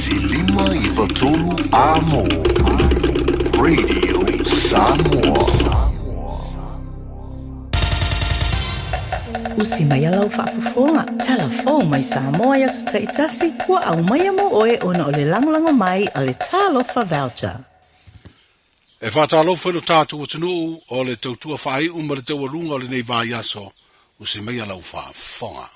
1.593 Amo Radio Samoa. Usi mai a lau faafofoga, Tala fou mai Samoa i aso taitasi, ua aumaia mo oe ona o le lagolago mai a le Talofa Voucher. E faatalofa i lo tatou atunuu o le tautua faaiu ma le taualuga o lenei vaiaso, usi maia lau faafofoga.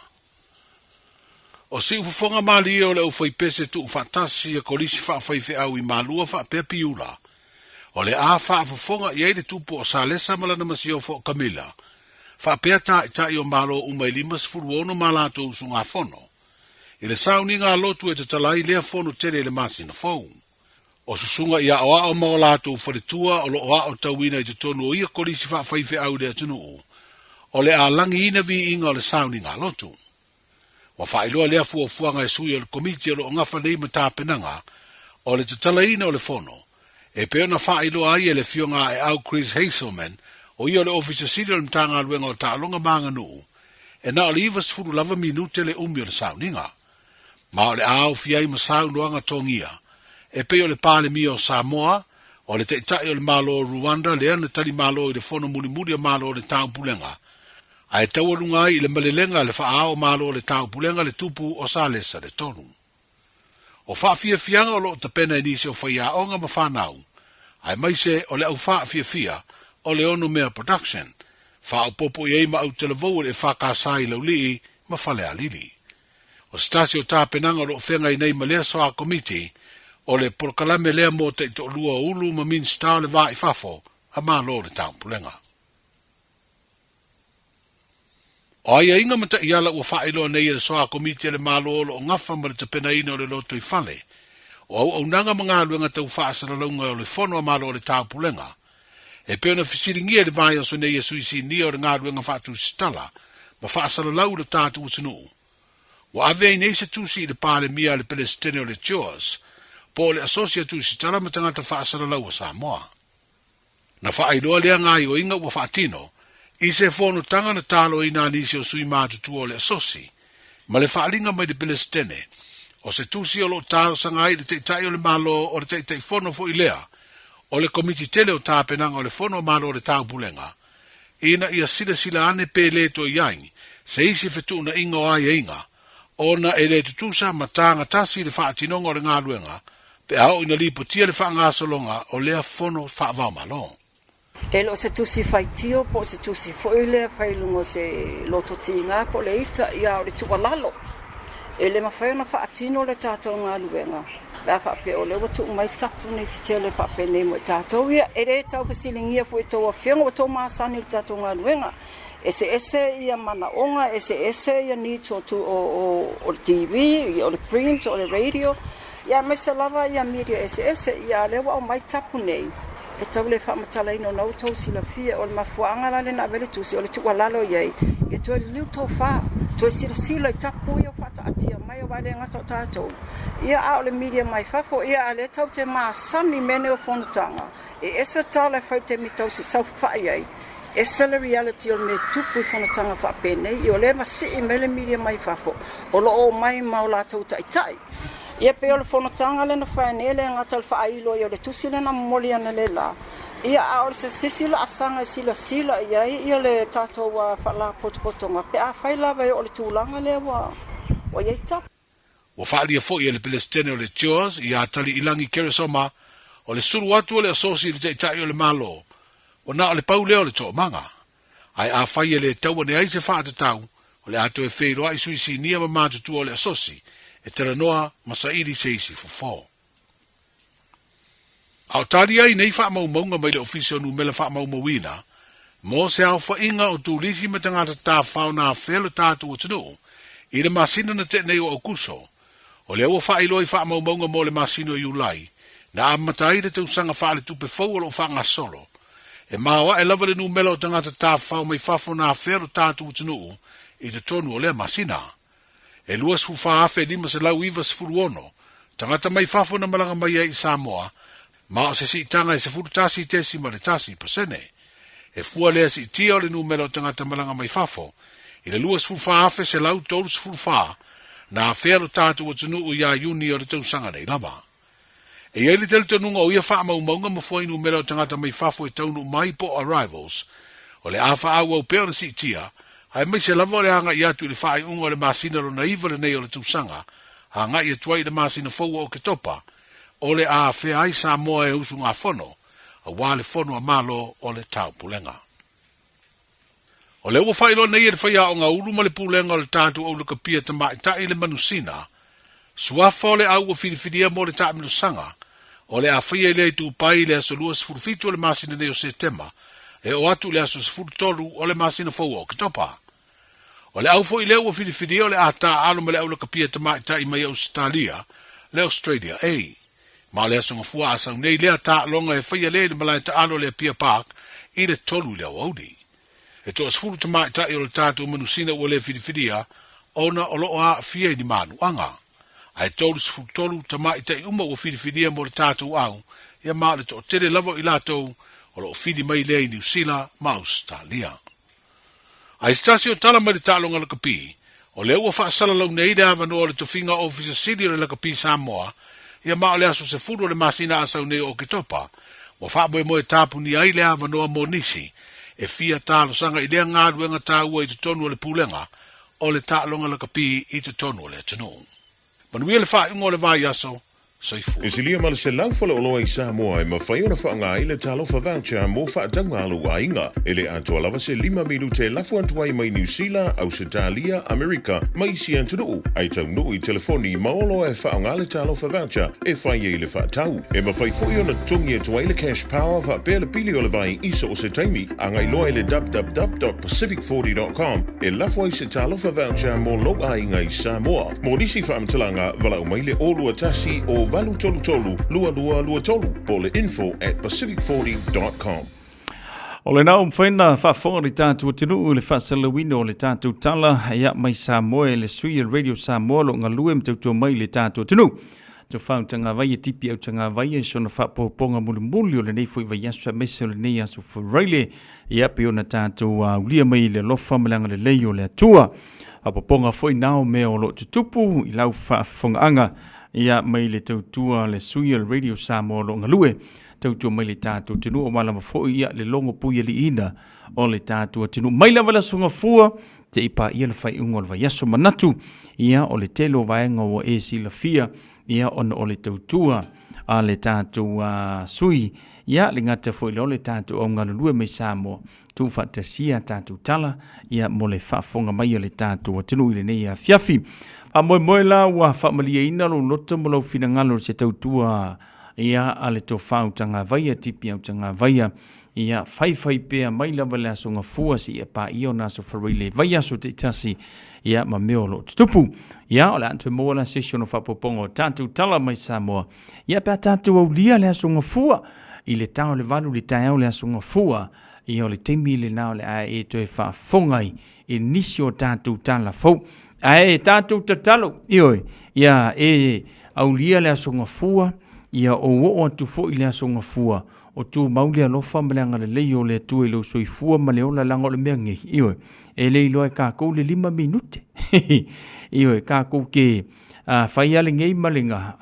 O Siufofoga malie o le aufaipese tuufaatasi a Kolisi Faafaifeau i Malua faapea Piula, o le a faafofoga i ai le tupu o Salesa ma lana masiofo o Kamila, faapea taitai o Malo uma e 56 ma latou usugafono, i le sauniga a lotu e tatala ai lea fono tele i le masina fou. O susuga i aoao ma o latou faletua o lo o aotauina i totonu o ia kolisi faafaifeau i le atunuu, o le a lagiina viiga o le sauniga lotu. Ua faailoa lea fuafuaga e sui o le Komiti o lo o gafa nei ma tapenaga o le tatalaina o le fono, e pei ona faailoa ai e le Afioga Aeau Chris Hazelman, o ia o le Ofisa Sili o le Matagaluega o Taaloga ma Aganuu, e na o le 90 lava minute le umi o le sauniga. Ma o le a aofia ai ma saunoaga togia, e pei o le Palemia o Samoa, o le Taitai o le Malo o Rwanda lea na tali malo i le Fono Mulimuli a Malo o le Taupulega, ae taualuga ai i le malelega a le Faaao Malo o le Taupulega le Tupu o Salesa le Tolu. O faafiafiaga o lo o tapena e nisi o faiaoga ma fanau, aemaise o le au faafiafia o le Onomea Production, faaopoopo i ai ma autalavou o le EFKS i Laulii ma Falealili. O se tasi o tapenaga o lo o feagai nei ma lea soa komiti, o le polokalame lea mo taitoalua o Ulu ma Minisita o le Va i Fafo a Malo o le Taupulega. O aiaiga ma taiala ua faailoa nei e le soa komiti a le Malo o lo o gafa ma le tapenaina o le lotoifale, o auaunaga ma galuega tau faasalalauga o le Fono a Malo o le Taupulega, e pei ona fesiligia i le vaiaso nei e sui sinia o le galuega faatusitala ma faasalalau i lo tatou atunuu. Ua ave ai nei se tusi i le Palemia a le Pelesitene o le JOAS, po o le Asosi a Tusitala ma Tagata Faasalalau a Samoa. Na faailoa lea gaoioiga ua faatino i se fonotaga na taloina a nisi o sui matutua o le Asosi ma le faaaliga mai le Pelesitene o se tusi o lo o talosaga ai i le Taitai o le Malo o le Taitaifono foi lea o le Komiti Tele o Tapenaga o le Fono a Malo o le Taupulega ina ia silasila ane pe le toe i ai se isi fetuunaiga o aiaiga ona e le tutusa ma tagatasi le faatinoga o le galuega pe a oo ina lipotia le faagasologa o lea fono faavaomalo. E le o se tusi faitio po o se tusi foi lea fai i luga o se loto tiga po o le ita, ia a o le tuualalo. E le mafai ona faatino le tatou galuega pe a faapea o lea ua tuu mai tapu nei tetele faapenei mo i tatou ia. E le tau fesiligia foi e tou afioga, ua tou masani i le tatou galuega. Eseese ia manaoga, eseese ia needs o o le TV, o le print, o le radio, ia aemaise lava ia media eseese. Ia a o lea ua aumai tapu nei, e tau le faamatalaina ona ua tou silafia. O le mafuaaga la lea na ave ai le tusi, o le tuualalo i ai, ia toe liliu tofa, toe silasila i tapu ia ua faataatia mai aua e le gata o tatou, ia a o le media mai fafo. Ia a o lea tatou te masani i mea nei o fonotaga, E ese tala e fai i le taimi tau saofai ai, ese le reality o le mea e tupu i fonotaga faapenei, ia o lea e masii mai le media mai fafo, o lo o omai ma o latou taitai. Ia pei o le fonotaga lea na fai nei, e le gata i le faailo ai o le tusi lea na momoli analeila, ia a o se isi laasaga e silasila i ai ia le tatou faalapotopotoga pe afai lava e oo i le tulaga lea ua i ai tapu. Ua faaalia foi e le Pelesitene o le JOAS ia Taliilagi Keresoma o le sulu atu o le asosi i le Taitai o le Malo, ua na o le pau lea o le toomaga. Ae afai e le tau ane ai se faatatau, o le a toe feiloai sui sinia ma matutua o le asosi e talanoa ma saili se isi fofo. A o tali ai nei faamaumauga mai le Ofisa o Numela Faamaumauina mo se aofaiga o turisi ma tagata tafafao na afea lo tatou atunuu i le masina na tea nei o Aukuso, o lea ua faailoa i faamaumauga mo le masina o Iulai na amata ai le tausaga faaletupe fou o lo o faagasolo. E maoae lava le numela o tagata tafafao mai fafo na afea lo tatou atunuu i totonu o lea masina. E 24,596 tagata mai fafo na malaga mai ai i Samoa, ma o se siitaga e 11.1%. E fua lea siitia o le numera o tagata malaga mai fafo i le 24,134 Na afea lo tatou atunuu iā Iuni o le tausaga nei lava. E i ai le talitonuga o ia faamaumauga ma fuainumera o tagata mai fafo e taunuu mai po o arrivals, o le a faaauau pea ona siitia, aemaise lava o le agai atu i le faaiuga o le masina lona iva lenei o le tausaga, agai atu ai i le masina fou o Oketopa, o le a afea ai Samoa e usugafono, aua le Fono a Malo o le Taupulega. O lea ua faailoa nei e le faiaoga ulu ma le pulega o le tatou aulakapia tamaitai le manusina, suafa o le au ua filifilia mo le taamilosaga, o le a faia i lea itupai i le aso 27 o le masina nei o Setema, e oo atu i le aso 13 o le masina fou o Oketopa. O le au foi lea ua filifilia o le a taaalo ma le aulakapia tamaitai mai Ausetalia, le Australia A. Ma o le aso gafua a sau nei lea taaloga e faia lea i le malae taalo o le Apia Park i le 3 i le aoauli. E toasefulu tamaitai o le tatou manusina ua le filifilia ona o lo o aafia i ni manuaga. Ae 33 tamaitai uma ua filifilia mo le tatou au, ia ma o le toatele lava o i latou o lo o fili mai lea i Niu Sila ma Ausetalia. A i se tasi o tala mai le taaloga lakapi, o lea ua faasalalau nei le avanoa o le tofiga Ofisa Sili o le Lakapi Samoa, ia ma o le aso 10 o le masina a sau nei o Oketopa, ua faamoemoe tapunia ai le avanoa mo nisi e fia talosaga i lea galuega taua i totonu o le Pulega o le Taaloga Lakapi i totonu o le atunuu. Manuia le faaiuga o le vaiaso. Soifua. E silia ma le 100 faleoloa i Samoa e mafai ona faaaoga ai le Talofa Voucher mo faatauga a lou aiga. E le atoa lava se lima minute e lafo atu ai mai Niu Sila, Ausetalia, Amerika ma isi atunuu, ae taunuu i telefoni ma oloa e faaaoga le Talofa Voucher e fai ai le faatau. E mafai foi ona totogi atu ai le Cash Power faapea le pili o le vai i so o se taimi. Agai loa i le www.pacific40.com e lafo ai se Talofa Voucher mo lou aiga i Samoa. Mo nisi faamatalaga, valaau mai le 021 o 833 2223 po o le info at pacific40.com. O lena ua mafai ona faafofoga le tatou atunuu i le faasalalauina o le tatou tala ia mai Samoa e le sui o le Radio Samoa o lo o galue ma tautua mai i le tatou atunuu. Tofau Tagavaia Tipi au Tagavaia i sona faapopoga mulimuli o lenei foi vaiaso aemaise o lenei aso Faraile ia pei ona tatou aulia mai i le alofa ma le agalelei o le Atua. Faapopoga foi na o mea o lo o tutupu i lau faafofogaaga ia mai le tautua a le sui o le Radio Samoa o lo o galue tautua mai le tatou atunuu aua lava foi ia le logo puialiiina o le tatou atunuu mai lava le aso Gafua seia paia le faaiuga o le vaiaso. Manatu ia o le tele o vaega ua e silafia ia ona o le tautua a le tatou sui ia le gata foi lea o le tatou augalulue mai Samoa tuufaatasia a tatou tala ia mo le faafofoga mai a le tatou atunuu i lenei afiafi. Faamoemoe la ua faamalieina lou loto ma lou finagalo i se tautua ia a le tofa Utagavaia, Tipi Utagavaia, ia faifai pea mai lava le aso Gafua seia paia ona aso Faraile vaiaso taitasi ia ma mea o lo o tutupu. Ia o le a toe maua la se isi ona faaopoopoga o tatou tala mai Samoa. Ia pe a tatou aulia le aso Gafua i le ta o le 8 i le taeao le aso Gafua, ia o le taimi lena o le a e toe faafofoga ai i nisi o tatou tala fou. Ae tatou tatalo, ioe, ia e aulia le aso Gafua, ia ou oo atu foi i le aso Gafua, o tumau le alofa ma le agalelei o le Atua i lou soifua ma le ola, leaga o le mea nei, ioe, e le iloa e kākou le 5 minute. Ioe, kākou te fai lava lenei ma le ga,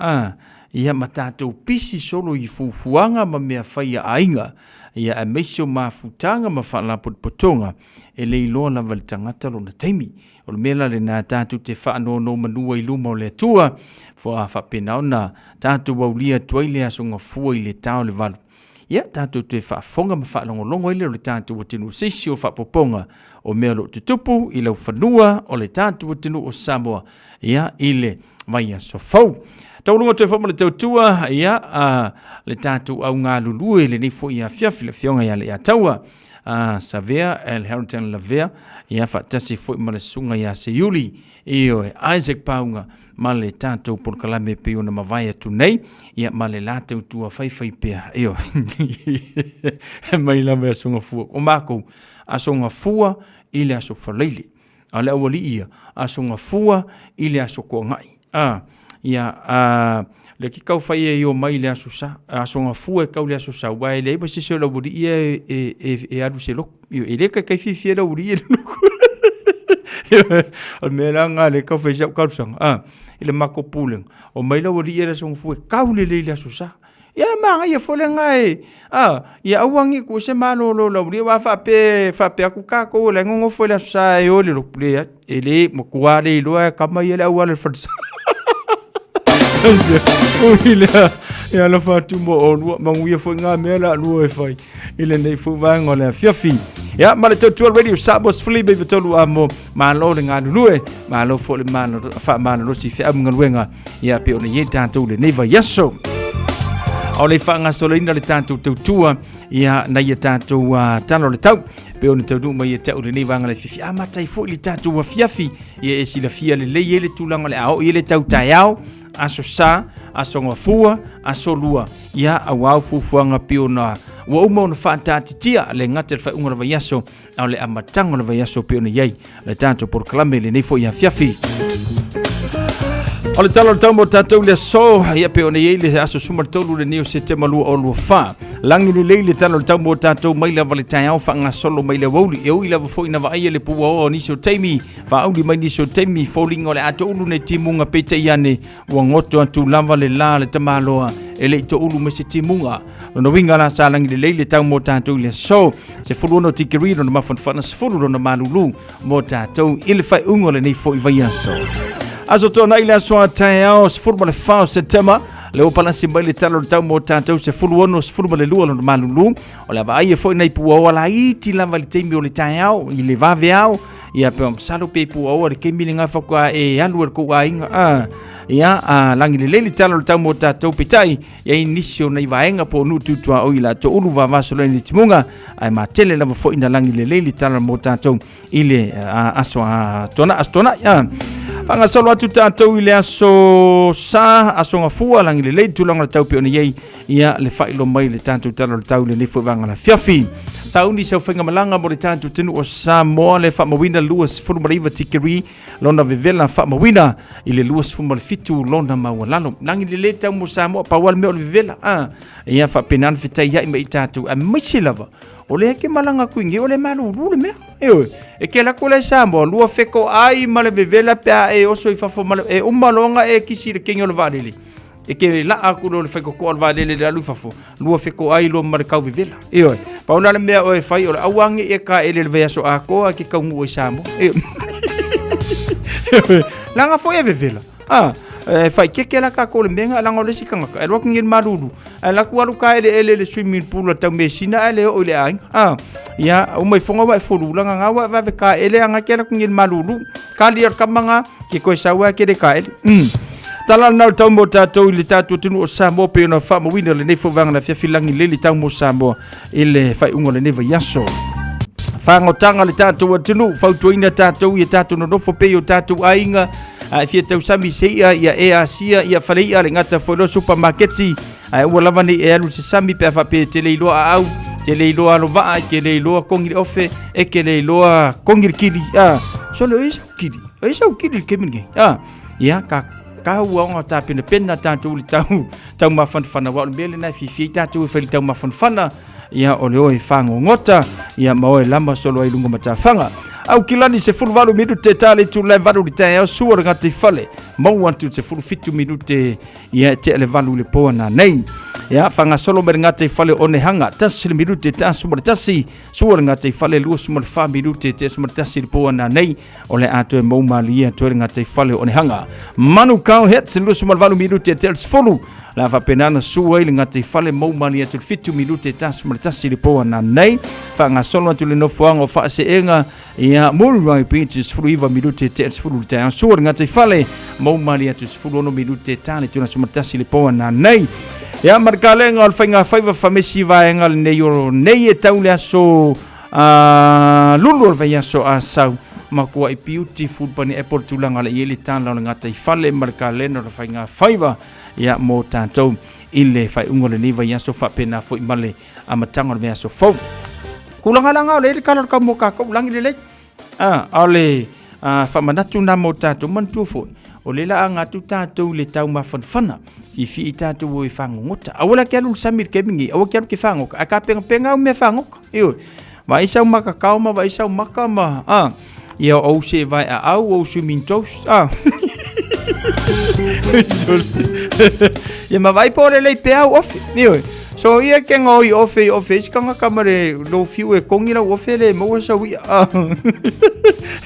ia ma tatou pisi solo i fuafuaga ma mea fai a aiga, ia aemaise o mafutaga ma faalapotopotoga, e le iloa lava e le tagata lona taimi. O le mea la lena tatou te faanonomanua i luma o le Atua, ua faapena ona tatou aulia atu ai le aso gafua i le ta o le 8. Ia, tatou toe faafofoga ma faalogologo ai lea o le tatou atunuu se isi o faaopoopoga o mea o lo o tutupu i laufanua o le tatou atunuu o Samoa, ia, i le vaiaso fou. Tauluga toe foi ma le tautua, ia, le tatou au galulue i lenei foi afiafi, le afioga ia Leiataua, Savea El Harrington Lavea, ia, faatasi foi ma le susuga ia Seiuli, ioe, Isaac Pauga, ma le tatou polokalame e pei ona mavae atu nei, ia, ma le la tautua faifai pea, ioe, mai lava i Aso Gafua. O makou, Aso Gafua i le Aso Faraile. A o le aualii ia, Aso Gafua i le Aso Toonai. A, ia, a, le ke kau fai e o mai le Aso Sa, Aso Gafua e kau le Aso Sa, aua e leai ma se isi o le aualii ia e alu i se lotu. E le kaikai fiafia le aualii ia i le lotu. O le mea la lena lea e tau fai ai sau talosaga, a, i le matou pulega, omai le aualii ia i le Aso Gafua e tau lelei le Aso Sa. Ia e manaia foi lena e, a, ia aua ne i tuu ai se malolo o le aualii aua a faapea e faapea atu tatou o la e nonofo i le Aso Sa e o i le lotu, leai, e le, matua le iloa e tama ia le auala i le falesa. Ui lea, e alofa atu mo oulua, manuia foi ngā mea la lua e fai i lenei foi vaega o le afiafi. Ia, ma le tautua radio Samoa sefulu lima iva tolu amo, malo le galulue, malo foi le malo, faamalolosi i feau ma galuega, ia pe ona i ai tatou i lenei vaiaso. O le faagasoloina le tatou tautua, ia nai a tatou tala o le tau, pe ona taunuu mai ia te au lenei vaega le afiafi. Amata ai foi le tatou afiafi, ia e silafia lelei ai le tulaga o le a oo i ai le tau taeao, Aso Sa, Aso Gafua, Aso Lua, ia auā o fuafuaga pei ona ua uma ona faataatitia le gata i le faaiuga o le vaiaso, a o le amataga o le vaiaso pei ona i ai le tatou polokalame i lenei foi afiafi. O le tala o le tau mo tatou le aso, ia pei ona i ai le aso 13 lenei o Setema 2024. Lagi lelei le tala o le tau mo tatou mai lava le taeao faagasolo mai le aoauli. E ui lava foi ina vaaia le puaoa o nisi o taimi, Faauli mai nisi o taimi foliga o le a toulu nei timuga peitai ane ua goto atu lava le la le tamaloa e le i toulu mai se timuga. Lona uiga la sa lagi lelei le tau mo tatou i le aso. 16 tikeri lona mafanafana 10 lona malulu mo tatou i le faaiuga o lenei foi vaiaso. Aso Toonai le aso a taeao 14 o Setema le ua palasi mai le tala o le tau mo tatou 16 12 lona malulu o le a vaaia foi nai puaoa laiti lava i le taimi o le taeao i le vaveao Ia pe masalo pe puaoa le taimi lena faatoa e alu e le tou aiga a ia a lagi lelei le tala o le tau mo tatou peitai i ai nisi o nai vaega po o nuu tutuaoi i la toulu vavasolo ai le timuga ae matele lava foi na lagi lelei le tala mo tatou i le aso a tona aso tona a faagasolo atu tatou i le aso sa aso gafua lagi lelei le tulaga o le tau pe ona i ai ia le faailoa mai le tatou tala o le tau i lenei foi vaega afiafi. Sauni sau faigamalaga mo le tatou atunuu o Samoa le faamauina 29 tikeri lona vevela faamauina i le 27 lona maualalo. Lagi lelei tau mo Samoa, pau lava le mea o le vevela. Ah, ia faapena ona fetaiai ma i tatou aemaise lava o lea ke malaga atu i inei o le malulu le mea. Ioe, e ke alu atu la i Samoa, lua fetoai ma le vevela pe a e oso i fafo ma le, e uma loa ona e kisi i le kegi o le vaalele. E ke laa atu loa le faitotoa o le vaalele i le alu i fafo, lua fetoai loa ma le kau vevela. Ioe, pau la le mea o e fai o le aua nei e taele i le vaiaso atoa e ke taunuu ai i Samoa. Ioe. Ioe, leaga foi e vevela. A, e faaeteete la tatou i le mea lena, leaga o le isi tagata, e alu atu nei i le malulu, ae alu atu alu taeleele i le swimming pool a le taumeasina ae le oo i le aiga. A, ia, uma ifoga ua e fulu, leaga na ua e vave taele a na te alu atu nei i le malulu. Kali o le kama na, ke koe sau ai ke le taele. Tala lena o le tau mo tatou i le tatou atunuu o Samoa pei ona faamauina lenei foi vaega na afiafi lagi lelei le tau mo Samoa i le faaiuga o lenei vaiaso. Fagotaga le tatou atunuu, fautuaina tatou ia tatou nonofo pei o tatou aiga, a e fia tausami se i'a ia e asia ia fale i'a le gata foi loa supamaketi ae aua lava nei e alu i se sami pe a faapea e te le iloa aau, te le iloa alovaa, e te le iloa kogi le ofe, e te le iloa kogi le kili. A, sole o i ai sau kili, o i ai sau kili i le taimi lenei. A, ia, ka kau aoga tapenapena tatou i le tau, tau mafanafana, aua o le mea lena e fiafia ai tatou e fai i le tau mafanafana, ia o le o e fagogota, ia ma o e lama solo ai i luga o matafaga. Aukilani, 18 minute ta le itula e 8 i le taeao, sua le gataifale, maua atu i le 17 minute Ia e tea le 8 i le po ana nei. Ia faagasolo mai le gataifale o Onehanga, 1 le minute ta 11, sua le gataifale 24 minute tea 11 i le po ana nei, o le a toe mou malie atu ai le gataifale o Onehanga. Manukau Hits 28 minute tea le 10, la faapena ona sua ai le gataifale mou malie atu le 7 minute ta 11 i le po ana nei. Faagasolo atu le nofoaga o Faaseega Ia, Muriwai Beach, 19 minute tea le 10 i le taeao. Sua le gataifale, mou malie atu 16 minute ta le tuna 11 i le po ana nei. Ia, ma le kalega o le faiga faiva famesi vaega lenei o nei e tau le aso lulu o le vaiaso Asau makuai beautiful pane apple tulaga le i ai le tala o le gataifale ma le kalena o le faiga faiva ia mo tatou i le faaiuga o lenei vaiaso faapena foi ma le amataga o le vaiaso fou. Tulaga la nga o le le kala o le kau mo kākou lagi lelei. A, a o le faamanatu na mo tātou manatua foi, o le la aga atu tātou i le tau mafanafana, fiafia i tātou o e fagogota. Aua la ke alu i le sami i le taimi nei, aua ke alu ke fagota, ae tapenapenaga au mea fagota. Ioe, vaai sau makakao ma vaai sau maka ma, a, Ia ou se vai a au ou swimming toes. Ah. Ia ma vai po le lei pe au ofe. Ioe. So ia ke ngoi ofe i ofe isi kanga kamare lo fiu e kongi lau ofe le maua sau ia. Ah.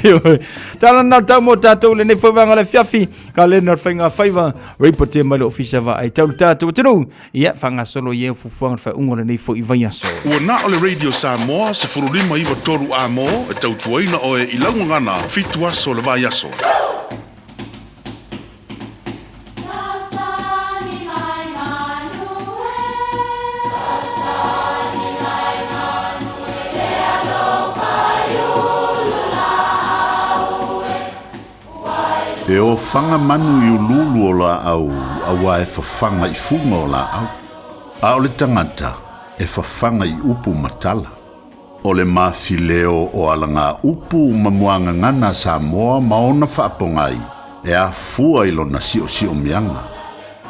Ioe. Tala nau tau mo tātou le nei whaiwanga le fiafi. Ka le na whainga whaiwa. Reipo te mai le ofisa wa ai tau tātou tenu. Ia whangasolo i e fufuanga whai ungo le nei fo i vaiaso. Ua na o le Radio Samoa 1593 amo e tautuaina oe i laugagana fitu aso o le vaiaso. E ofaga manu i uluulu o laau auā e fafaga i fuga o laau, a o le tagata e fafaga i upu ma tala. O le mafileo o alagaupu ma muagagana a Samoa ma ona faapogai e afua i lona siosiomiaga.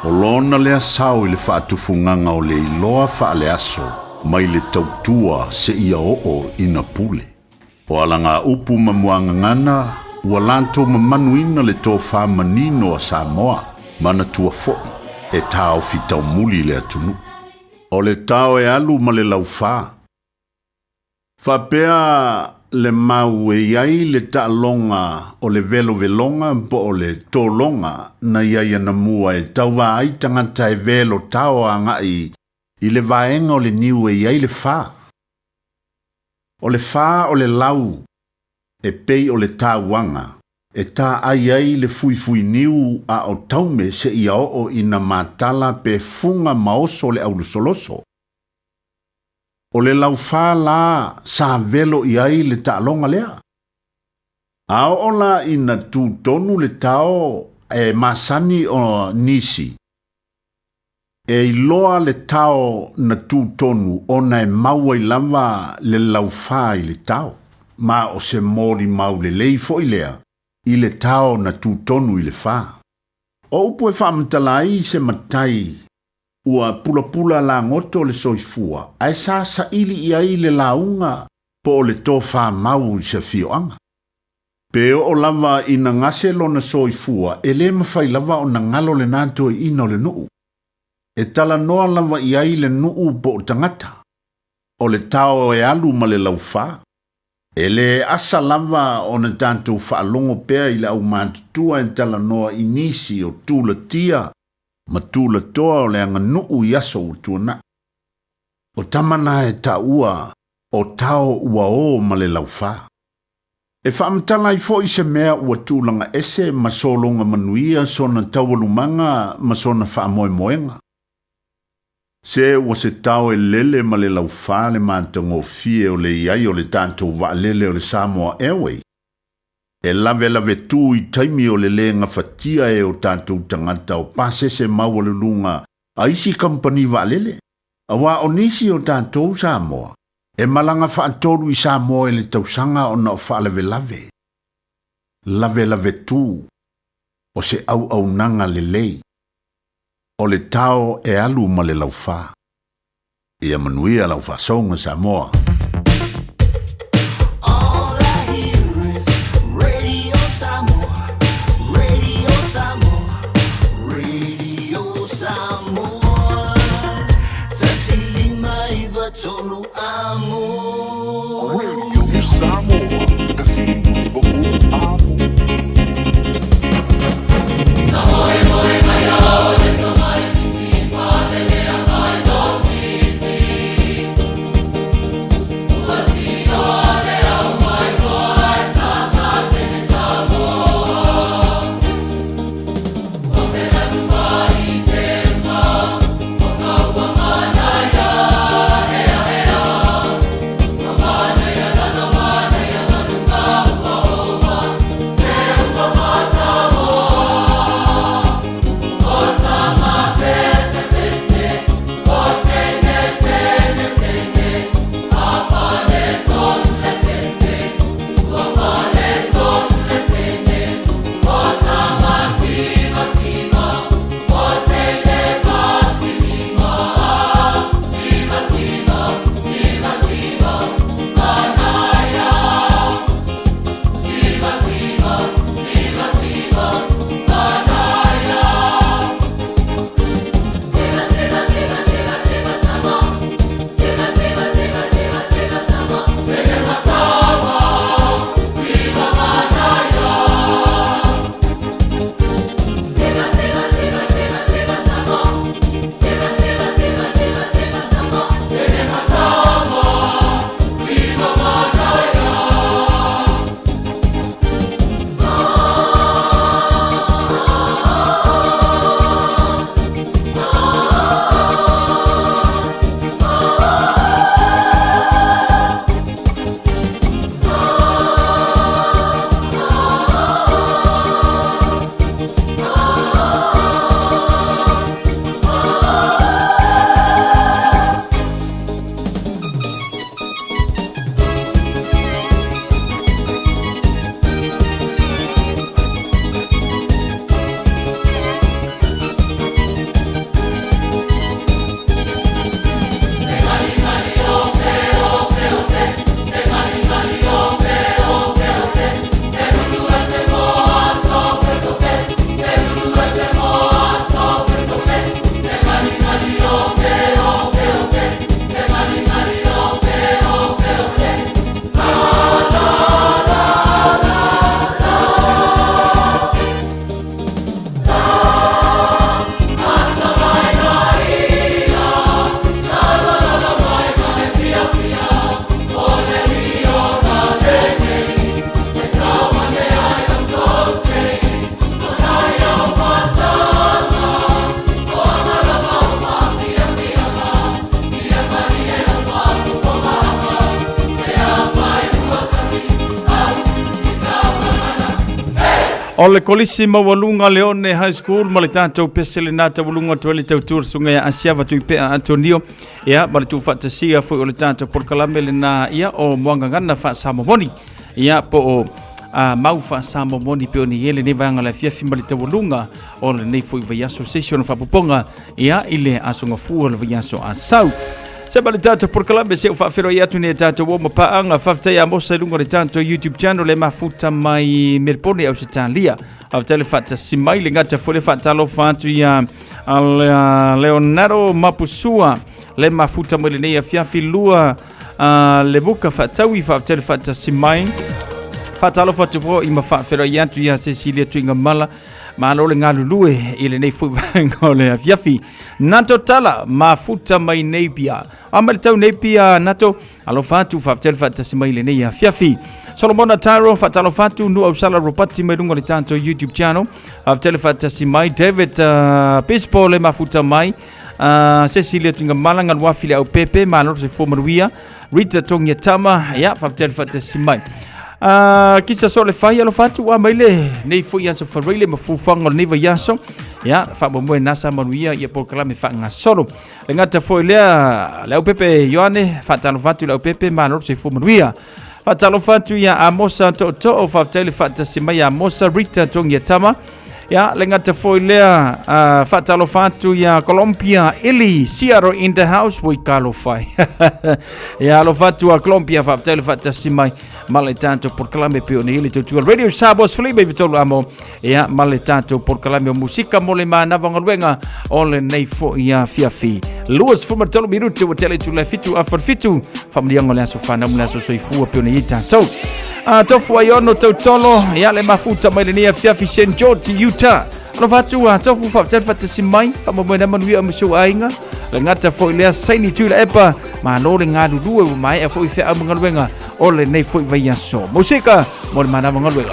O lona lea sao i le faatufugaga o le iloa faaleaso mai le tautua seia oo ina pule. O alagaupu ma muagagana ua latou mamanuina le tofa manino a Samoa, manatua foi e taofi taumuli le atunuu. O le tao e alu ma le laufa. Faapea le mau e i ai le taaloga o le veloveloga po o le tologa na i ai anamua e tauva ai tagata e velo tao agai i le vaega o le niu e i ai le fa. O le fa o le lau e pei o le tauaga e taai ai le fuifuiniu a o taume seia oo ina matala pe fuga ma oso le aulosoloso. O le laufa la sa velo i ai le taaloga lea. A oo la ina tutonu le tao e masani o nisi, e iloa le tao na tutonu ona e mau ai lava le laufa i le tao. Ma o se molimau lelei foi lea i le tao na tutonu i le fa. O upu e faamatala ai se matai ua pulapula lagoto le soifua ae sa saili i ai le lauga po o le tofamau i se afioaga. Pe oo lava ina gase lona soifua, e lē mafai lava ona galo lenā toeaina o le nuu. E talanoa lava i ai le nuu po o tagata. O le tao e alu ma le laufa. E lē asa lava ona tatou faalogo pea i le aumatutua e talanoa i nisi o tulatia ma tulatoa o le aganuu i aso ua tuanai. O tama na e taua o tao ua o ma le laufa. E faamatala ai foi se mea ua tulaga ese ma sologa manuia sona taualumaga ma sona faamoemoega. Se ua se tao e lele ma le laufa le matagofie o le i ai o le tatou vaalele o le Samoa Airways. E lavelave tu i taimi o le lē gafatia e o tatou tagata o pasese maualuluga a isi kamupani vaalele, auā o nisi o tatou Samoa e malaga faatolu i Samoa i le tausaga ona o faalavelave. Lavelave tu o se auaunaga lelei. O le tao e alu ma le laufa. Ia manuia lau faasoga Samoa. All I hear is Radio Samoa, Radio Samoa, Radio Samoa. 1593 amo. Radio Samoa, 193 amo. O le Kolisi Maualuga Leone High School ma le tatou pese lena taualuga atu ai le tautua le susuga ia Asiava Tuipea Antonio ia ma le tuufaatasia foi o le tatou polokalame lena ia o Moagagana Faasamomoni ia po o a mau faasamomoni pe o ni ele nei vaega le afiafi ma le taualuga o lenei foi vaiaso se isi ona faapopoga ia i le aso gafua o le vaiaso Asau. Se ma le tatou polokalame se o faafeiloai atu nei tatou o ma paaga faafetai a Mosa i luga o le tatou YouTube channel le mafuta mai Melbourne Ausetalia. Faafetai le faatasi mai le gata foi le faatalofa atu ia Leonardo Mapusua le mafuta mai lenei afiafi lua le vuka faataui faafetai le faatasi mai. Faatalofa atu foi ma faafeiloai atu ia Cecilia Tuigamala. Malo le galulue i lenei foi vaega o le afiafi. Nato Tala, mafuta mai nei pia. A mai le tau nei pia, Nato, alofa atu, faafetai le faatasi mai i lenei afiafi. Solomona Taro, faatalofa atu, Nu'u Ausala Ropati mai luga o le tatou YouTube channel. Faafetai le faatasi mai. David Bispo le mafuta mai. Cecilia Tuigamala, Galuafi le Aupepe, malo le soifua manuia. Rita Tongia Tama, ia, faafetai le faatasi mai. Kisa so le fai alofa atu ua mai le nei foi aso farei le mafufuaga o lenei vaiaso. Ia, faamoemoe nasa manuia ia polokalame faagasolo. Le gata foi lea, le Aupepe Ioane, faatalofa atu le Aupepe, malo le soifua manuia. Faatalofa atu ia Amosa Tootoo, faafetai le faatasi mai Amosa Rita Tongia Tama. Ia, le gata foi lea, faatalofa atu ia Colombia Ili, Seattle in the house, ui kalofai. Ia, alofa atu a Colombia, faafetai le faatasi mai ma le tatou polokalame pe o nei le tautua Radio Samoa Sefulima i tolu amo. Ia, ma le tatou polokalame o musika mo le manava galuega o lenei foi afiafi. 23 minute ua tele tula fitu afa fitu. Faamanuiaga o le aso fanau ma le aso soifua pe o nei tatou. A tofu ai ono tautolo, ia le mafuta mai lenei afiafi St. George, Utah. Alofa atu a tofu faafetai le faatasi mai, faamoemoe manuia ma si ou aiga. Le gata foi lea saini Tuilaepa, malo le galulue ua maea foi feau ma galuega o lenei foi vaiaso. Musika mo le manava galuega.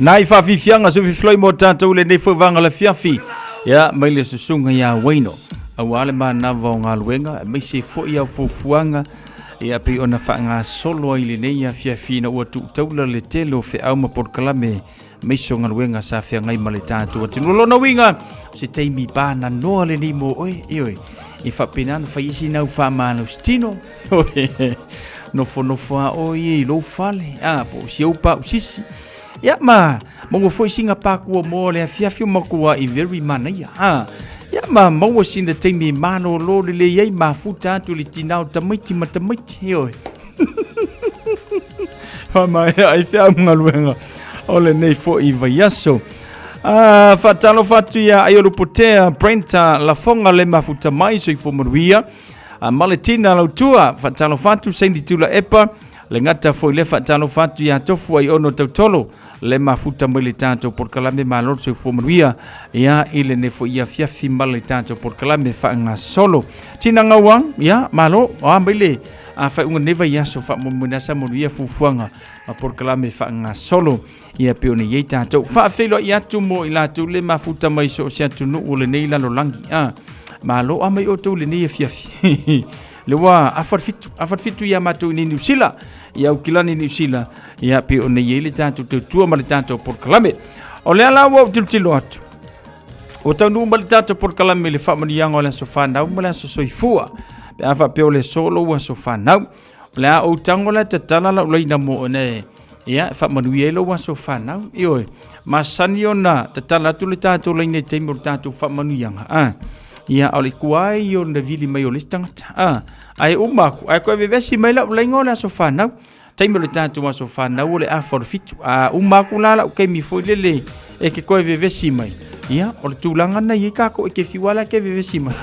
Nai faafiafiaga sufifiloi mo tatou lenei foi vaga le afiafi. Ia, mai le susuga ia Waino. Aua le manava o galuega, aemaise foi au fuafuaga, ia pei ona faagasolo ai lenei afiafi ina ua tuutaula le tele o feau ma polokalame aemaise o galuega sa feagai ma le tatou atunuu. O lona uiga, o se taimi bananoa lenei mo oe, ioe, e faapena ona fai ai sina au faamalositino, ioe, nofonofo a oe ia i lou fale, a, po o si ou pausisi, ia ma maua foi sina pakuamoa o le afiafi o matuai very manaia, a, ia ma maua sina taimi e malolo lelei ai, mafuta atu le tina o tamaiti ma tamaiti, ioe. Faamaea ai feau ma galuega o lenei foi vaiaso. Ah, faatalofa atu ia Aiolupotea Brenta Lafoga le mafuta mai soifua manuia. Ah, Maletina Lautua faatalofa atu Saini Tula Epa le gata foi le faatalofa atu ia Tofu ai ono Tautolo le mafuta mai le tatou polokalame malo le soifua manuia ia i lenei foi afiafi ma le tatou polokalame faagasolo. Tina Gauang ia malo a mai le a faaiuga lenei vaiaso faamoemoe sa manuia fuafuaga ma polokalame faagasolo ia pei ona i ai tatou. Faafeiloai atu mo i latou le mafuta mai so o se atunuu o lenei lalolagi. A malo a mai outou lenei afiafi. Le ua afa le fitu, afa le fitu ia matou i nei Niu Sila, i Aukilani Niu Sila, ia pei ona i ai le tatou tautua ma le tatou polokalame. O lea la ua ou tilotilo atu, Ua taunuu mai le tatou polokalame i le faamanuiaga o le aso fanau ma le aso soifua. Pe a faapea o le aso lou aso fanau. O le a ou tago la e tatala lau laina mo oe e ia, e faamanuia ai lou aso fanau. Ioe, masani ona tatala atu le tatou laina i taimi o le tatou faamanuiaga. A, ia, a o le kuai ona vili mai o le isi tagata. A, ae uma aku, ae toe vevesi mai lau laina o le aso fanau. Taimi o le tatou aso fanau o le afa o le fitu. A uma aku la lau taimi foi lele e ke koe vevesi mai. Ia, o le tulaga na i ai kākou e ke fiu ala ke vevesi mai.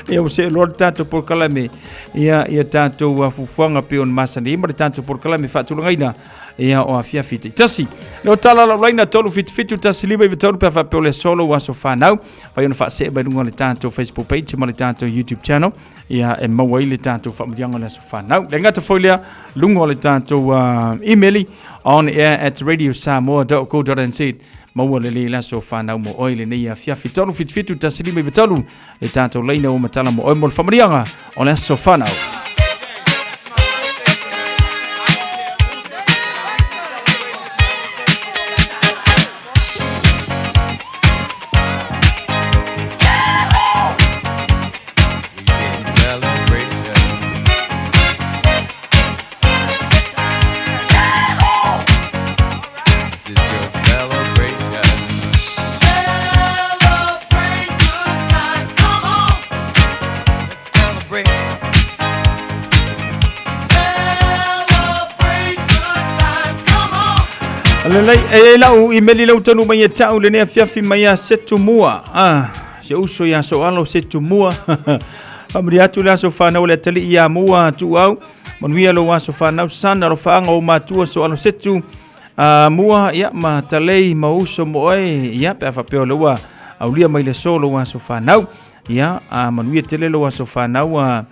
Ia, ua see loa le tatou polokalame. Ia, ia tatou fuafuaga pei ona masani ai ma le tatou polokalame faatulagaina. Ia, o afiafi taitasi. Le o tala lau laina 377 1593 pe a faapea o le aso lou aso fanau. Fai ona faasee mai luga o le tatou Facebook page ma le tatou YouTube channel. Ia, e maua ai le tatou faamanuiaga o le aso fanau. Le gata foi lea, luga o le tatou email on air at radiosamoa.co.nz maua lelei le aso fanau mo oe lenei afiafi. 377 1593 le tatou laina ua matala mo oe mo le faamanuiaga o le aso fanau. Lelei, e ai lau imeli lau tanu mai e tau lenei afiafi mai a setu mua. Ah, se uso ia soalo setu mua. Faamanuia atu le aso fanau o le atalii ia Mua Tuuau. Manuia lou aso fanau sana alofaaga o matua soalo setu. Mua ia ma talei ma uso mo oe ia pe a faapea o lea ua aulia mai le aso lou aso fanau. Ia a manuia tele lou aso fanau a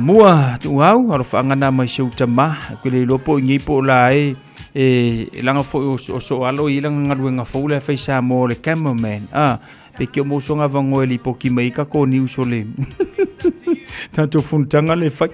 Mua Tuuau alofaaga na mai si ou tama. Ke le iloa po o i nei po o la e e laga foi o soalo i lana galuega fou lea fai Samoa o le cameraman. Ah, pe ke o mo usoga vangoe lipoti mai ka ko news o le tatou fonotaga le fai.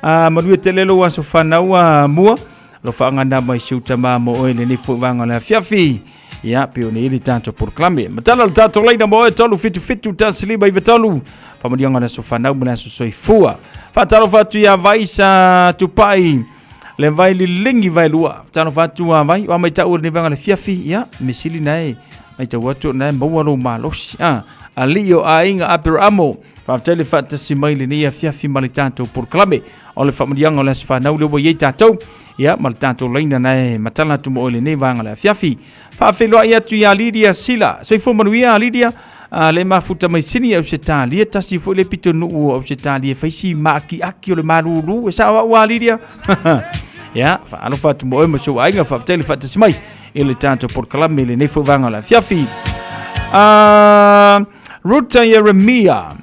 Ah, manuia tele lou aso fanau a Mua. Alofaaga na mai si ou tama mo oe lenei foi vaega o le afiafi. Ia, pe o nei le tatou polokalame. Matala le tatou laina mo oe, 377 1593. Faamanuiaga o le aso fanau ma le aso soifua. Faatalofa atu ia Vaisa Tupai. Le vai liligi vai lua. Faatalofa atu a Vai. O a mai tau o lenei vaega o le afiafi. Ia, mesili nae. Mai tau atu nae maua lou malosi. Ah, alii o aiga Aperamo. Faafetai le faatasi mai lenei afiafi ma le tatou polokalame. O le faamanuiaga o le aso fanau lea ua i ai tatou. Ia, ma le tatou laina nae matala atu mo oe lenei vaega o le afiafi. Faafeiloai atu ia Lydia Sila. Soifua manuia Lydia. A le mafuta mai sini Ausetalia, tasi foi le pitonuu o Ausetalia e fai si maakiaki o le malulu. E sao au a Lydia. Ia, faalofa atu mo oe ma si ou aiga, faafetai le faatasi mai i le tatou polokalame i lenei foi vaega o le afiafi. Ruta Yeremia.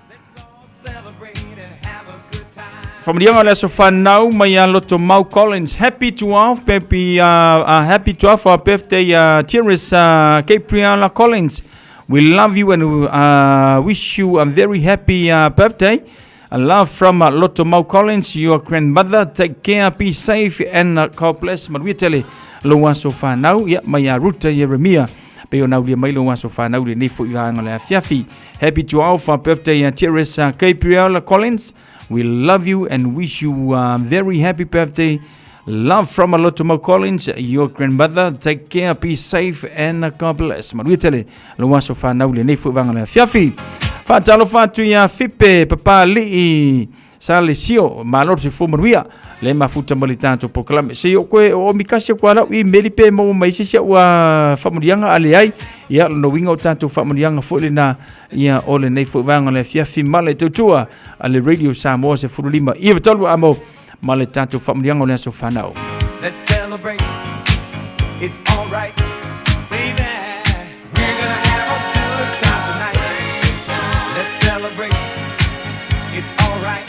Faamanuiaga o le aso fanau mai ia Lotomau Collins. Happy 12 baby, happy 12 our birthday dearest Gabriela Collins. We love you and wish you a very happy birthday. A love from Lotomau Collins, your grandmother. Take care, be safe and God bless. Manuia tele lou aso fanau ia mai ia Ruta Jeremia. Pe o naulia mai lou aso fanau lenei foi vaega o le afiafi. Happy 12 birthday dearest Gabriela Collins. We love you and wish you a very happy birthday. Love from Alotomo Collins, your grandmother. Take care, be safe, and God bless. Manuia tele, lou aso fanau lenei foi vaega o le afiafi. Faatalofa atu ia Fipe, Papali'i, Salesio, malo le soifua manuia, le mafuta ma le tatou polokalame. Se o koe o mikasi aku ala i meli pe maua mai se isi au faamanuiaga a leai. Ia, lona uiga o tatou faamanuiaga foi lena ia o lenei foi vaega o le afiafi ma le tautua a le Radio Samoa 15 93 amo ma le tatou faamanuiaga o le aso fanau. Let's celebrate. It's alright, baby. We're gonna have a good time tonight. Let's celebrate. It's alright.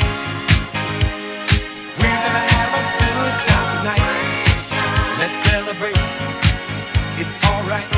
We're gonna have a good time tonight. Let's celebrate. It's alright.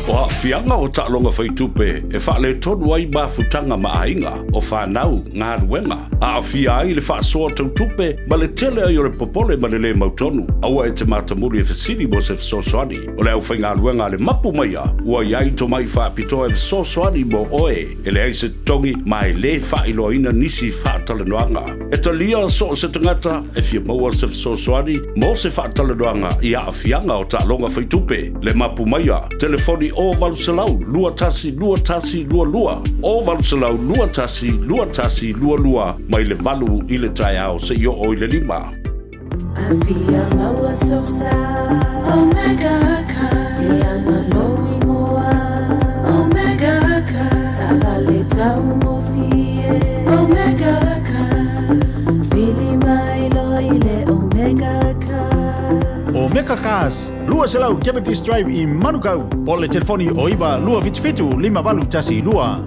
O aafiaga o taaloga faitupe e faaletonu ai mafutaga ma aiga, o fanau, galuega, aafia ai le faasoa tautupe ma le tele ai o le popole ma le lē mautonu. Aua e te matamuli e fesili mo se fesoasoani. O le aufaigaluega a le mapu maia ua i ai tomai faapitoa e fesoasoani mo oe. E leai se totogi ma e lē faailoaina nisi faatalanoaga. E talia so o se tagata e fia maua se fesoasoani mo se faatalanoaga i aafiaga o taaloga faitupe. Le mapu maia, telefoni o 800 21 21 22, o 800 21 21 22 mai le 8 i le taeao seia oo i le 5. Afia maua sosa Omega ka Ianga lou ingoa Omega ka Taavale taugofie Omega ka Vili mai loa i le Omega ka. Omega Cars, 200 Jeopardy Drive i Manukau, po o le telefoni o 9 277 5812.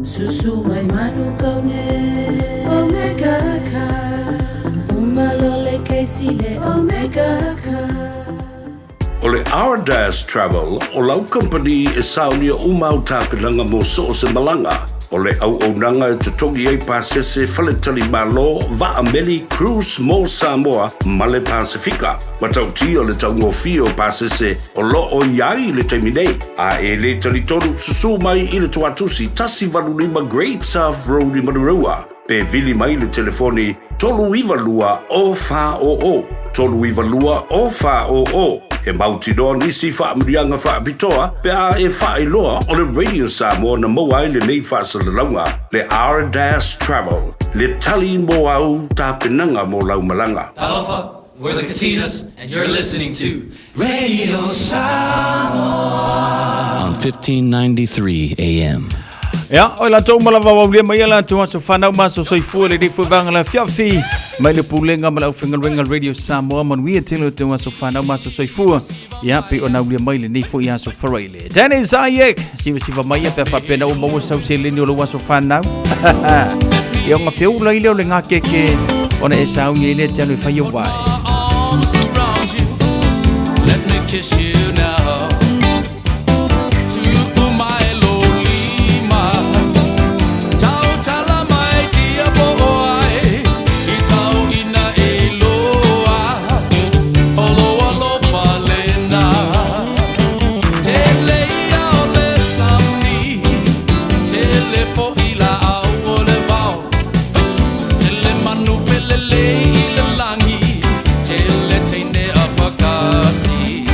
Susu mai Manukau nei Omega Cars Uma loa le kesi le Omega Cars. O le Ardas Travel o lau kamupani e saonia uma au tapenaga mo so o se malaga. O le auaunaga e totogi ai pasese, faletalimalo, vaa meli, cruise mo Samoa ma le Pasefika. Matautia le taugofie o pasese o lo o i ai i le taimi nei, a e le talitonu, susū mai i le toatusi 185 Great South Road i Manurewa, pe vili mai le telefoni 392 040, 392 040. E mautinoa nisi faamanuiaga faapitoa pe a e faailoa o le Radio Samoa na maua ai lenei faasalalauga, le R-Dash Travel, le tali mo au tapenaga mo lau malaga. Talofa, we're the Katinas, and you're listening to Radio Samoa on 1593 AM. Ia, o i latou uma lava ua aulia mai a latou aso fanau ma aso soifua lenei foi vaega le afiafi mai le Pulega ma le Aufaigaluega Radio Samoa manuia tele o tau aso fanau ma aso soifua. Ia, pei ona aulia mai lenei foi aso Faraile. Dennis Ayek, sivasiva mai ia pe a faapea na ua maua sau seleni o lou aso fanau. Ia, ona feula ai lea o le gakeke ona e sauni ai lea te alu e fai au vae. Arms around you, let me kiss you now. Tu'u mai lou lima, tautala mai kia po o ai, i tau ina e loa, o lou alofa lena. Tele ia o le sami, tele fo'i laau o le vao, tele manu felelei i le lagi, tele teine apakasi.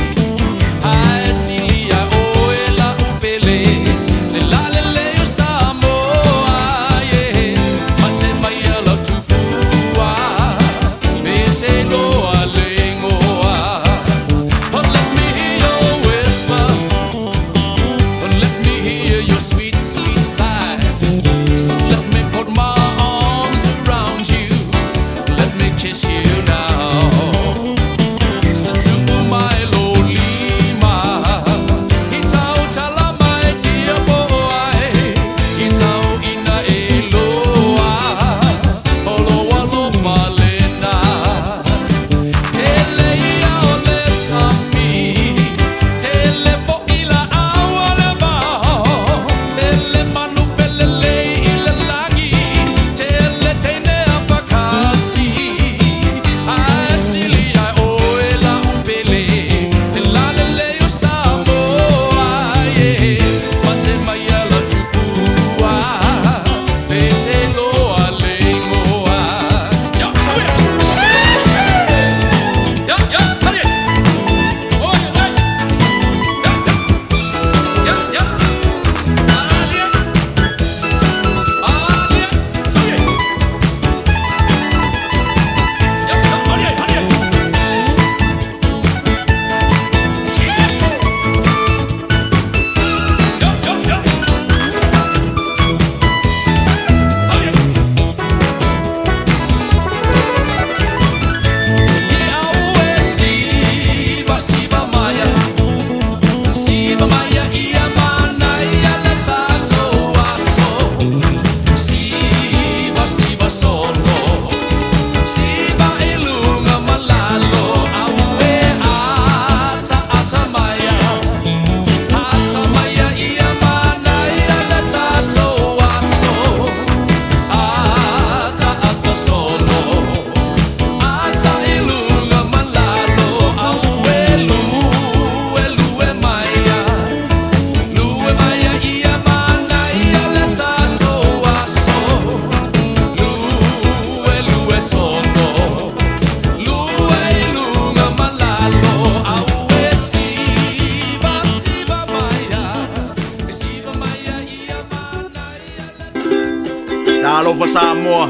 Talofa Samoa,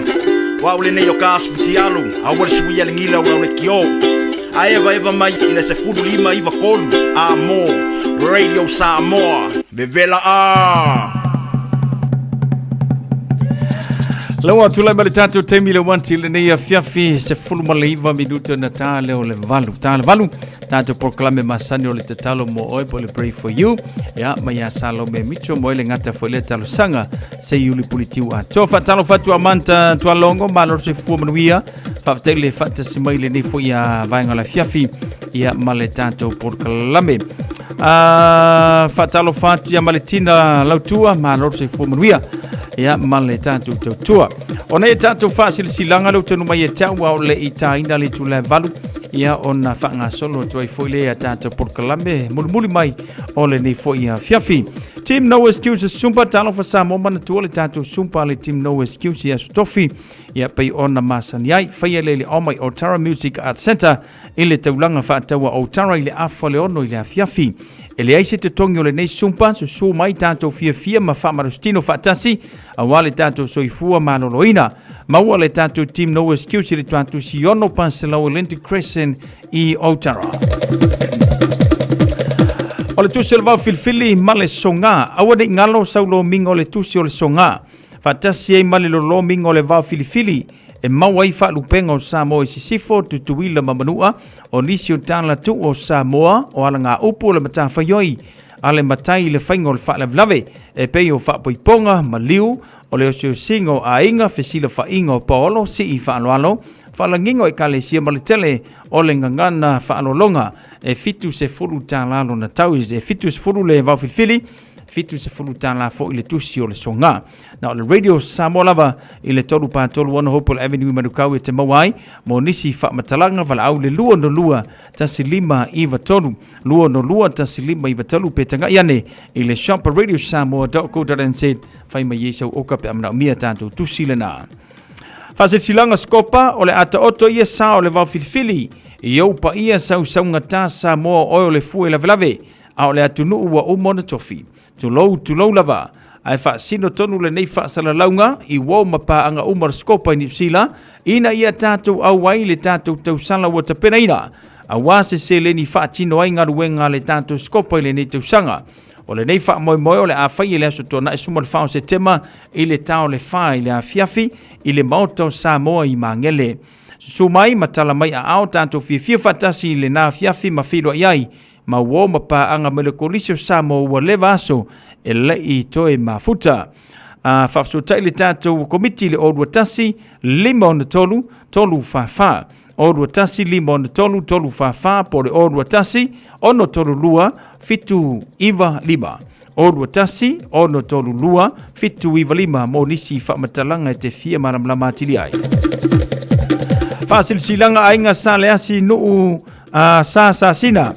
o au lenei o ka asu futialu, aua le suia le gila o lau lekiō. Ae evaeva mai i le 15 93 a mo Radio Samoa, vevela a! Lau atu lai ma le tatou taimi le wanti lenei afiafi 19 minuta na tā leo le valu. Tā le valu, tatou polokalame masani o le tatalo mo oe po le pray for you. Ia, mai ia Salome Mitchell mo ele ngata foi le talosaga se i uli pulitiu atoa. Faatalofa atu a manta tualongo, malo se fua manuia. Faafetai le faatasi mai lenei foi a vaega o le afiafi ia ma le tatou polokalame. Faatalofa atu ia Maletina Lautua, malo le soifua manuia ia ma le tatou tautua. Ona e tatou faasilasilaga le utanu mai e tau ao le itaina le itula e valu ia ona faagasolo atu ai foi le a tatou polokalame mulimuli mai o lenei foi afiafi. Team No Excuses Sumba, talofa Samoa manatua le tatou Sumba le Team No Excuses i Aso Tofi ia pei ona masani ai. Faia le le omai o Tara Music Art Center i le taulaga faataua o Tara i le afa o le ono i le afiafi. E leai se totogi o lenei sumpa, susu mai tatou fiafia ma faamalositino faatasi aua le tatou soifua maloloina. Maua le tatou Team No Excuse i le tuatusi 6 400 Atlantic Crescent i Otara. O le tusi o le vao filifili ma le soga. Aua ne i galo sau lomiga o le tusi o le soga. Faatasi ai ma le lolomiga o le vao filifili e maua ai faalupega o Samoa i Sisifo, Tutuila ma Manua, o nisi o tala tuu o Samoa o alagaupu o le matafaioi a le matai i le faiga o le faalavelave e pei o faapoipoga, maliu, o le osiosiga o aiga, fesilafaiga o paolo, sii faaaloalo, faalagiga o ekalesia ma le tele o le gagana faalologa e $70 lona tau, e 70 le vaofilifili, $70 foi le tusi o le soga. Na o le Radio Samoa lava i le 3 36 Hopewell Avenue i Manukau e te maua ai mo nisi faamatalaga valaau le 202 1593 202 1593 pe tagai ane i le shop radiosamoa.co.nz fai mai ai sau oka pe a manaomia tatou tusi lena. Faasilasilaga Scopa o le a taoto ia sa o le vao filifili i ou paia sausaugata Samoa oe o le fue lavelave a o le atunuu ua uma ona tofi. Tulou, tulou lava, ae faasino tonu lenei faasalalauga i uo ma paaga uma o le Scopa i Niu Sila, ina ia tatou auai le tatou tausala ua tapenaina, aua se seleni faatino ai galuega a le tatou Scopa i lenei tausaga. O lenei faamoemoe o le a fai i le aso Toonai 14 o Setema i le ta o le 4 i le afiafi i le Maota o Samoa i Magele. Susu mai ma tala mai aao tatou fiafia faatasi i lena afiafi ma feiloai ai ma uo ma paaga mai le Kolisi o Samoa ua leva aso e lei toe mafuta. A faafesootai le tatou komiti i le 021 563 344 021 563 344 po o le 021 632 795 021 632 795 mo nisi faamatalaga e te fia malamalama atili ai. Faasilasilaga aiga Saleasi nuu a sa sasina.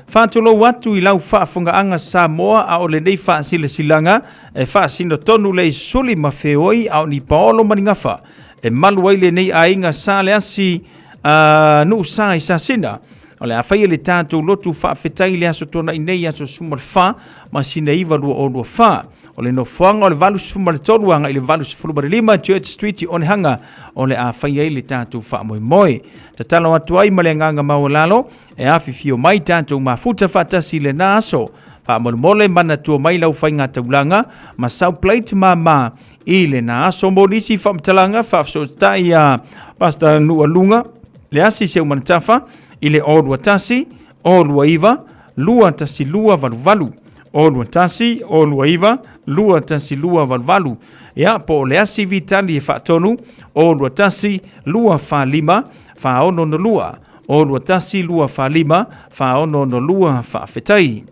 Faatulou atu i lau faafogaaga Samoa a o lenei faasilasilaga e faasino tonu lei suli ma feoi a o ni paolo ma ni gafa e malu ai lenei aiga Saleasi a nuu sa i Sasina. O le a faia le tatou lotu faafetai i le aso Tuanai nei aso 14 masina 9 2024. O le nofoaga o le 83 agai i le 85 Church Street i Onehanga o le a faia ai le tatou faamoemoe. Tatalo atu ai ma le agaga maualalo e afifio mai tatou mafuta faatasi i lena aso. Faamolemole manatua mai lau faiga taulaga ma sau plate māmā i lena aso. Mo nisi faamatalaga faafesootai a Pastor Nuualuga le asi Seumanutafa i le 021 029 21288 021 029 21288 ia po o le asi Vitali e faatonu 021 245 4662 021 245 4662 faafetai.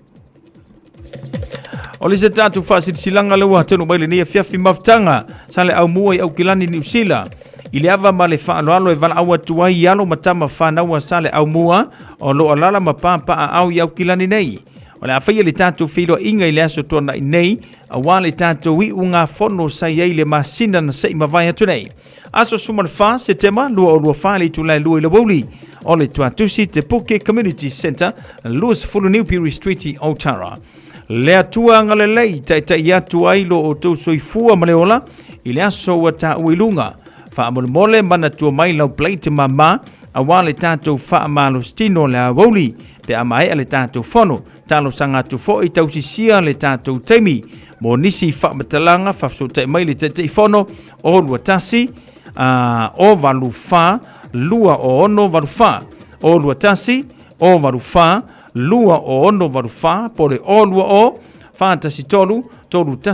O le se tatou faasilasilaga lea ua tonu mai lenei afiafi mafutaga sa le aumua i Aukilani Niu Sila i le ava ma le faaaloalo e valaau atu ai i alo ma tama fanau a sa le aumua o lo o alala ma papaaao i Aukilani nei. O le a faia le tatou feiloaiga i le aso Tuanai nei aua le tatou iugafono sa i ai le masina na se i mavae atu nei. Aso 14 Setema 2024 i le itula e 2 i le aoauli o le Tuatusi Te Puke Community Centre, 20 New Pirie Street i Otara. Le Atua agalelei taitai atu ai lo outou soifua ma le ola i le aso ua taua i luga. Faamolemole manatua mai lau plate mama aua le tatou faamalositino le aoauli pe a maea le tatou fono. Talosaga atu foi tausisia le tatou taimi mo nisi faamatalaga faafesootai mai le Taitaifono o 21 o 84 2684 o 21 o 84 2684 po le o 20 413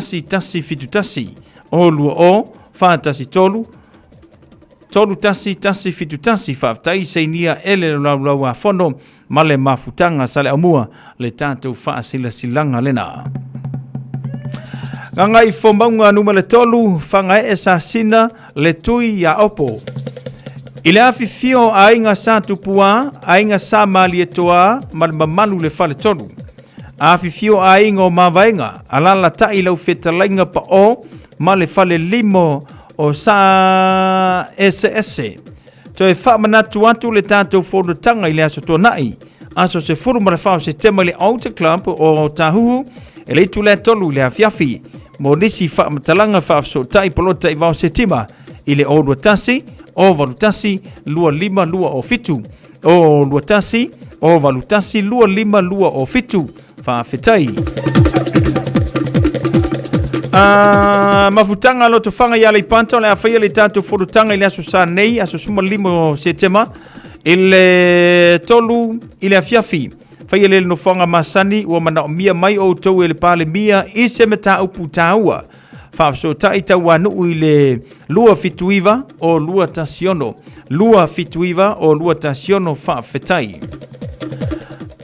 31 171 o 20 413 31 171. Faafetai sainia e le Laulau-a-Fono ma le mafutaga Saleaaumua le tatou faasilasilaga lena. Gagaifomauga numera 3, Fagaee Sasina le Tui ia Opo. I le afifio o aiga Sa Tupuā, aiga Sa Malietoa ma le mamalu le Faletolu. Afifio aiga o Mavaega, alalatai lau fetalaiga Paʻo ma le Falelima o Sa Eseese. Toe faamanatu atu le tatou fonotaga i le Aso Tuanai, aso 14 o Setema i le Altar Club o Tāhuhu, e le itula e 3 i le afiafi. Mo nisi faamatalaga faafesootai polota i vao Setima i le 021 081 25 207 021 081 25 207. Faafetai. Mafutaga lotofaga i Aleipata o le a faia le tatou fonotaga i le aso sa nei, aso 15 o Setema i le 3 i le afiafi. Faia le nofoaga masani ua manaomia mai outou e le Palemia i se mataupu taua. Faafesootai tauanuu i le 279 o 216 279 o 216. Faafetai.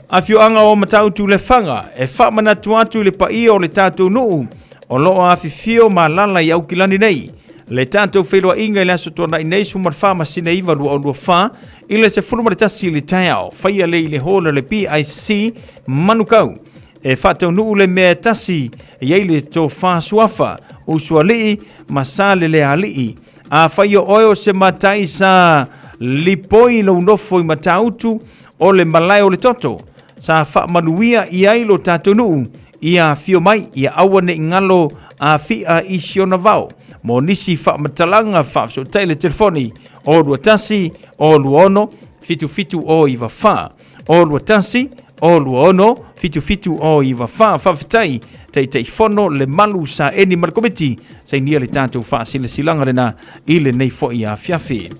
Afioaga o Matautu Lefaga e faamanatu atu i le paia o le tatou nuu o lo o afifio ma alala i Aukilani nei. Le tatou feiloaiga i le aso tuanai nei 14 masina 9 2024 i le 11 i le taeao. Faia le i le hall o le PIC Manukau. E faataunuu le mea e tasi e i ai le tofa suafa, usoalii ma salelealii. Afai o oe o se matai sa lipoi lou nofo i Matautu o le malae o le toto, sa faamanuia i ai lo tatou nuu, ia afio mai, ia aua ne i galo afia i si ona vao. Mo nisi faamatalaga faafesootai le telefoni o 21 o 26 77 o 94 o 21 o 26 77 o 94. Faafetai Taitaifono le malu saeni ma le komiti sainia le tatou faasilasilaga lena i lenei foi afiafi.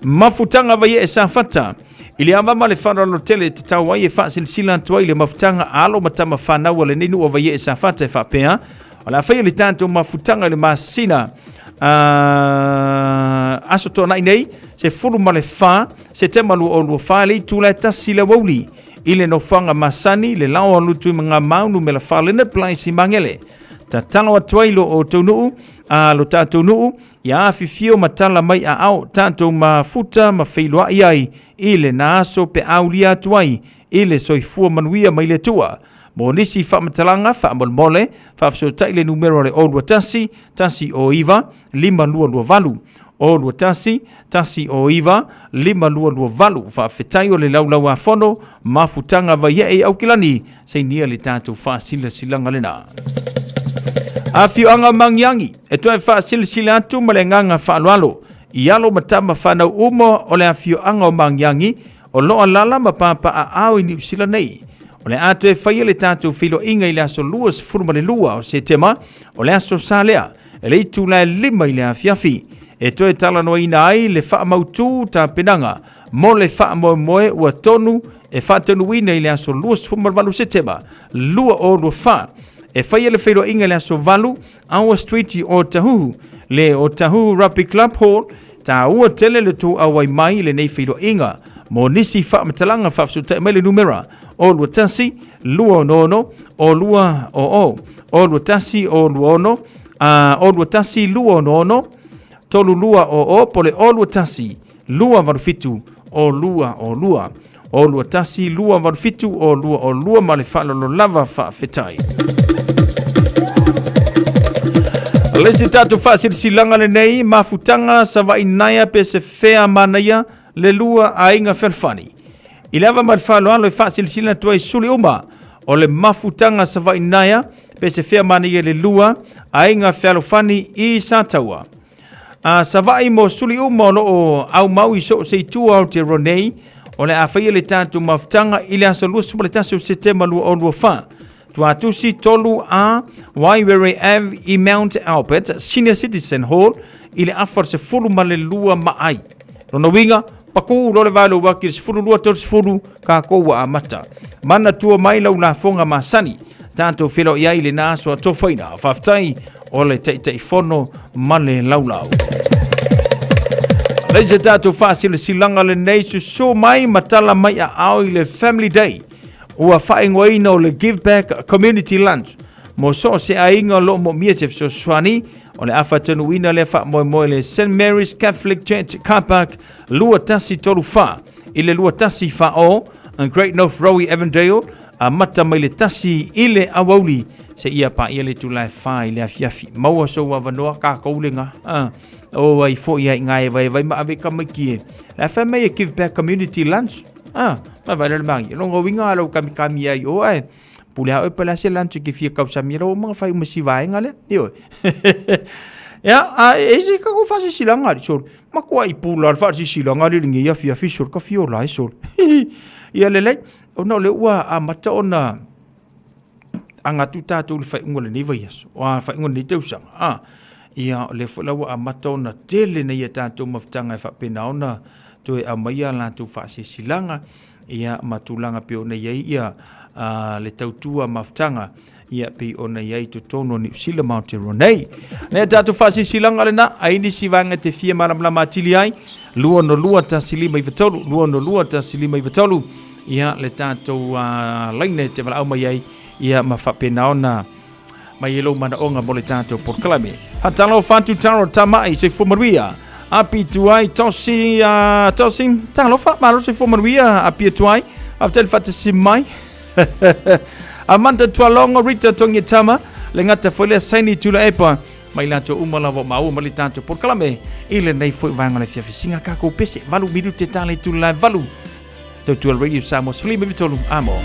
Mafutaga Vaiee Safata i le ava ma le faaaloalo tele e tatau ai e faasilasila atu ai le mafutaga a alo ma tama fanau a lenei nuu o Vaiee Safata e faapea, o le a faia le tatou mafutaga i le masina aso Toanai nei, 14 Setema 2024 le itula e 1 le aoauli i le nofoaga masani le lao alutu i Magamau numera 4 Leonard Place i Magele. Tatalo atu ai lo outou nuu a lo tatou nuu ia afifio ma tala mai aao tatou mafuta ma feiloai ai i lena aso pe aulia atu ai i le soifua manuia mai le Atua. Mo nisi faamatalaga faamolemole, faafesootai le numera o le 021 109 5228. 021 109 5228. Faafetai o le Laulau-a-Fono, mafutaga Vaiee i Aukilani, sainia le tatou faasilasilaga lena. Afioaga o Magiagi, e toe faasilasila atu ma le agaga faaaloalo i alo ma tama fanau uma o le afioaga o Magiagi o lo o alaala ma papaaao i Niu Sila nei. O le a toe faia le tatou feiloaiga i le aso 22 o Setema, o le aso sa lea, e le itula e 5 i le afiafi, e toe talanoaina ai le faamautu tapenaga mo le faamoemoe ua tonu e faataunuuina i le aso 28 Setema 2024. E faia le feiloaiga i le aso 8 Our Street i Otahuhu, le Otahuhu Rugby Club Hall. Taua tele le tou auai mai i lenei feiloaiga. Mo nisi faamatalaga faafesootai mai le numera o 21 266 o 2 o o 21 o 26 o 21 266 32 o o po le o 21 287 o 2 o 2 o 21 287 o 2 o 2 ma le faaaloalo lava. Faafetai. Le isi tatou faasilasilaga lenei mafutaga Savaii naia pe se fea manaia le lua aiga fealofani. I le ava ma le faaaloalo e faasilasila atu ai suli uma O le mafutaga Savaii Naea, Pesefea Manaia le lua, Aiga Fealofani i Sataua. A Savaii mo suli uma o loo aumau i so o se itu o Aotearoa nei, o le a faia le tatou mafutaga i le aso 21 o Setema 2024. Tuatusi 3A Waiwere Ave i Mount Albert Senior Citizen Hall i le afa o le 12 ma ai. Lona uiga, pakū loa le valo ua ki le 12:30 kākou ua amata. Manatua mai lau lafoga masani. Tatou feiloai ai i lena aso atofaina. Faafetai o le Taitaifono ma le laulau. Leai se tatou faasilasilaga lenei susu mai ma tala mai aao i le Family Day ua faaigoaina o le Give Back Community Lunch mo so o se aiga o lo o moomia se fesoasoani o le a faataunuuina lea faamoemoe le St Mary's Catholic Church Car Park 2134 i le 2140 Great North Road Avondale amata mai le 1 i le aoauli seia paia le itula e 4 i le afiafi. Maua sou avanoa kākou le ngā. Ah, o ai foi ai ngā e vai vai ma ave kamaiki e. La whai mai e give back community lunch. Ah, ma vai le mangi. Longa winga alo kami kami ai o ai. Pule hao e pala se lunch ki fia kausami ro mga whai umasi vaenga le. Io. Ya, a e se ka ko fasi silanga ri sol. Ma kua i pula le fasi silanga li ngi ya fia fi sol ka fio lai sol. Ia le le ona o le ua amata ona aga atu tatou i le faaiuga o lenei vaiaso, a faaiuga o lenei tausaga, a ia o lea foi la ua amata ona tele nei a tatou mafutaga e faapena ona toe aumaia a latou faasilasilaga ia ma tulaga pei ona i ai ia le tautua mafutaga ia pei ona i ai i totonu o Niu Sila ma Aotearoa nei. Nei a tatou faasilasilaga lena, ai nisi vaega e te fia malamalama atili ai, 262 1593, 262 1593, ia le tatou laina e te valaau mai ai, ia ma faapena ona mai e lou manaoga mo le tatou polokalame. Hatalofa atu taro tamai soifua manuia. Api tuai tosi tosi talofa malo soifua manuia api tuai. Faafetai le faatasi mai. Amanda Tualongo Rita Tongi Tama le gata foi lea Saini Tulaepa mai latou uma lava o maua ma le tatou polokalame i lenei foi vaega o le afiafi. Singa kākou pese, 8 minute tale tula 8. Tautua Radio Samoa 13 amo.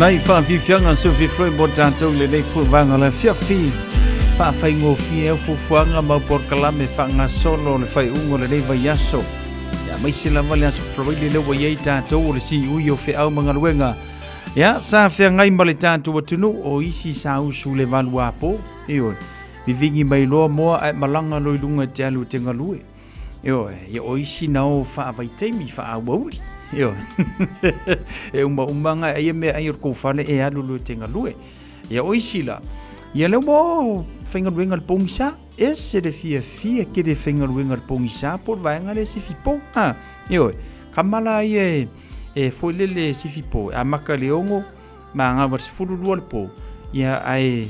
Nai whaafifianga Sylvie Floyd mo tātou le nei fua vanga le fiafi whaafaingofie au fufuanga mau porokalame whaangasolo le whaiungo le nei vaiaso. Ia maise lava le aso Floyd le ua iai tātou o le siui o feau ma galuega. Ia sa feagai ma le tātou atunuu o isi sa usu le valuapo. Ioe, vivingi mai loa moa ae malaga loa i luga i te alu e te galue. Ioe, ia o isi na o faavaitaimi, faauauli. Ioe. e umauma nga ia mea ai o le kou fale e alu loa e te galue. Ia o isi la, ia lea ua o faigaluega le pogisa, ese le fiafia kele faigaluega le pogisa po o le vaega lea sifi po. Ha, ioe, kama la ia e, e foi lele sifi po, e amaka le 6, ma gawa le 12 le po, ia ae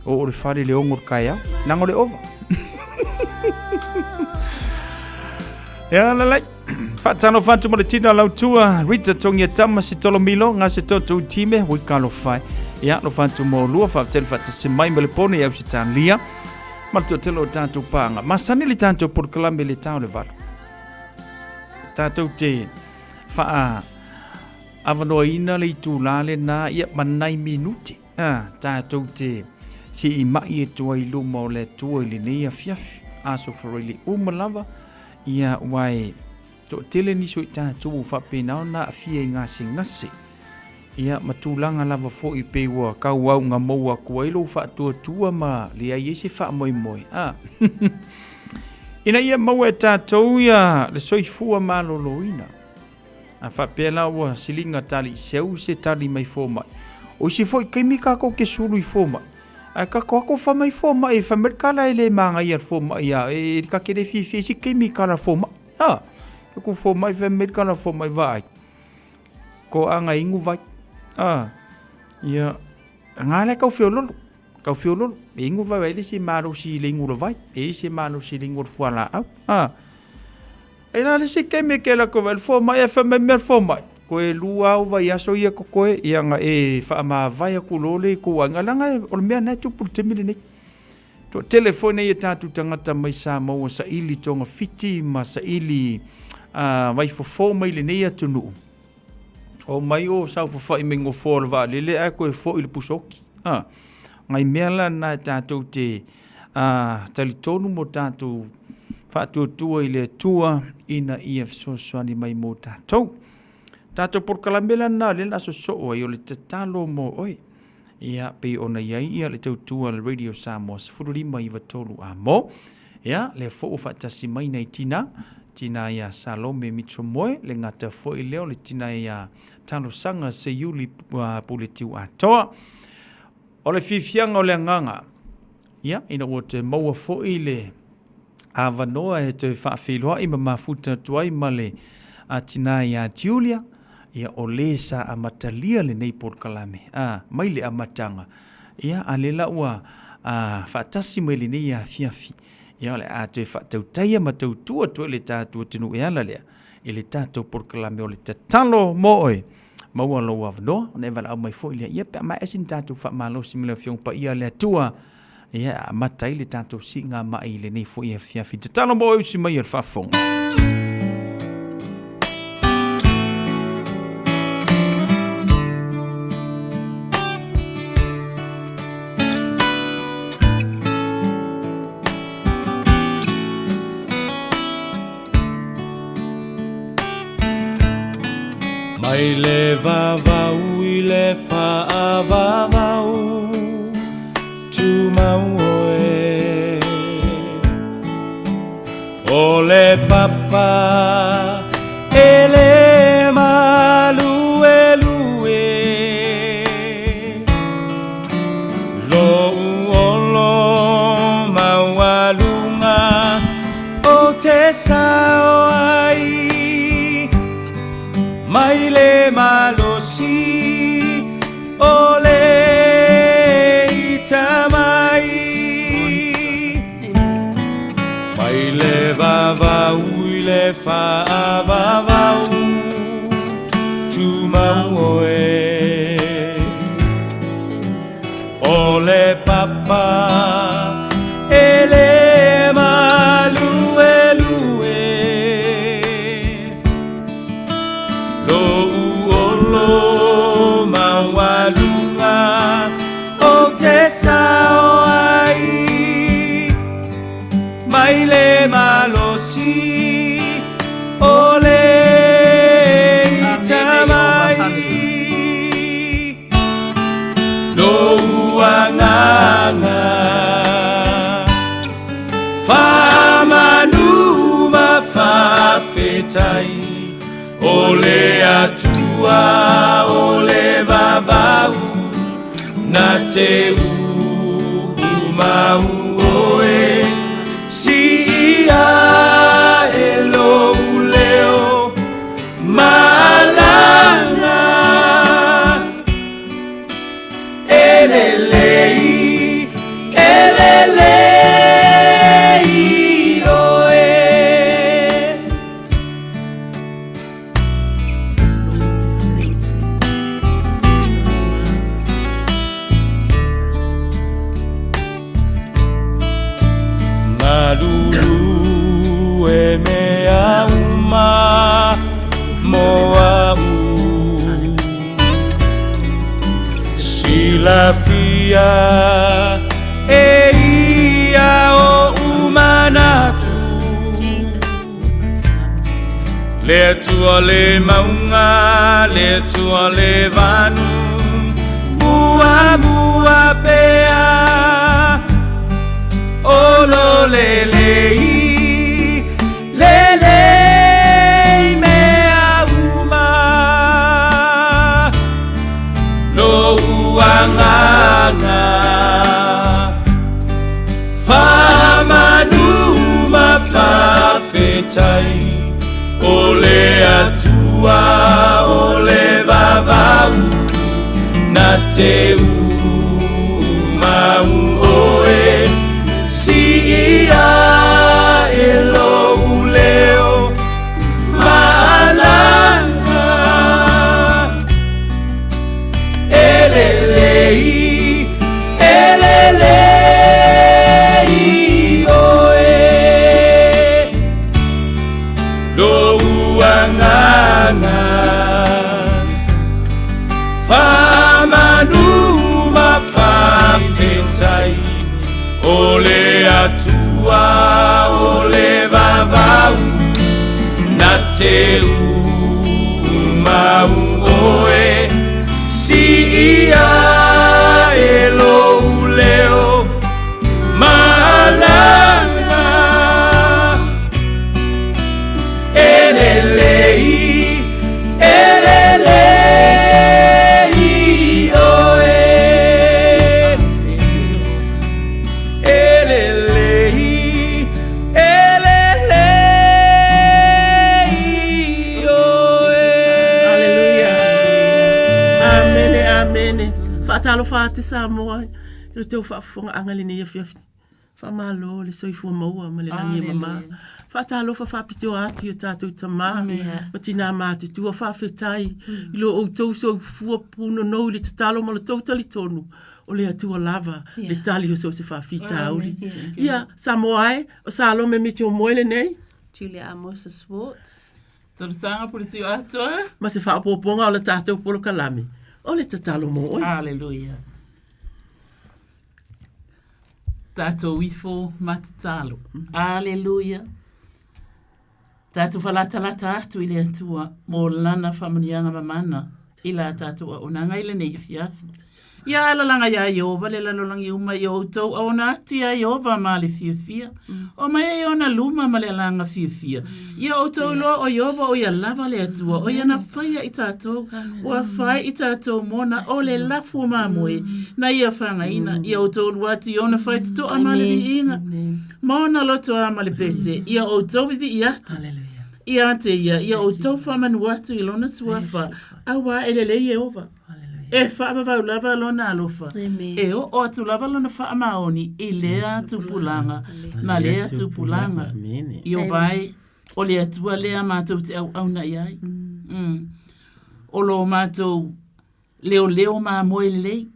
O o le fale le 6 o le taeao. Leaga o le ova. Ia lalai. Faatalofa atu ma le tina lautua Rita Tongia Tama se tolomilo nga se toto time hui kalo fai. Ia lofa atu mo lua faafetai le faatasi mai ma le pone i Ausetalia. Ma le toatele o tatou paaga. Masani le tatou polokalame le tao le valu. Tatou te faa avanoaina le itulā lena ia ma nai minute. A, tatou te siima'i atu ai i luma o le Atua i lenei afiafi, aso Faraile uma lava, ia, ua e toatele nisi o i tatou ua faapena ona aafia i gasegase, ia, ma tulaga lava foi pei ua tauauga mou atu ai lou faatuatua ma leai ai se faamoemoe. A, ina ia maua e tatou ia le soifua maloloina. A faapea la ua siliga tali seu se tali mai fomai. O isi foi taimi tatou te sulu i fomai, ae tatou ato fa mai fomai, fai mai le tala e le manaia le fomai a e ta te le fiafia i isi taimi i tala fomai. A, tatou fomai fai mai le tala fomai vaai, toaga inu vai. A, ia, nga la e tau feololo, tau feololo, e inu vai, e le se malosi i le inu o le vai, e le se malosi i le inu o le fualaau. A, E la le isi taimi ke la ko el fomai e fai mai mea fomai. Koe lua au vaiaso ia kokoe ia nga e faamavae aku loa le i kou aiga leaga o le mea na e tupu i le taimi lenei. Toatele foi nei e tatou tagata mai Samoa ua saili togafiti ma saili vaifofo mai lenei atunuu. O mai o saofafai mai gofoa o le vaalele ae toe foi i le pusoki. Ha. Ngai mea la na e tatou te talitonu mo tatou faatuatua i le Atua ina ia fesoasoani mai mo tatou. Tatou polokalame la na lea la sosoo ai o le tatalo mo oe. Ia pei ona i ai ia le tautua le Radio Samoa 1593 a mo. Ia lea foi ua faatasi mai nai tina, tina ia Salome Mitchell-Moe, le gata foi lea o le tina ia Talosaga Seiuli Puletiu Atoa. O le fiafiaga o le agaga, ia, ina ua toe maua foi le avanoa e toe faafeiloai ma mafuta atu ai ma le tina ia Julia, ia, o le sa amatalia lenei polokalame, a, mai le amataga, ia, a lea la ua faatasi mai lenei afiafi, ia, o le a toe faatautaia ma tautua atu ai le tatou atunuu e ala lea i le tatou polokalame o le tatalo mo oe. Maua lou avanoa, ona e valaau mai foi lea, ia pe a maea sina tatou faamalosi ma le Afioga Paia a le Atua, ia e amata ai le tatou siigamai i lenei foi afiafi. Tatalo mo oe usi mai o le faafofoga. Mai le vavau i le faavavau Tumau oe O le papa e le maluelue Lou olo maualuga O te sao ai mai le malosi o le ita mai. Mai le vavau i le faavavau tumau oe. O le papa e le maluelue Lou olo maualuga. Atua o le vavau na te mau oe si ia e lou leo malaga E lelei, e lelei oe. Malulu e mea uma mo a'u Silafia e ia o'u manatu Le Atua le mauga, le Atua le vanu Muamua pea O lo lelei, lelei mea uma Lou agaga Faamanu ma faafetai O le Atua o le vavau Na te mau oe Siia e lou leo Malaga E lelei, e lelei oe Lou agaga Faamanu ma faafetai O le Atua o le vavau Na te mau oe Siia e lou leo Malaga E lelei, e lelei oe E lelei, e lelei oe. Haleluia. Amene, amene. Faatalofa atu Samoa i lo tou faafofogaaga i lenei afiafi. Faamalo le soifua maua ma le lagi e mama. Faatalofa faapitoa atu i o tatou tama ma tinā matutua. Faafetai i lo outou soifua punonou i le tatalo ma lo tou talitonu o le Atua lava le tali o so o se faafitauli. Ia, Samoa e, o Salome Mitchell Moe lenei. Julia Amosa Swartz. Tolosaga Puletiu Atoa. Ma se faaopoopoga o le tatou polokalame, o le tatalo mo oe. Hallelujah. Tatou ifo ma tatalo. Hallelujah. Tatou falatalata atu i le Atua mo lana faamanuiaga mamana i la tatou auaunaga i lenei afiafi. Ia alalaga iā Ieova le lalolagi uma i o outou auauna atu iā Ieova ma le fiafia, o mai ai ona luma ma le alaga fiafia. Ia outou iloa o Ieova o ia lava le Atua, o ia na faia i tatou, ua fai i tatou mona o le lafu o mamoe na ia fagaina. Ia outou lua atu i ona faitotoa ma le viiga, ma ona lotoa ma le pese, ia outou vivii atu. Ia te ia, ia outou faamanu atu i lona suafa, auā e lelei Ieova. E faavavau lava lona alofa, e oo atu lava lona faamaoni i lea tupulaga ma lea tupulaga. Ieova e, o le Atua lea matou te auauna i ai. Mm. O lo matou leoleo mamoe lelei,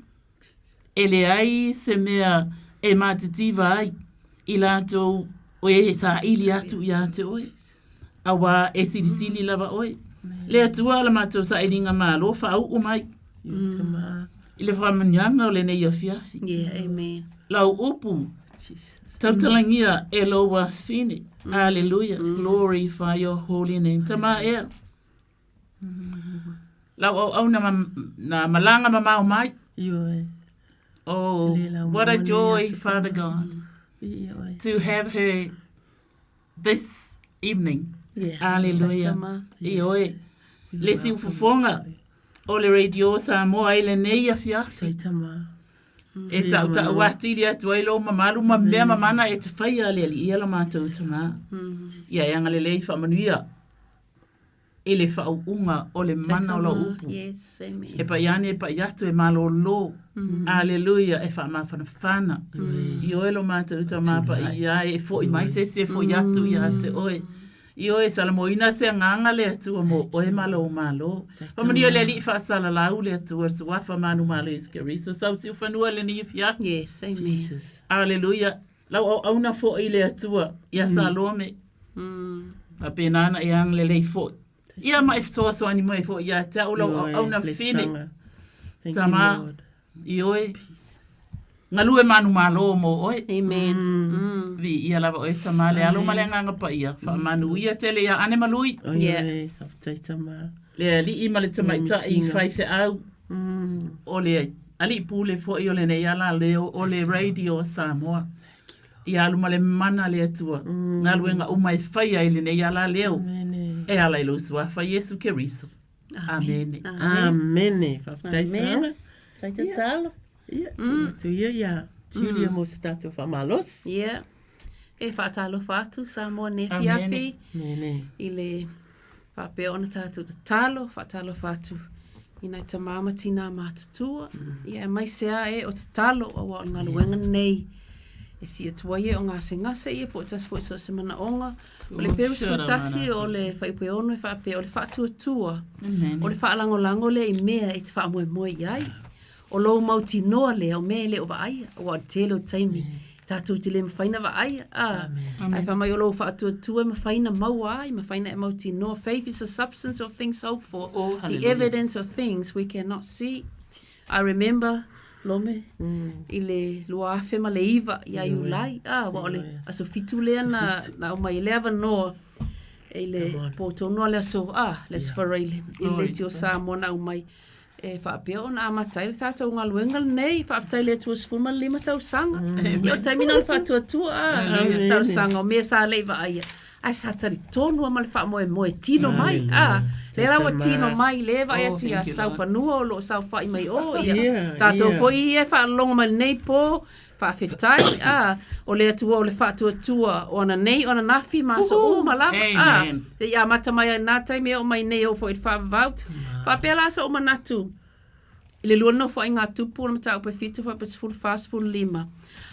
e leai se mea e matitiva ai i latou o e saili atu ia te oe, auā e silisili lava oe. Le Atua o la matou sailiga malo faauu mai i le faamanuiaga o lenei afiafi. Yeah, amen. Lau upu tautalagia e lou afine. Hallelujah. Glorify your holy name. Tama ea. Lau auauna ma, na malaga mamao mai. Ioe. Oh, what a joy, Father God, to have her this evening. Yeah. Hallelujah. Ioe. Le si ufofoga. O le Radio Samoa i lenei afiafi. E taʻutaʻu atili atu ai lou mamalu ma mea mamana e te faia a le Alii ia lo matou Tamā. Ia e agalelei faamanuia i le faauuga o le mana o lau upu. Yes, amen. E pai ane e pai atu e malōlō. Aleluia, e faamafanafana. I oe lo matou Tamā paia e foʻi mai se isi e foʻi atu ia te oe. Ioe, salamoina se agaga le Atua mo oe ma lou malo. Faamanuia le Alii faasalalau le Atua le Suafa manumalo Iesu Keriso sau siufanua i lenei afiafi. Yes, amen. Jesus. Aleluia. Lau auauna foi le Atua ia Salome. Faapena ona e agalelei foi. Ia ma e fesoasoani mai foi ia te au lau Ioe, auauna fine. blessanga. Thank you, Tama. Lord. Ioe. Galue manumalo mo oe. Amen. Mm. Viia lava oe Tamā le Alo ma le Agaga Paia. Faamanuia tele iā Ane ma Lui. Oi, Yeah. oi, faafetai Tamā. Le alii ma le tamaitai Mimitinga. faifeau o le alii pule foi o lenei alaleo o le Radio Samoa. Ia alu ma le mana le Atua. Galuega uma e faia i lenei alaleo. E ala i lou suafa Iesu Keriso. Amene. Amene. Faafetai Amen. Sara. Faafetai tatalo. Ia, tuu atu ia iā Julia mo se tatou faamalosi. Yeah. E faatalofa atu Samoa nei afiafi Amene. i le faapea ona tatou tatalo, faatalofa atu i nai tamā ma tinā matutua. Ia aemaise lava e o tatalo aua o le galuega lenei e sii atu ai e o gasegase ia po o tasi foi so o se manaoga. O le Heberi 11 o le fuaiupu e 6 e faapea o le faatuatua o le faalagolago lea i mea e te faamoemoe i ai. O lou mautinoa lea o mea e le o vaaia, aua o le tele o taimi tatou te le mafai ona vaaia, a. Ae fai mai o lou faatuatua e mafai ona maua ai, mafai ona e mautinoa. Faith is the substance of things hoped for, Oh, the hallelujah. evidence of things we cannot see. I remember Lome, i le 2009 ia Iulai, a, aua o le aso fitu lea na, na aumai ai le avanoa i le po tonu lava le aso, a, le aso Faraile, i le Leitio Samoa na aumai. E faapea ona amata ai le tatou galuega lenei. Faafetai i le Atua 15 tausaga. Ia o le taimi lena o le faatuatua, a, talosaga o mea sa le i vaaia. Ae sa talitonu lava ma le faamoemoe, tino mai, a. Lea la ua tino mai, lea e vaai atu ia Saufanua o lo o saofai mai o, ia tatou foi ia e faalologo mai lenei po, Faafetai, a, o le Atua o le faatuatua o ana nei, o ananafi ma aso uma lava, a, seia amata mai ai lena taimi e oo mai nei e oo foi i le faavavau. Faapea la soʻu manatu i le lua nofoaiga a Tupu o le mataupu e 7 faapea 14, 15.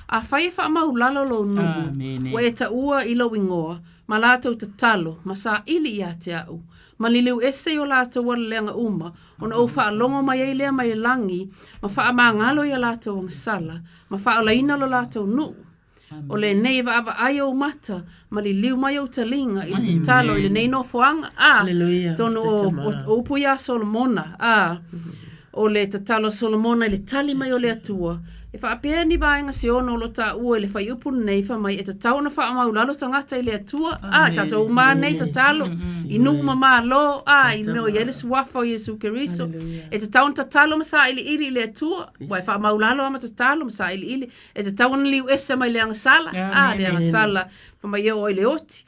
Afai e faamaulalo lou nuu, ua e taua i lou igoa, ma latou tatalo, ma saili ia te au, ma liliu ese i o latou alaleaga uma, ona ou faalogo mai ai lea mai le lagi, ma faamagalo i a latou agasala, ma faaolaina lo latou nuu. O lenei e vaavaai ou mata, ma liliu mai ou taliga i le tatalo i lenei nofoaga, a, tonu o, o, o upu ia a Solomona, a, o le tatalo a Solomona i le tali mai o le Atua, e faapea ni vaega se ono o lo taua i le fuaiupu lenei, fai mai, e tatau ona faamaulalo tagata i le Atua, a, tatou uma nei tatalo, i nuu ma malo, a, i mea o i ai le suafa o Iesu Keriso, e tatau ona tatalo ma sailiili i le Atua, ua e faamaulalo lava ma tatalo ma sailiili, e tatau ona liu ese mai le agasala, a, le agasala, fai mai e oo i le oti.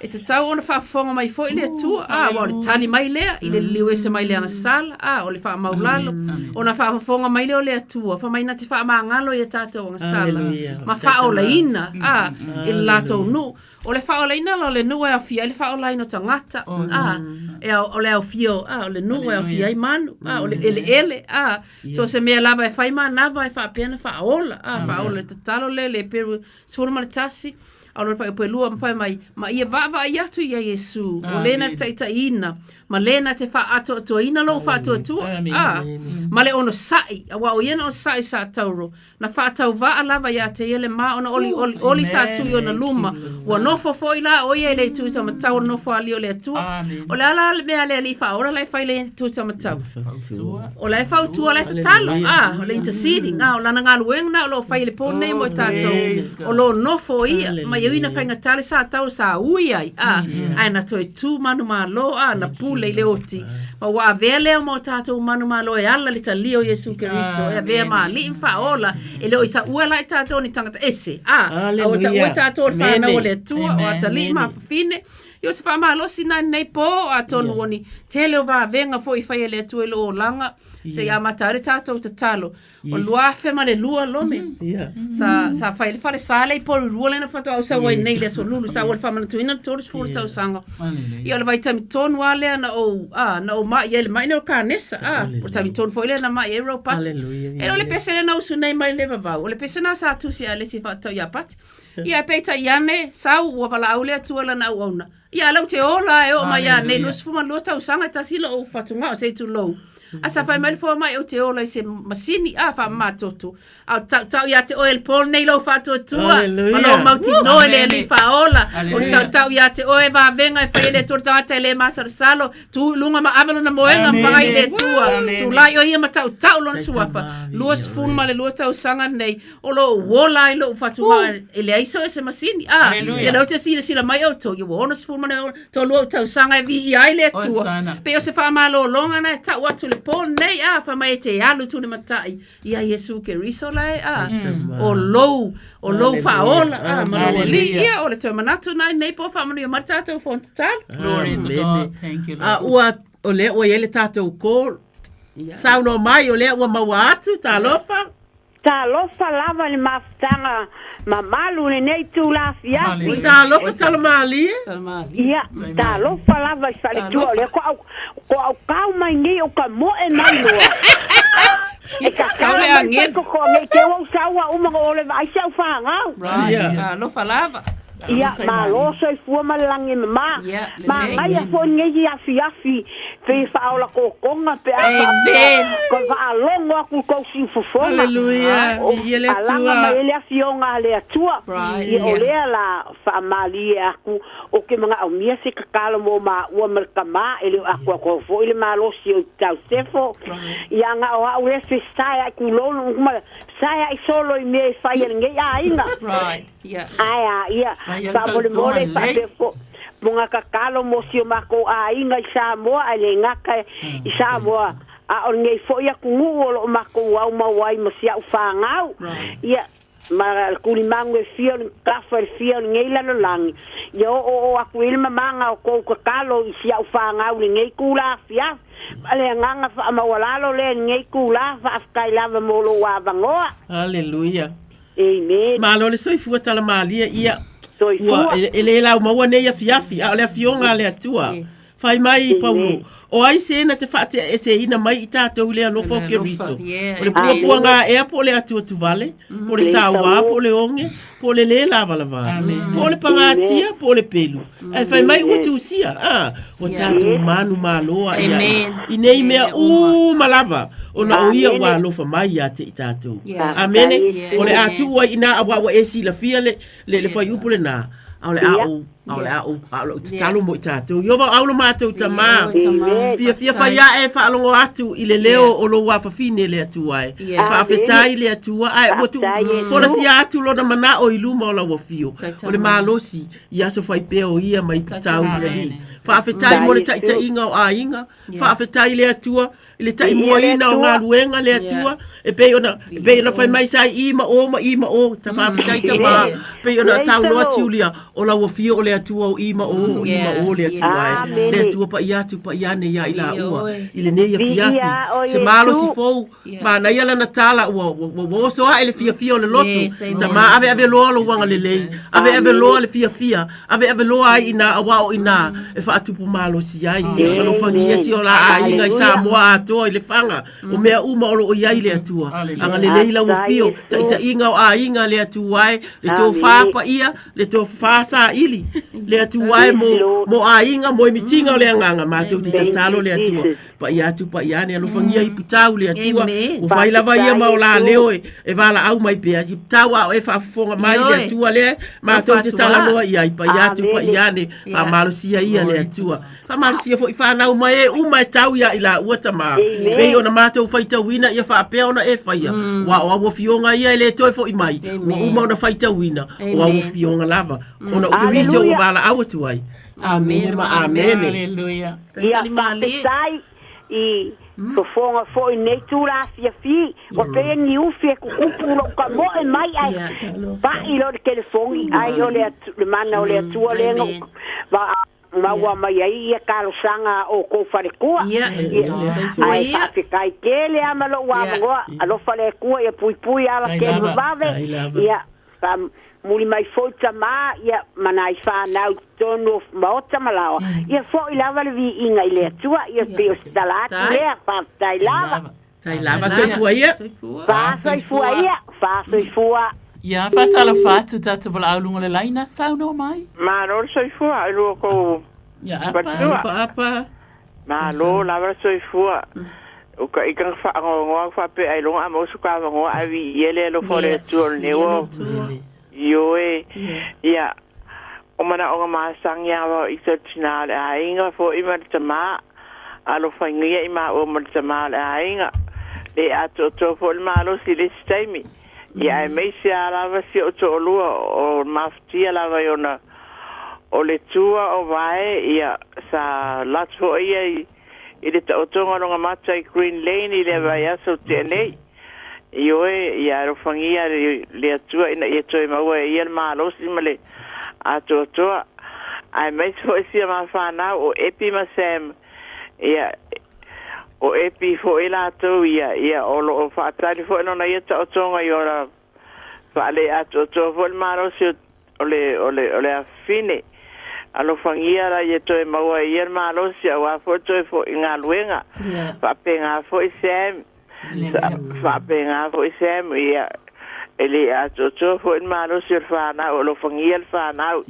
E tatau ona faafofoga mai foi le Atua, ā, aua o le tali mai lea i le liliu ese mai le agasala, ā, o le faamaulalo. Ona faafofoga mai lea o le Atua, fai mai na te faamagalo i a tatou agasala, ma faaolaina, ā, i le latou nuu. O le faaolaina la o le nuu e aofia ai le faaolaina o tagata, ā, e ao, o le aofia o, ā, o le nuu e aofia ai manu, ā, o le eleele, ā, so o se mea lava e fai manava e faapea ona faaola, ā, faaola i le tatalo lea i le Heperu 11, A o lona fuaiupu e lua ma fai mai, ma ia vaavaai atu ia Iesu, o lena te taitaiina, ma lena te faaatoatoaina lou faatuatua, a, ma le onosai, aua o ia na onosai sa tauro, na faatauvaa lava ia te ia le ma ona oli oli oli sa tu i ona luma, ua nofo foi la o ia i le itu taumatau o le nofoalii o le Atua. O le a la le mea a le Alii faaola la e fai i le itu taumatau? O la e fautua, o la e tatalo, a, o le interceding, a, o lana galuega na o lo o fai i le po nei mo i tatou, o lo o nofo ia, ma ia uina faigata le sa tau sa ui ai, a, ae na toe tu manumalo, a, na pule i le oti, ma ua avea lea mo tatou manumalo e ala le talia o Iesu Keriso, e avea ma alii ma faaola, e le o i taua la i tatou ni tagata ese, a, a ua taua i tatou o le whanau o le Atua, o atalii ma afafine, Ia o se faamalosi na nei po atonu yeah. oni tele o vavega foi fai e le Atua i lou olaga yeah. seia amata ai le tatou tatalo. Yes. O 2002 lome. Mm -hmm. Yeah. Sa sa fai le fale sa le i Porirua lena faatoa ou sau ai nei le aso lulu sa ua le faamanatuina le 30 tausaga. Ia o le vaitaimi tonu lava lea na ou a na ou mai ai le mai o kanesa a o le taimi tonu foi lea na mai ai Ropati. E le o le pese lea na usu nei mai le vavau. O le pese na sa tusi a le isi faatatau ia Pati. Ia peitai ane sau ua valaau le Atua lana auauna. Ia lau te ola e oo mai ia nei 22 tausaga e tasi lou fatugao sei tulou. A sa fai mai le fomai ou te ola i se masini a faamamatoto. A o tautau ia te oe le po nei lou faatuatua. Ma lou mautinoa i le Alii faaola. O te tautau ia te oe vavega e fai e le Atua le tagata e le masalosalo. Tu i luga ma ave lona moega ma vaai i le Atua. Tulai o ia ma tautau lona suafa. 22 tausaga nei o lo o ola ai lou fatugao e leai so o se masini. A, ia lea ou te silasila mai outou, ia ua 63 ou tausaga e viia ai le Atua. Pei o se faamalologa na e tau atu le po lenei, a, fai mai e te alu tulimatai ia Iesu Keriso la e, a, o lou, o lou faaola, a, ma lou alii. Ia, o le toe manatu na i lenei po, faamanuia mai le tatou fono tatalo. Glory to God. Thank you, Lord. A ua, o lea ua i ai le tatou call. Saunoa mai, o lea ua maua atu, talofa. Talofa lava i le mafutaga mamalu i lenei itula afiafi. Talofa Talamalie. Ia, talofa lava i faletua o lea ko au ko au kau mai nei o ka moe mai loa. E ka Sau kala le mai agelu. whai koko nei te au saua uma o le vaai se au whangau. Right. Yeah. Alofa lava. Ia, malo soifua ma le lagi e mamā. Ia, lenei. Manaia foi lenei afiafi pe faaola kokoga pe a Amen. faapea ko faalogo atu i tou siufofoga. Hallelujah. O Viia le alaga Atua. mai ai le afioga a le Atua. Right. Ia, o Yeah. lea la faamalie atu ou te manaomia se tatalo mo maua ma le tamā e le o atoatoa foi le malosi o Tausefo. Ia na o au lea fesae ai tulou le ma sae ai solo i mea e fai e lenei aiga. Right. Yeah. Ae a ia, Fai a le faamolemole tautoa lelei. faapea fo mo ngā tatalo mo si o mākou aiga i Samoa ae le gata i Samoa a o lenei foi atunuu o loo matou aumau ai ma si au fanau. Ia, ma le tulimagu e fia o le tafa i le fia o lenei lalolagi, ia oo oo atu i ai le mamaga o tou tatalo i si au fanau i lenei itula afiafi. Ma le agaga faamaualalo lea i lenei itula, faafetai lava mo lou avanoa. Hallelujah. Amen. Malo le soifua talamalie ia. Soifua. Ua e, e le lau maua nei afiafi, a o le afioga a le Atua. Yes. Fai mai Amen. Paulo, o ai se na te whaatea e se ina mai i tātou i le alofa o Le Keriso. alofa, yeah, O le amen. puapua ngā ea po o le atua tuvale, po o le Le sauā, sauā. po o le onge, po o le le lavalava, po o le pagatia, po o le pelu. Ae fai mai ua tusia, a, ua tātou manu maloa ia Amen. i nei mea uma lava, ona o ia Amen. ua alofa mai ia te i tātou. Yeah. Amene, Yeah. o le a Amen. tuu ai ina aua ua e silafia le, le, le fuaiupu lenā, a o le a ou, a o le a ou, a o lou tatalo mo i tātou. Iofa o au lo mātou tamā. Amen. Fiafia fai ae faalogo atu i le leo o lou afafine le Atua e. Yeah. Faafetai le Atua ae ua tuu Faafetai, Iesu. folasia atu lona manao i luma o lau afio. Taitama. O le malosi i aso fai pea o ia mai tau i le alii. Faafetai mo le taitaiga o aiga. Faafetai le Atua i le taimuaina o galuega le Atua e pei ona e pei ona fai mai sa i ma o ma i ma o ta faafetai tamā pei ona saunoa Julia o lau afio o le Atua o i ma o o i ma o le Atua e le Atua paia atu paia ane ia i laua i lenei afiafi se malosi fou manaia lana tala ua ua ua oso ae le fiafia o le loto tamā aveave loa lou agalelei aveave loa le fiafia Aveave loa ai inā aua o inā e faatupu malosi ai. Alofagia si o la aiga i Samoa atoa i le faga o mea uma o loo i ai le Atua. Agalelei lau afio, taitaiga o aiga le Atua e, le tofa paia, le tofa saili, le Atua e mo, mo aiga, mo mitiga o le agaga, matou te tatalo le Atua. Paia atu paia ane, alofagia i putau le Atua. Ua fai lava ia ma o la leo e, e valaau mai pea. I putau a o e faafofoga mai le Atua lea, matou te talanoa i ai. Paia atu paia ane, faamalosia ia le Atua. Faamalosia foi whanau mai e uma e tau ia i la ua tamā. Pei ona matou faitauina ia faapea ona e faia. Ua o au afioga ia e le toe foi mai. Ua uma ona faitauina, o au afioga lava. Ona o Keriso ua valaau atu ai. Amene ma amene. Hallelujah. Ia faafetai i fofoga foi i lenei itula afiafi, ua pei e niufi e tutupu lou tamoe mai ae pai loa le telefoni ai o le mana o le Atua lea na ou maua mai ai ia talosaga a outou faletua. Ia, Ia, ae faafetai tele lava ma lou avanoa. Alofa le Atua ia puipui ala tele vavave. Ia, faamuli mai foi tama, ia, ma nai fanau i totonu o maota ma laoa. Ia foi lava le viiga i le Atua. Ia, pei o se tala atu lea. Faafetai lava. Tai lava soifua ia. Faasoifua ia, faasoifua. Ia, faatalofa atu tatou valaau luga o le laina, saunoa mai. Malo le soifua i lua kou Ia, apa. faletua. Alofa apa. Malo lava le soifua. O ka ika na faagoagoa faapea ailoga a maua so ka avanoa ae viia le alofa o le Atua o lenei ua Ioe. Ia, o manaoga masani lava i se tinā o le aiga foʻi ma le tamā. Alofagia i maua ma le tamā o le aiga. Le atoatoa foʻi le malosi i le isi taimi. Ia aemaise lava lava si ou toalua o mafatia lava i ona o le tua o Vae, ia, sa alu atu foʻi ia i i le taotoga o lona mata i Green Lane i le vaiaso ua tea nei. Ioe, ia alofagia le, le Atua ina ia toe maua e ia le malosi ma le atoatoa. Aemaise foi sia ma whanau o Epi ma Sam, ia, o Epi foi latou ia, ia, o lo o faatali foi lona ia taotoga i ona faaleatoatoa foi le malosi o le, o le, o le afafine. Alofagia la ia toe maua e ia le malosi auā foi toe foi i galuega. Faapena foi Sam, faapena foi Sam, ia, e le atoatoa foi le malosi o le fanau, alofagia le fanau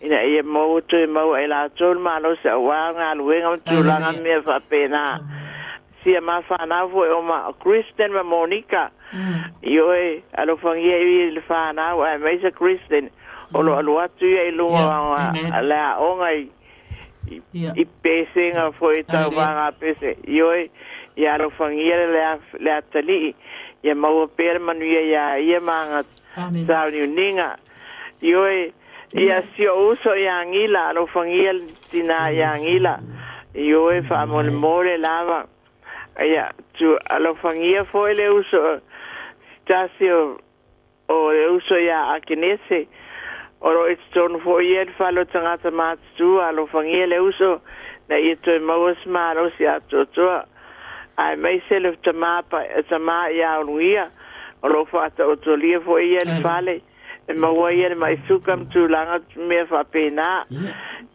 ina ia maua toe maua e latou le malosi auā galuega ma tulaga ma mea faapena. Sia ma fanau foi o ma Kristen ma Monica, ioe, alofagia i le fanau aemaise Kristen o lo o alu atu ia i luga o le aoga i i pesega foi tauvaga pese. Ioe, ia alofagia le le atalii ia maua pea le manuia iā ia ma aga sauniuniga. Ioe, ia si ou uso iā Gila, alofagia le tinā iā Gila. Ioe, faamolemole lava. Ia, tu alofagia foi le uso se tasi o O le uso iā Akenese, o lo o i totonu foi ia i le fale o tagata matutua, alofagia le uso ina ia toe maua se malosi atoatoa. Aemaise le tama, tama iā Ulugia, o lo o faataotolia foi ia i le fale e maua ai le mai suka ma tulaga mea faapena.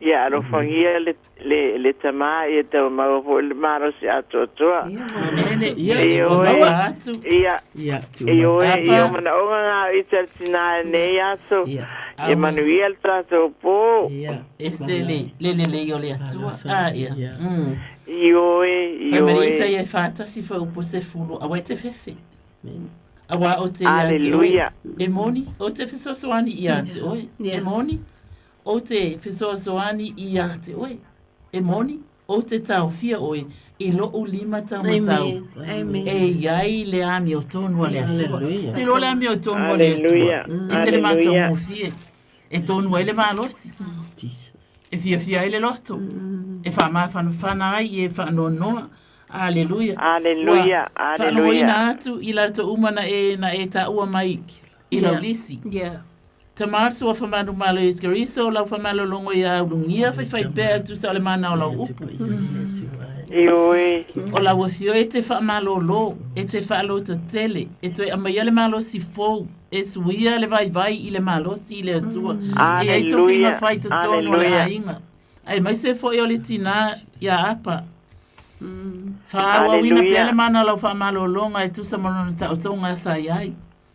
Ia alofagia le le, le tama ia tau maua foi le malosi atoatoa. Amene. Ia, Ioe, maua atu. ia, Ia, ioe, Apa. ia o manaoga ngā i te tinā e nei aso, ia manuia le tātou pō. Ese le, le lelei o le Atua. Ah, ia. Ioe, Fai mai ioe. isa ia e whātasi wha upo se fulu, awa e te fefe. Awa o te ia te oe. Hallelujah. E moni, o te fesoasoani ia te oe. E moni, Ou te fesoasoani ia te oe, e moni, ou te taofia oe i lou lima taumatau, e i ai le amiotonu a le Atua. Te iloa le amiotonu a le Atua, e se le matagofie, e tonu ai le malosi, e fiafia ai le loto, e faamafanafana ai i e faanoanoa. Aleluia. Aleluia, Ua aleluia. faalogoina atu i latou uma na e, na e taua mai i lau lisi. Tamar sua whamanu malo i Keriso o lau whamalolongo i a ulugia whaiwhai pea e tusa o le mana o lau upu. Ioe. O lau afio e te whaamalolo, e te whaaloto tele, e toe amaia le malosi fou, e suia le vaivai i le malosi i le Atua. E ai tofiga Aleluia, whai totonu o le aleluia. aiga. Aemaise foi o le tinā ia Apa. Whaauauina pea Aleluia. le mana o lau whaamalologa e tusa ma lona taotoga sa i ai.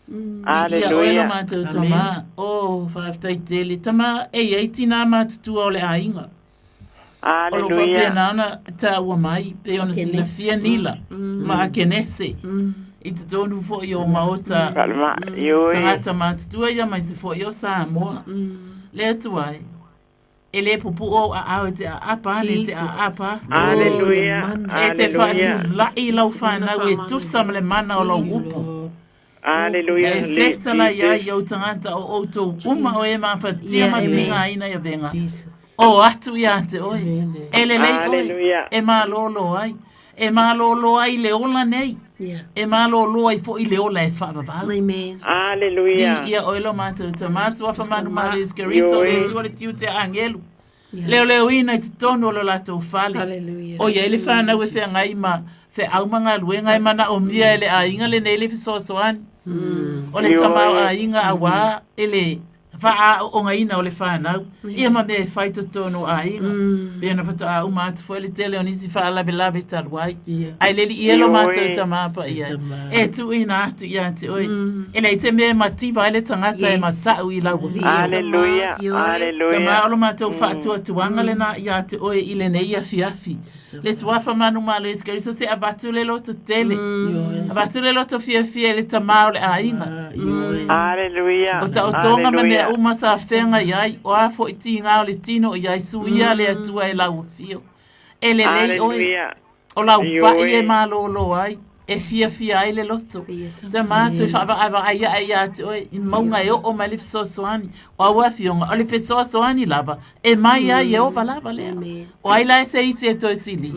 Viia oe lo Aleluia. matou tama. Oh, faafetai tele. Tama, e i ai tinā matutua o le aiga. O lo o Aleluia. faapena ona taua mai, pei ona Akenese. silafia Nila ma Akenese i totonu foi o maota Falemai. Ioe. tagata matutua ia aemaise foi o Samoa. Le Atua e. E le pupuʻu ou aao e te aapa ane, e te Jesus. aapa atu. Aleluia. E te Aleluia. faatulai lau fanau e tusa ma le mana o lau upu. Aleluia. E Le fetalai ai Jesus. i ou tagata o outou uma o e mafatia Yeah, ma amen. tigaina i avega. O atu ia te oe. E lelei oe. Aleluia. E malōlō ai. E malōlō ai i le ola nei. Yeah. E malōlō ai foi i le ola e faavavau. Amen. Aleluia. Viia oe lo matou tama, le suafa manumalo Iesu Keriso, le Ioe. Atua le tiute a agelu. Leoleoina i totonu o lo latou fale. Hallelujah. O i ai le fanau e feagai ma feau ma galuega e manaomia e le aiga lenei le fesoasoani. O le tamaoaiga auā e le faaaoogaina o le fanau, ia ma mea e fai i totonu o aiga. Pei ona faatoa uma atu foi le tele o nisi faalavelave talu ai. Ae le liia lo matou Tama Paia e tuuina atu ia te oe. E leai se mea e mativa ai le tagata e matau i lau afio. Hallelujah, hallelujah. Tama, o lo matou faatuatuaga lena ia te oe i lenei afiafi. Le suafa manumalo Iesu Keriso se avatu le loto tele. Avatu le loto fiafia i le Tama o le aiga. Hallelujah. O taotoga ma mea uma sa feagai ai, o a foi tiga o le tino i ai, suia le Atua e lau afio. E lelei oe, o lau pa'i e malōlō ai, e fiafia ai le loto. Tama, toe faavaavaai ae ia te oe i mauga e oo mai le fesoasoani. O au afioga, o le fesoasoani lava, e mai ai e ova lava lea. O ai la e se isi e toe sili?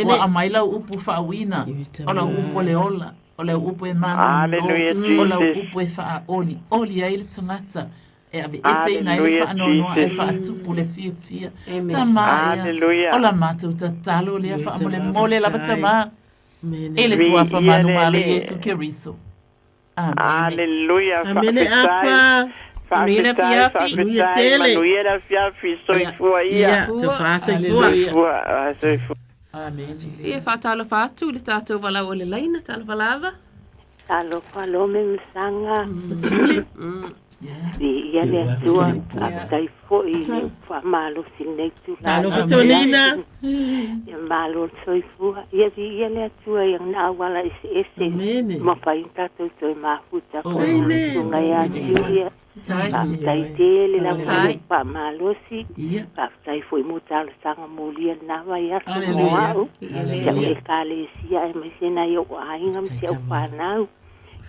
Ua aumai lau upu faauiina, o lau upu o le ola, o lau upu e manono, o lau upu e faaolioli ai le tagata. E aveeseina ai le faanoanoa ae faatupu le fiafia. Tama ea, o la matou tatalo lea faamolemole lava Tama, i le Suafa manumalo Iesu Keriso. Amene. Aleluia, Amene, faafetai. Apa. Manuia le Faafetai, afiafi. Manuia faafetai, tele. manuia le afiafi, soifua ia. Ia, tofā soifua. Soifua, ah, soifua. Amene. Ia faatalofa atu i le tatou valaau o le laina, talofa lava. Talofa Lome ma Saga. Viia le Atua, faafetai foi i le faamalosi i lenei itula. Talofa Tonina. Ia malo le soifua. Ia viia le Atua i ana auala eseese. Amene. Mafai ona tatou toe mafuta foi ma le Amen. susuga ia Julia. Faafetai tele lava i le faamalosi. Ia. Faafetai foi mo talosaga molia lena vaiaso mo Hallelujah. au. Si au ekalesia aemaise nai ou aiga ma si au fanau.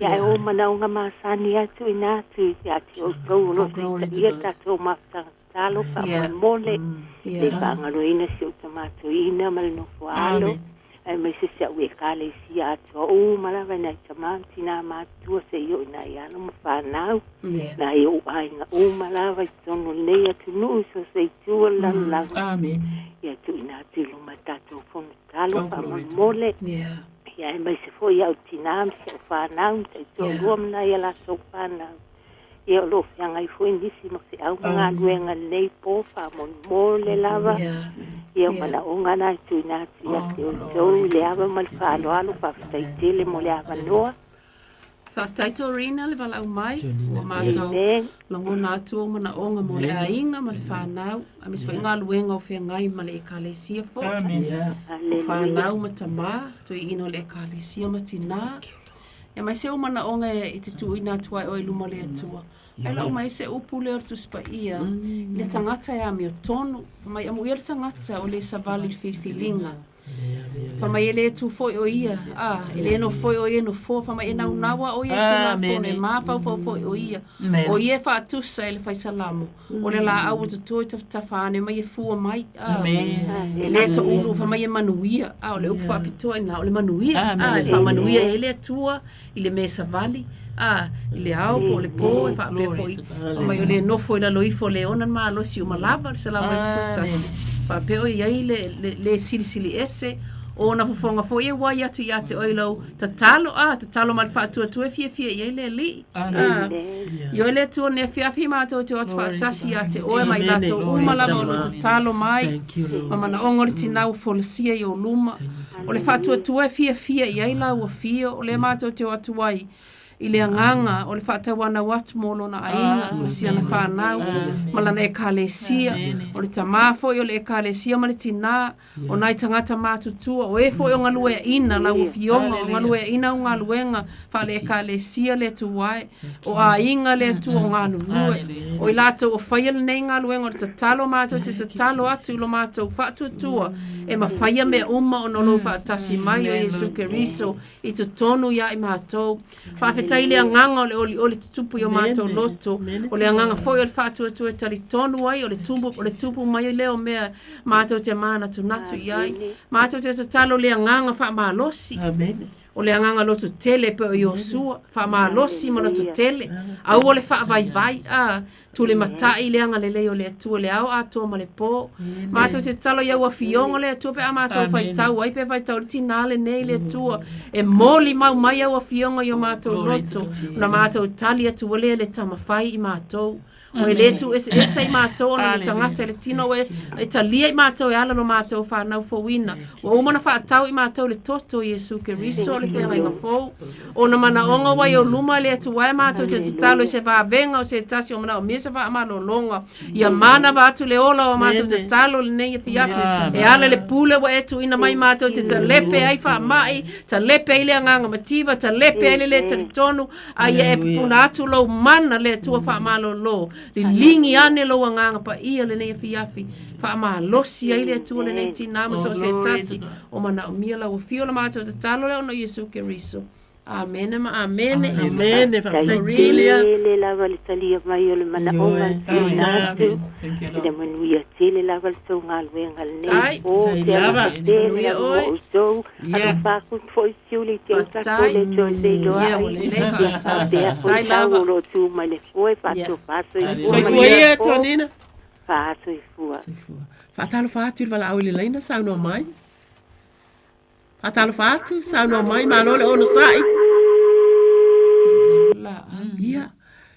Ia e o manaoga masani atu ina atu ia te outou o lo o taitaia le tatou mafutaga tatalo faamolemole. Le faagaloina si ou tamatoina ma le nofo alo. Aemaise si au ekalesia atoa uma lava i nai tama ma tinā matutua seia oo i nai alo ma fanau. Nai ou aiga uma lava i totonu o lenei atunuu i so o se itu o le lalolagi. Amene. Ia tuuina atu i luma e tatou fono tatalo faamolemole. Ia aemaise foi au tinā ma si au fanau ma taitoalua ma nai a latou fanau. Ia o lo o feagai foi nisi ma feau ma galuega i lenei po faamolemole lava. Ia o manaoga na e tuuina atu ia te outou i le ava ma le faaaloalo. Faafetai tele mo le avanoa. Faafetai Torina le valaau mai, ua matou Amen. lagona atu ou manaoga mo le aiga ma le fanau, aemaise foi galuega o feagai ma le ekalesia foi. Amen. O fanau ma tamā, toeaina o le ekalesia ma tinā. Aemaise ou manaoga e te tuuina atu ai oe i luma o le Atua. Ae lau mai se upu lea o le Tusi Paia, i le tagata e amiotonu, fai mai amuia le tagata o le savali i le filifiliga. Fai mai e le tu foi o ia, a, e le nofo foi o ia i nofoa, fai mai e naunau a o ia i Tulafono, e mafaufau foi o ia. O ia e faatusa e le fai salamo, o le laau ua toto i tafatafa ane mai e fua mai, a, e le toulu, fai mai e manuia, a, o le upu faapitoa i ina, o le manuia, a, e faamanuia i ai le Atua i le mea e savali, a, i le ao po o le po, e faapea foi, fai mai o le nofo i lalo ifo o le ona le malosi uma lava, le 181. Faapea o i ai le, le, le silisili ese, o ona fofoga foi e uai atu ia te oe i lau tatalo, a, tatalo ma le faatuatua e fiafia i ai le Alii. A, i oe le Atua nei afiafi matou te o atu faatasi ia te oe ma i latou uma lava o lo o tatalo mai, ma manaoga o le tinā ua folasia i ou luma. O le faatuatua e fiafia i ai lau afio, o lea matou te o atu ai i le agaga o le faatauanau atu mo lona aiga ma siana fanau ma lana ekalesia, o le tamā foi o le ekalesia ma le tinā, o nai tagata matutua, o e foi o galueaina lau afioga, o galueaina au galuega faale-ekalesia le Atua e, o aiga le Atua o galulue, o i latou o faia lenei galuega o le tatalo matou te tatalo atu i lo matou faatuatua e mafaia mea uma ona o lou faatasi mai o Iesu Keriso i totonu ia i matou. Faafetai i le agaga o le olioli tutupu i o matou loto, o le agaga foi o le faatuatua e talitonu ai o le tupu, o le tupu mai lea o mea matou te manatunatu i ai. Matou te tatalo i le agaga faamalosi. Amen. O le agaga lototele e pei o Iosua, faamalosi ma lototele, aua le faavaivai, a, tulimatai le agalelei o le Atua i le ao atoa ma le po. Matou te tatalo i au afioga le Atua pe a matou faitau ai pe faitau le tinā lenei le Atua e molimau mai au afioga i o matou loto, ona matou tali atu ai lea le tamafai i matou. Ua e le tuueseese i matou ona o le tagata i le tino, ua e talia i matou e ala lo matou fanau fouina. Ua uma ona faatau i matou le toto o Iesu Keriso o le feagaiga fou. Ona manaoga ua i ou luma e le Atua e matou te tatalo i se vavega o se tasi o manaomia se faamalologa. Ia manava atu le ola o a matou tatalo i lenei afiafi e ala i le pule ua e tuuina mai matou te talepe ai faamai, talepe ai le agaga mativa, talepe ai le le talitonu, A ia e pupuna atu lou mana le Atua faamalolo. Liligi ane lou agaga paia lenei afiafi. Faamalosi ai le Atua lenei tinā ma so o se tasi o manaomia lau afio le matou tatalo lea ona o Iesu Keriso. Amene ma amene. Amene, faafetai Julia. Tele lava le talia mai o le manaoga Ioe. tuuina atu. Thank you, Lord. Ia manuia tele lava le tou galuega lenei Ai. po. Faafetai Te lava. alofa tele Manuia lava mo oe. outou. Ia. Alofa atu foi Julie te uta Faafetai. ko le toe te iloa Ia, ua ai. lelei, Ia faafetai. faapea foi Faafetai tau lava. o lo o tu mai le foe, faatofa soifua Soifua manuia ia, po. Tonina. Faasoifua. Faatalofa atu i le valaau i le laina, saunoa mai. Faatalofa atu, saunoa mai, malo le onosai. Ia,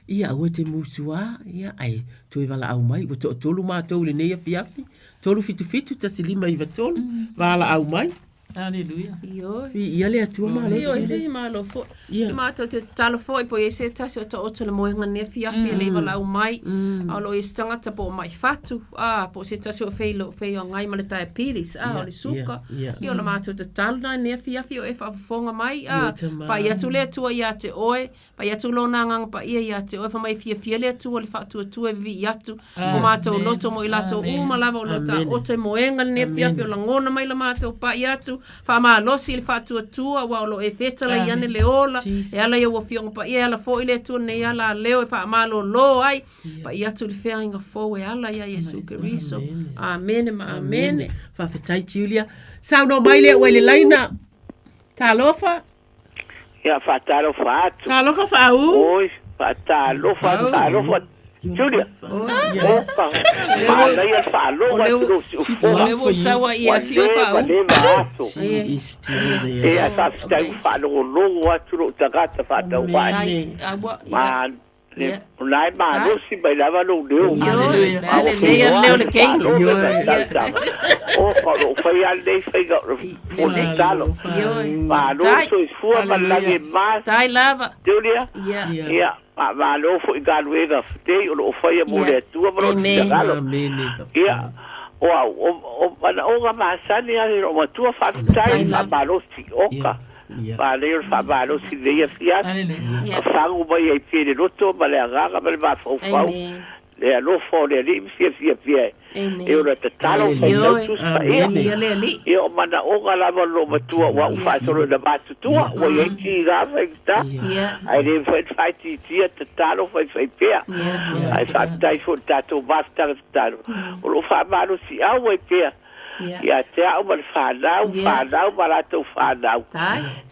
ia aua e te musuā, ia, ae toe valaau mai, ua toatolu matou i lenei afiafi, 377 1593, valaau mai. Hallelujah. Ioe. Viia le Atua malo Ioe, tele. hei, malo foi. Ia. I matou te tatalo foi po i ai se tasi o taoto le moega nei afiafi e le i valaau mai. A o lo o i ai se tagata po o mai fatu, a, po o se tasi o feilo, feioagai ma le diabetes, a, o le suka. ia, ia. Ia o le matou tatalo na nei afiafi o e faafofoga mai, a, Ioe, tama. pai atu le Atua ia te oe, Pai atu lona agaga paia ia te oe, fai mai e fiafia le Atua le faatuatua e vivii atu o matou loto mo i latou uma lava o lo o taoto e moega lenei afiafi o lagona mai la matou pai atu, faamalosi i le faatuatua aua o lo o e fetalai ane le ola e ala i ou Afioga Paia e ala foi le Atua lenei ala a leo e faamalolo ai, pai atu i le feagaiga fou e ala ia Iesu Keriso. Amene ma amene. Faafetai Julia. Saunoa mai lea ua i le laina. Talofa. Ia faatalofa atu. Talofa Faau. Oi, faatalofa atu, faalofa Julia. Oka, manaia le faalogo atu lou siufofoga. O lea ua ou sau ai ia sio Faau. Ua leva, leva aso. She is still there. E, ae faafetai ua faalogologo atu lou tagata faatauvaa. Ma Ia. O na e malosi mai lava lou leo. Ioe, o le lelei lava le leo o le keiki. O, o lou fai lava lenei faiga o le tatalo. Ioe. Malo le soifua ma le lagi e mama. Faafetai lava. Julia, Ia. ia, faamalo foi i galuega nei o lo o faia mo le Atua ma lona finagalo. Ia, o au, o manaoga masani lava i lou matua, faafetai, faamalosi, oka. Manaia o le faamalosi i lenei afiafi, a fagu mai ai pea i le loto ma le agaga ma le mafaufau, le alofa o le Alii ma fiafia pea e ona tatalo ma faitau Tusi Paia. Ia o manaoga lava o lou matua ua ou faasolo ina matutua, ua i ai tiga faigata, ae le mafai ona faaitiitia tatalo faifai pea. Ae faafetai foi i le tatou mafutaga tatalo, o lo o faamalosiau ai pea Ia te au ma le fanau, fanau ma latou fanau.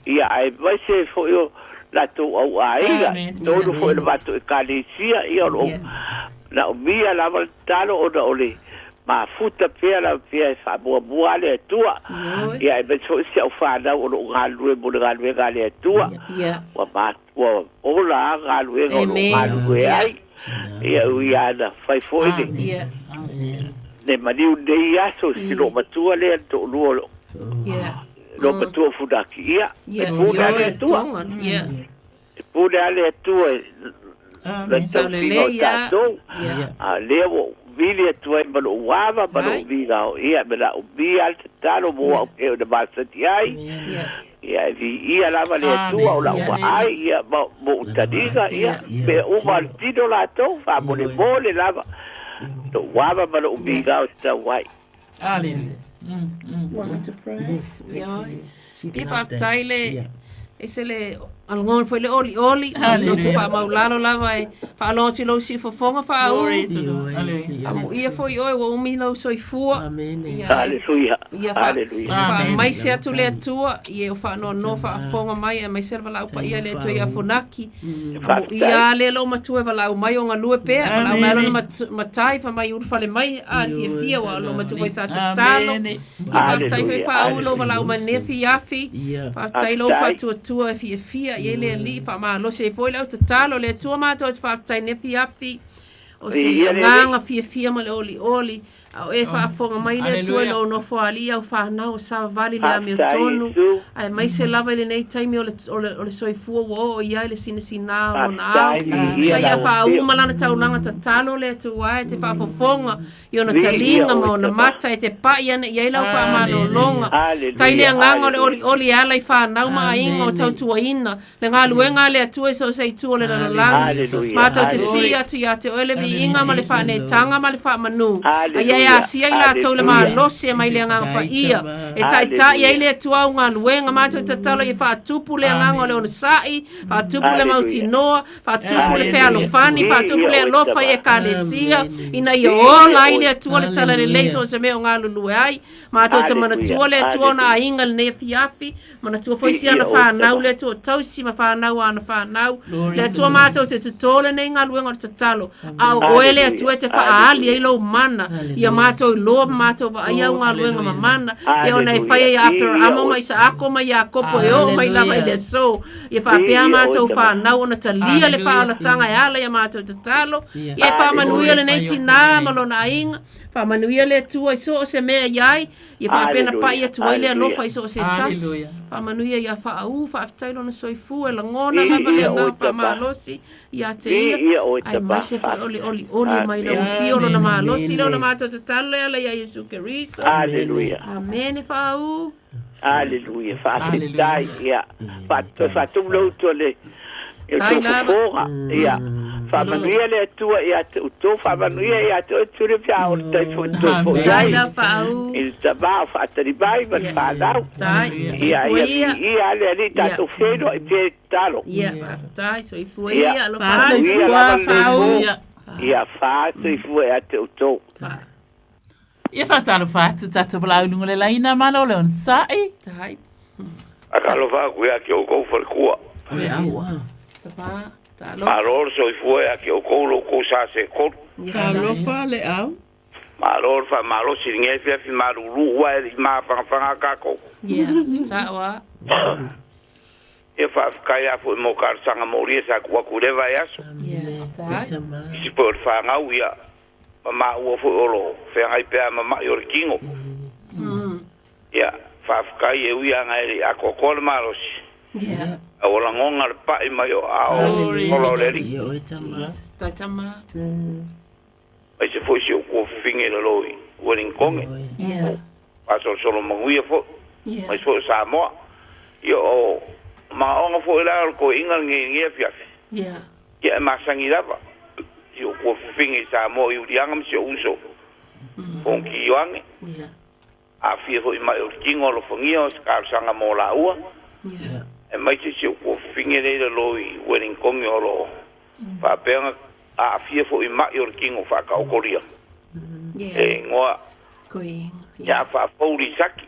Ia aemaise foi o latou auaiga, tonu foi o le matou ekalesia, ia o lo o naomia lava le tatalo ona o le mafuta pea lava pea e faamuamua a le Atua. Ia aemaise foi si au fanau o lo o galulue mo le galuega a le Atua. Ua ma, ua ola a galuega o lo o galulue ai. Ia ui lava ina fai foi le le maliu lenei aso i lou matua lea le toalua o lou matua o Funaki. Ia, e pule lava le Atua. E pule lava le Atua i le tausiga o tatou. A o lea ua ou vili atu ai ma lou ava ma lou vigao, ia, me naomia lava le tatalo mo au pei ona masani ai. Ia, e viia lava le Atua o lau vaai, ia, ma ou taliga, ia, mea uma a le tino latou, faamolemole lava, lou ava ma lou migao e tatau ai. Hallelujah. Want to pray? Yes, pray for you. She'd Ia love that. faafetai le Yeah. ese le Alogona foi le olioli, loto faamaulalo lava e faalogo atu i lou siufofoga faauu. Glory to God. Hallelujah. Amuia foi oe ua umi lou soifua. Ia, Haleluia. ia Haleluia. faamaise atu le Atua, ia o faanoanoa faafofoga mai, aemaise le valaau paia a le Atua ia Funaki. Amuia lea lou matua e valaau mai o galue pea, valaau mai lona matai fai mai ulufale mai, a le fiafia ua lou matua foi sa tatalo. Ia faafetai foi faauu lou valaau mai lenei afiafi. Faafetai lou faatuatua e fiafia i ai le Alii, faamalosi ai foi le au tatalo. Le Atua matou te faafetai i lenei afiafi. O se agaga fiafia ma le olioli, a o e faafofoga mai le Atua i lou nofoalii au fanau o savavali le amiotonu, aemaise lava i lenei taimi o le, o le, o le soifua ua oo i ai le sinasinā o lona ao. Faafetai ia faauu ma lana taulaga tatalo le Atua e te faafofoga i ona taliga ma ona mata e te pai ane i ai lau faamalologa. Tai le agaga o le olioli e ala i fanau ma aiga o tautuaina le galuega a le Atua i so o se itu o le lalolagi. Matou te sii atu ia te oe le viiga ma le faaneetaga ma le faamanu, a ia e asia i latou le malosi e mai le Agaga Paia e taitai ai le Atua au galuega. Matou te tatalo ia faatupu le agaga o le onosai, faatupu le mautinoa, faatupu le fealofani, faatupu le alofa i ekalesia, ina ia ola ai le Atua le talalelei so o se mea o galulue ai. Matou te manatua le Atua ona aiga i lenei afiafi, manatua foi si ana fanau le Atua o tausi ma fanau a ana fanau. Le Atua matou te totō lenei galuega o le tatalo, a o oe le Atua e te faaali ai lou mana, ia matou iloa ma matou vaaia au galuega mamana, e ona e faia ia Aperahama ma Isaako ma Iakopo e oo mai lava i le aso. Ia faapea a matou fanau ona talia le faaolataga e ala i a matou tatalo. Ia e faamanuia lenei tinā ma lona aiga. Faamanuia le Atua i so o se mea i ai. Ia faapea na pai atu ai le alofa i so o se tasi. Faamanuia ia Faauu, faafetai lona soifua e lagona lava le agaga faamalosi ia te ia, aemaise foi o le olioli mai lau afio lona malosi lea o le matou tatalo e ala ia Iesu Keriso. Amene Faauu. Aleluia, faafetai, ia, toe faatumu le utu a le Tai lava. fofoga, ia, faamanuia le Atua ia te outou, faamanuia ia te oe Tuli pe a o le tai foi toe foi Tai ai, lava Faauu. i le tama o faatali mai ma le fanau, Tai, ia, soifua ia, ia. viia le Alii tatou feiloai pea i tatalo. Ia, faafetai, soifua Ia, ia, alofa atu. manuia lava lenei po, ia, fā-soifua ia te outou. Ia faatalofa atu tatou valaau i luga o le laina malo le onosai. Tai. Faatalofa atu ia te outou faletua. O le au a. Tama, talofa. Malo le soifua ia te outou lo outou sa se tolu. Talofa le au. Malo le faamalosi i lenei afiafi malulu ua e le i mafanafana tatou. Ia, ta'o a. Ia faafetai lava foi mo talosaga molia sa tuu atu i lea vaiaso. Ia, tai. Isi foi o le fanau ia ma maua foi o lo o feagai pea ma ma'i o le tino. Ia, faafetai e ui lava e le i atoatoa le malosi, a ua lagona le pa'i mai o aao ola o le Alii. Aemaise foi si ou tuafafine i lalo i Ueligitone, faasolosolo manuia foi, aemaise foi o Samoa. Ia, o manaoga foi la o le toeaina lenei i lenei afiafi, Ia e masani lava si ou tuafafine i Samoa o Iuliana ma si ou uso Fonoti Ioane. Aafia foi mai o le tino alofagia o se talosaga mo laua. Aemaise si ou tuafafine lea i lalo i Ueligitone o lo o faapea ona aafia foi mai o le tino faataotolia. E igoa ia Faafou Lisaki.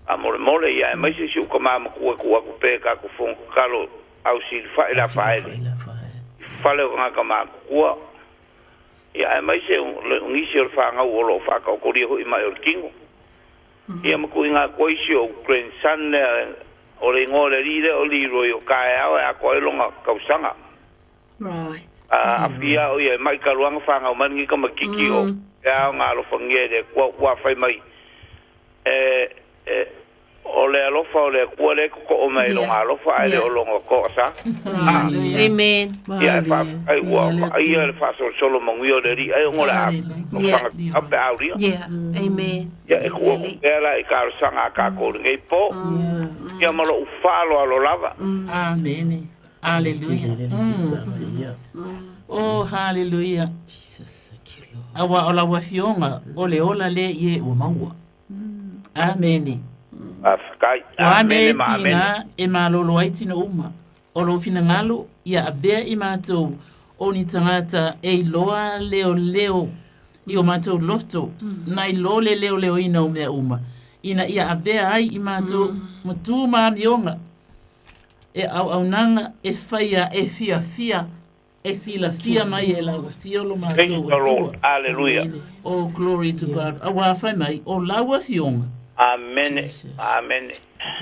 Faamolemole ia aemaise si ou tama matua e tuu atu pea i tatou fono tatalo Ausilafai Lafaele i fale o tagata matutua, ia aemaise o nisi o le fanau o lo o faataotolia foi mai o le tino. Ia ma tuuina atu ai si ou grandson lea, o le igoa o le alii lea o Leroy o taeao e atoa ai lona tausaga. A aafia o ia e mai talu lava ona fanau mai lenei tamaitiiti o pea ona alofagia e le Atua ua fai mai e e O le alofa o le Atua lea e totoo mai i Lona alofa ae le o Lona toasa. Amen. Ia e faafetai ua vaaia le faasolosolo manuia o le Alii ai ona o le a fagata pe a aulia. Yeah. Amen. Ia e tuu atu pea la i talosaga a tatou i lenei po. Ia ma lou faaaloalo lava. Amene. Aleluia. Oh, haleluia. Aua o lau Afioga, o le ola lea i e ua maua. Amene. Faafetai. O a mea Amene e ma amene. tiga e malolo ai tino uma. O lou finagalo ia avea i matou o ni tagata e iloa leoleo i o matou loto, nai lo le leoleoina o mea uma, ina ia avea ai i matou ma tu ma amioga e auaunaga e faia e fiafia e silafia mai e lau afio lo Praise matou the Atua. Lord. Hallelujah. Oh, glory to God. Auā fai mai, o lau afioga, Amene. Amene.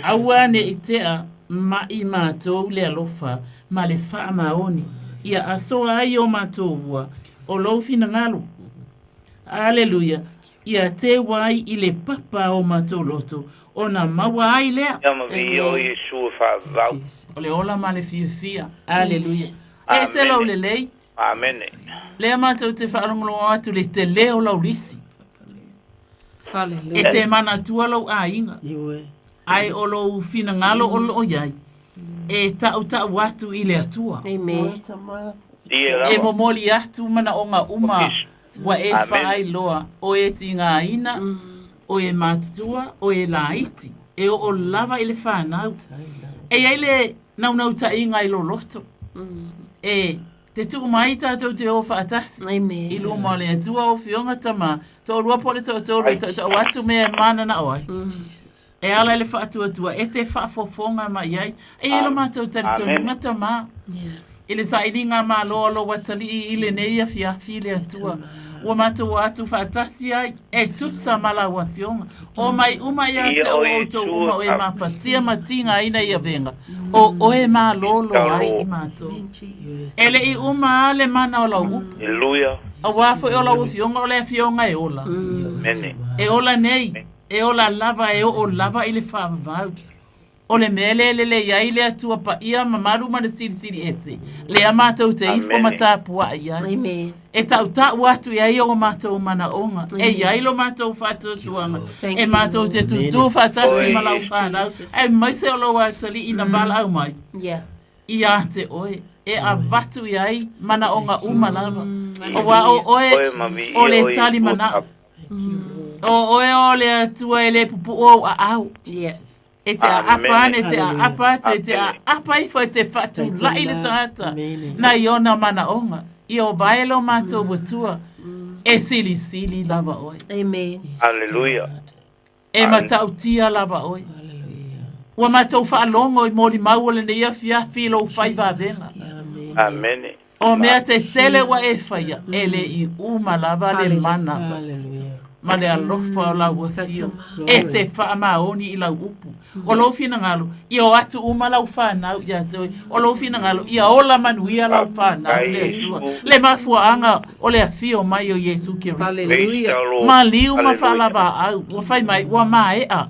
Aua ne i tea ma i matou le alofa ma le faamaoni, ia asoa ai o matou ua o lou finagalo. Aleluia! Ia teu ai i le papa o matou loto, ona maua ai lea. Ia ma viia o Iesu e faavavau. O le ola ma le fiafia. Aleluia! E ese lou Amene. lelei. Amene. Lea matou te faalogologo atu le tele o lau lisi. Hallelujah. E te manatua lou aiga. Ae o lou finagalo o loo iai e taʻutaʻu atu i le Atua. Amen. Ia E lava. momoli atu manaoga uma ua e Amene. faailoa o e tigaina, o e matutua, o e laiti, e oo lava i le fanau. E iai le naunautaiga i loloto. E te tuu mai tatou te o faatasi. Amen. I luma o le Atua o Afioga Tama, toalua po o le toatolu e tautau atu mea e mananao ai. E ala i le faatuatua e te faafofoga mai ai. E i ai lo matou talitonuga Tama. I le sailiga malo a lou atalii i lenei afiafi le Atua. Ua matou o atu faatasi ai e tusa ma lau Afioga. O mai uma ia te o outou uma o e mafatia ma tigaina i avega, o oe malolo ai i matou. E le i uma a le mana o lau upu. Hallelujah. Auā foi o lau Afioga o le Afioga e ola. Amene. E ola nei, e ola lava e oo lava i le faavavau. O le mea lea e lelei ai le Atua Paia mamalu ma le Silisili Ese, lea matou te ifo ma Amene. tapuai ai. Amen. E tautau atu i ai o matou manaoga, e i ai lo matou faatuatuaga, Thank e you, matou te Lord. tutū faatasi Oi, ma lau Jesus. fanau, aemaise o lou atalii na valaau mai Yeah. ia te oe, e avatu i ai manaoga uma lava. Auā o oe Oe ma viia o le o tali Iesu. manao. O oe o le Atua e le pupuʻu ou aao. Yeah. E te aapa ane, te aapa atu, e te Amene. aapa ifo, e te faatulaʻi le tagata nai ona manaoga. Ia o vae lo matou Atua, e silisili lava oe. Amen. Hallelujah. E matautia lava oe. Ua matou faalogo i molimau o lenei afiafi i lou fai vavega. Amene. O mea tetele ua e faia, e le i uma lava le mana ma le alofa o lau afio e te faamaoni i lau upu. O lou finagalo, ia o atu uma lau fanau ia te oe. O lou finagalo, ia ola manuia lau fanau le Atua. Le mafuaaga o le afio mai o Iesu Keriso. Hallelujah. Praise the Lord. Maliu ma Hallelujah. faalavaau, ua fai mai, ua maea.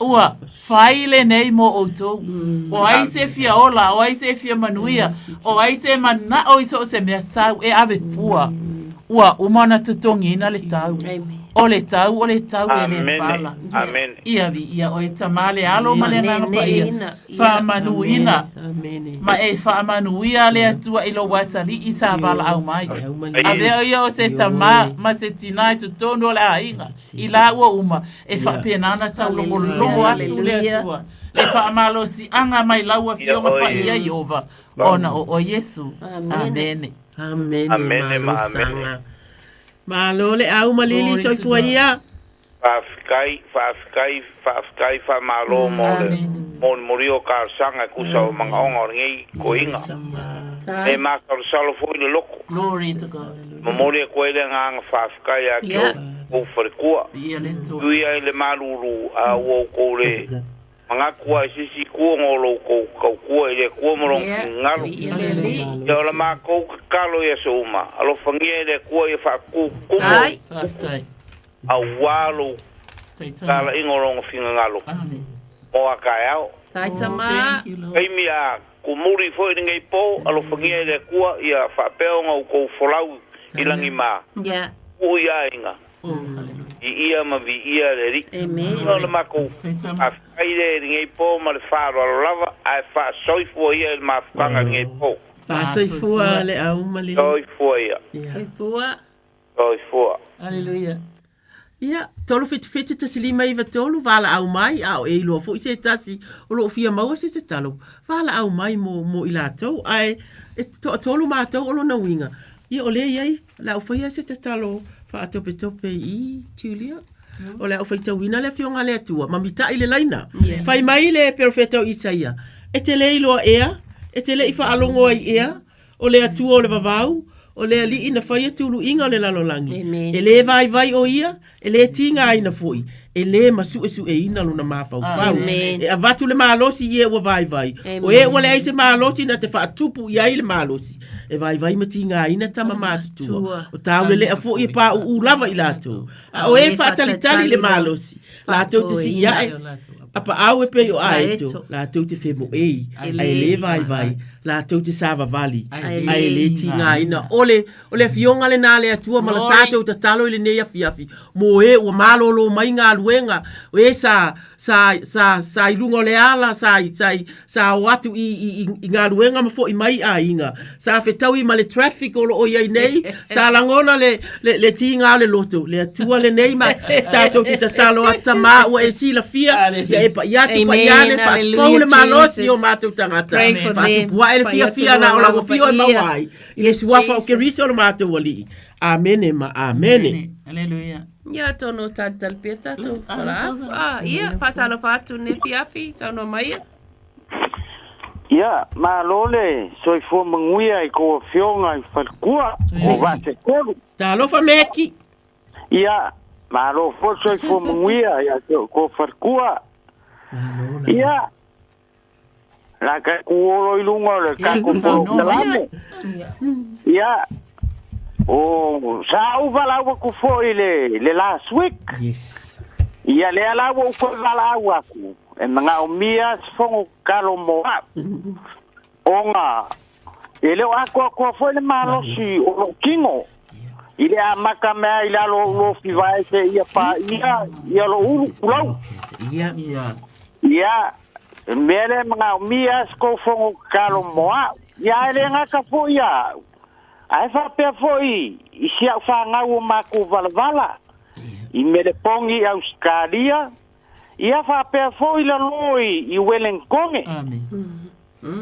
Ua fai lenei mo outou. O ai se fia ola, o ai se fia manuia, o ai se manao i so o se mea sau e ave fua. Ua uma ona totogiina le tau. Amen. O le tau, o le tau e le Amene. pala. Amene. Ia viia oe Tama le Alo ma le Agaga Paia. Faanenena. Ia. Faamanuina Amene. ma e faamanuia le Atua i lou atalii sa valaau mai. Avea ia o se tama ma se tinā i totonu o le aiga, i laua uma, e faapena ona taulogologo atu le Hallelujah. Atua, le faamalosiaga mai lau Afioga Ia oe. Paia Ieova, ona o oe Iesu. Amene. Amene. Amene, Amene ma malo amene. saga. Malo le au malili Glory to soifua God. ia. Faafetai, faafetai, faafetai, faamalo mo le mo le moli o talosaga e tusa o manaoga o lenei koiga. E masalosalo foi le loko. Glory to God. Momoli atu ai le agaga faafetai ia te Yeah. outou falekua. Ia le Atua. Tui ai le malulu a ua outou le manatu ai se isi itu ona o lo outou tautua i le Atua ma lona Yeah. finagalo. Viia le Alii. Ia o la matou tatalo ia se uma, alofagia e le Atua ia faakukumu Tai. Faafetai. auā lou Taitama. talaiga o lona finagalo Amene. mo a taeao. Tai Oh, tama. thank you, Lord. Taimi a kumuli foi lenei pō, alofagia e le Atua ia faapea ona outou folau i lagi ma. Yeah. Uu i aiga, Oh, hallelujah. i ia ma viia le Alii. Amen. O le matou Taitama. faafetai lea i lenei pō ma le faaaloalo lava, ae faasoifua ia i le mafutaga i lenei pō. Faasoifua le au malili. Soifua ia, Ia. Soifua. soifua. Hallelujah. Ia, 377 1593, valaau mai, a o e iloa foi se tasi o lo o fia maua se tatalo, valaau mai mo, mo i latou. Ae e toatolu matou o lona uiga, ia o lea e i ai o le a ou faia se tatalo faatopetope i i, Julia. O le a ou faitauina le Afioga a le Atua ma mitai le laina. Yeah. Fai mai le perofeta o Isaia, E te le iloa ea, e te le i faalogo ai ea, o le Atua o le vavau, o le Alii na faia tuluiga o le lalolagi. Amen. E lē vaivai o ia, e lē tigaina foi, e lē masuesueina lona mafaufau. Amen. E avatu le malosi i e ua vaivai, o e ua leai se malosi na te faatupu i ai le malosi. E vaivai ma tigaina tama matutua, o taulelea foi e pauu lava i latou. A o e faatalitali i le malosi, latou te sii ae, apaau e pei o aeto, latou te femoei, ae lē vaivai, latou te savavali, ae lē tigaina. O le, o le afioga lena a le Atua ma le tatou tatalo i lenei afiafi, mo e ua malolo mai galuega, o e sa, sa, sa, sa i luga o le ala, sa, sa, sa o atu i, i, i, i galuega ma fo'i mai i aiga, sa fetaui ma le traffic o lo o i ai nei, sa lagona le, le, le tiga o le loto, le Atua lenei ma tatou te tatalo atu, Tama ua e silafia, ia e pa'i atu, pa'i ane, faafou le malosi o matou tagata, Pray for them. faatupu ae le Pa'i atu fiafia na o lau lua afio e paia. maua ai, i le Yes, suafa o Jesus. Keriso lo matou Alii. Amene ma amene. Hallelujah. Ia atonu o talitali pea tatou Ah, wala salva. Ah, ia, whaatalofa atu ne fiafi, saunoa mai ia. Ia, malo le soifua manuia i kou afioga i Falekua o Vaasetolu. Talofa Meki. Ia, malo foi le soifua manuia ia te outou Falekua. Ia, la ka kuolo i luga o le tatou polokalame. Ia, o sa ou valaau atu foi i le, le last week. Yes. Ia, lea la ua ou toe valaau atu, e manaomia se fono tatalo mo au. Ona e le o atoatoa foi le malosi o lou tino i le amata mea i lalo o ou lofi vae seia paia ia lou ulu tulou. Ia. Ia, o le mea lea e manaomia se tou fono tatalo mo au. Ia, ae le gata foi ia au, ae faapea foi i si au fanau o matou valavala i Meleponi i Ausetalia, Ia faapea foi lalo i Uelenitone.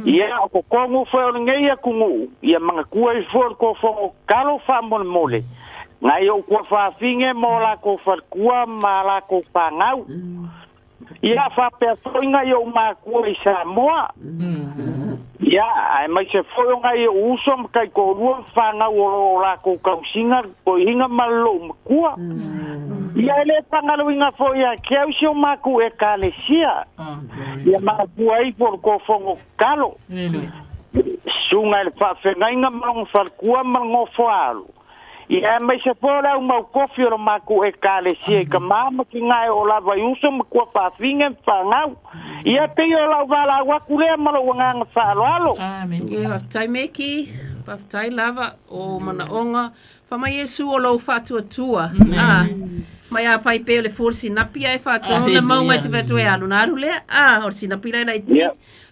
Ia, o totonu foi o lenei atunuu, ia manatua ifo le tou fono tatalo faamolemole, nai ou tuafafine ma o latou faletua ma a latou fanau. Ia, faapea foi nai ou matua i Samoa. Ia, aemaise foi o nai ou uso ma taitoalua ma fanau o lo o latou tausiga le toeaina ma le loomatua. Ia, e le faagaloina foi ia te au si o matou Ekalesia. Ia manatua ifo le tou fono tatalo. Susuga i le Faafeagaiga ma lona faletua ma le nofoaalo. Ia aemaise foi o le au mau tofi o le matou Ekalesia i tama ma tina e oo lava i uso ma tuafafine ma fanau. Ia pei o lau valaau atu lea ma lou agaga faaaloalo. Ia, faafetai Meki, faafetai lava o manaoga. Fa mai Iesu o lou faatuatua. Ah, mai a fai pea o le fua o le sinapi ae faatonu le mauga i te whatu e alu na alu lea. Ah, o le sinapi lai lai ti.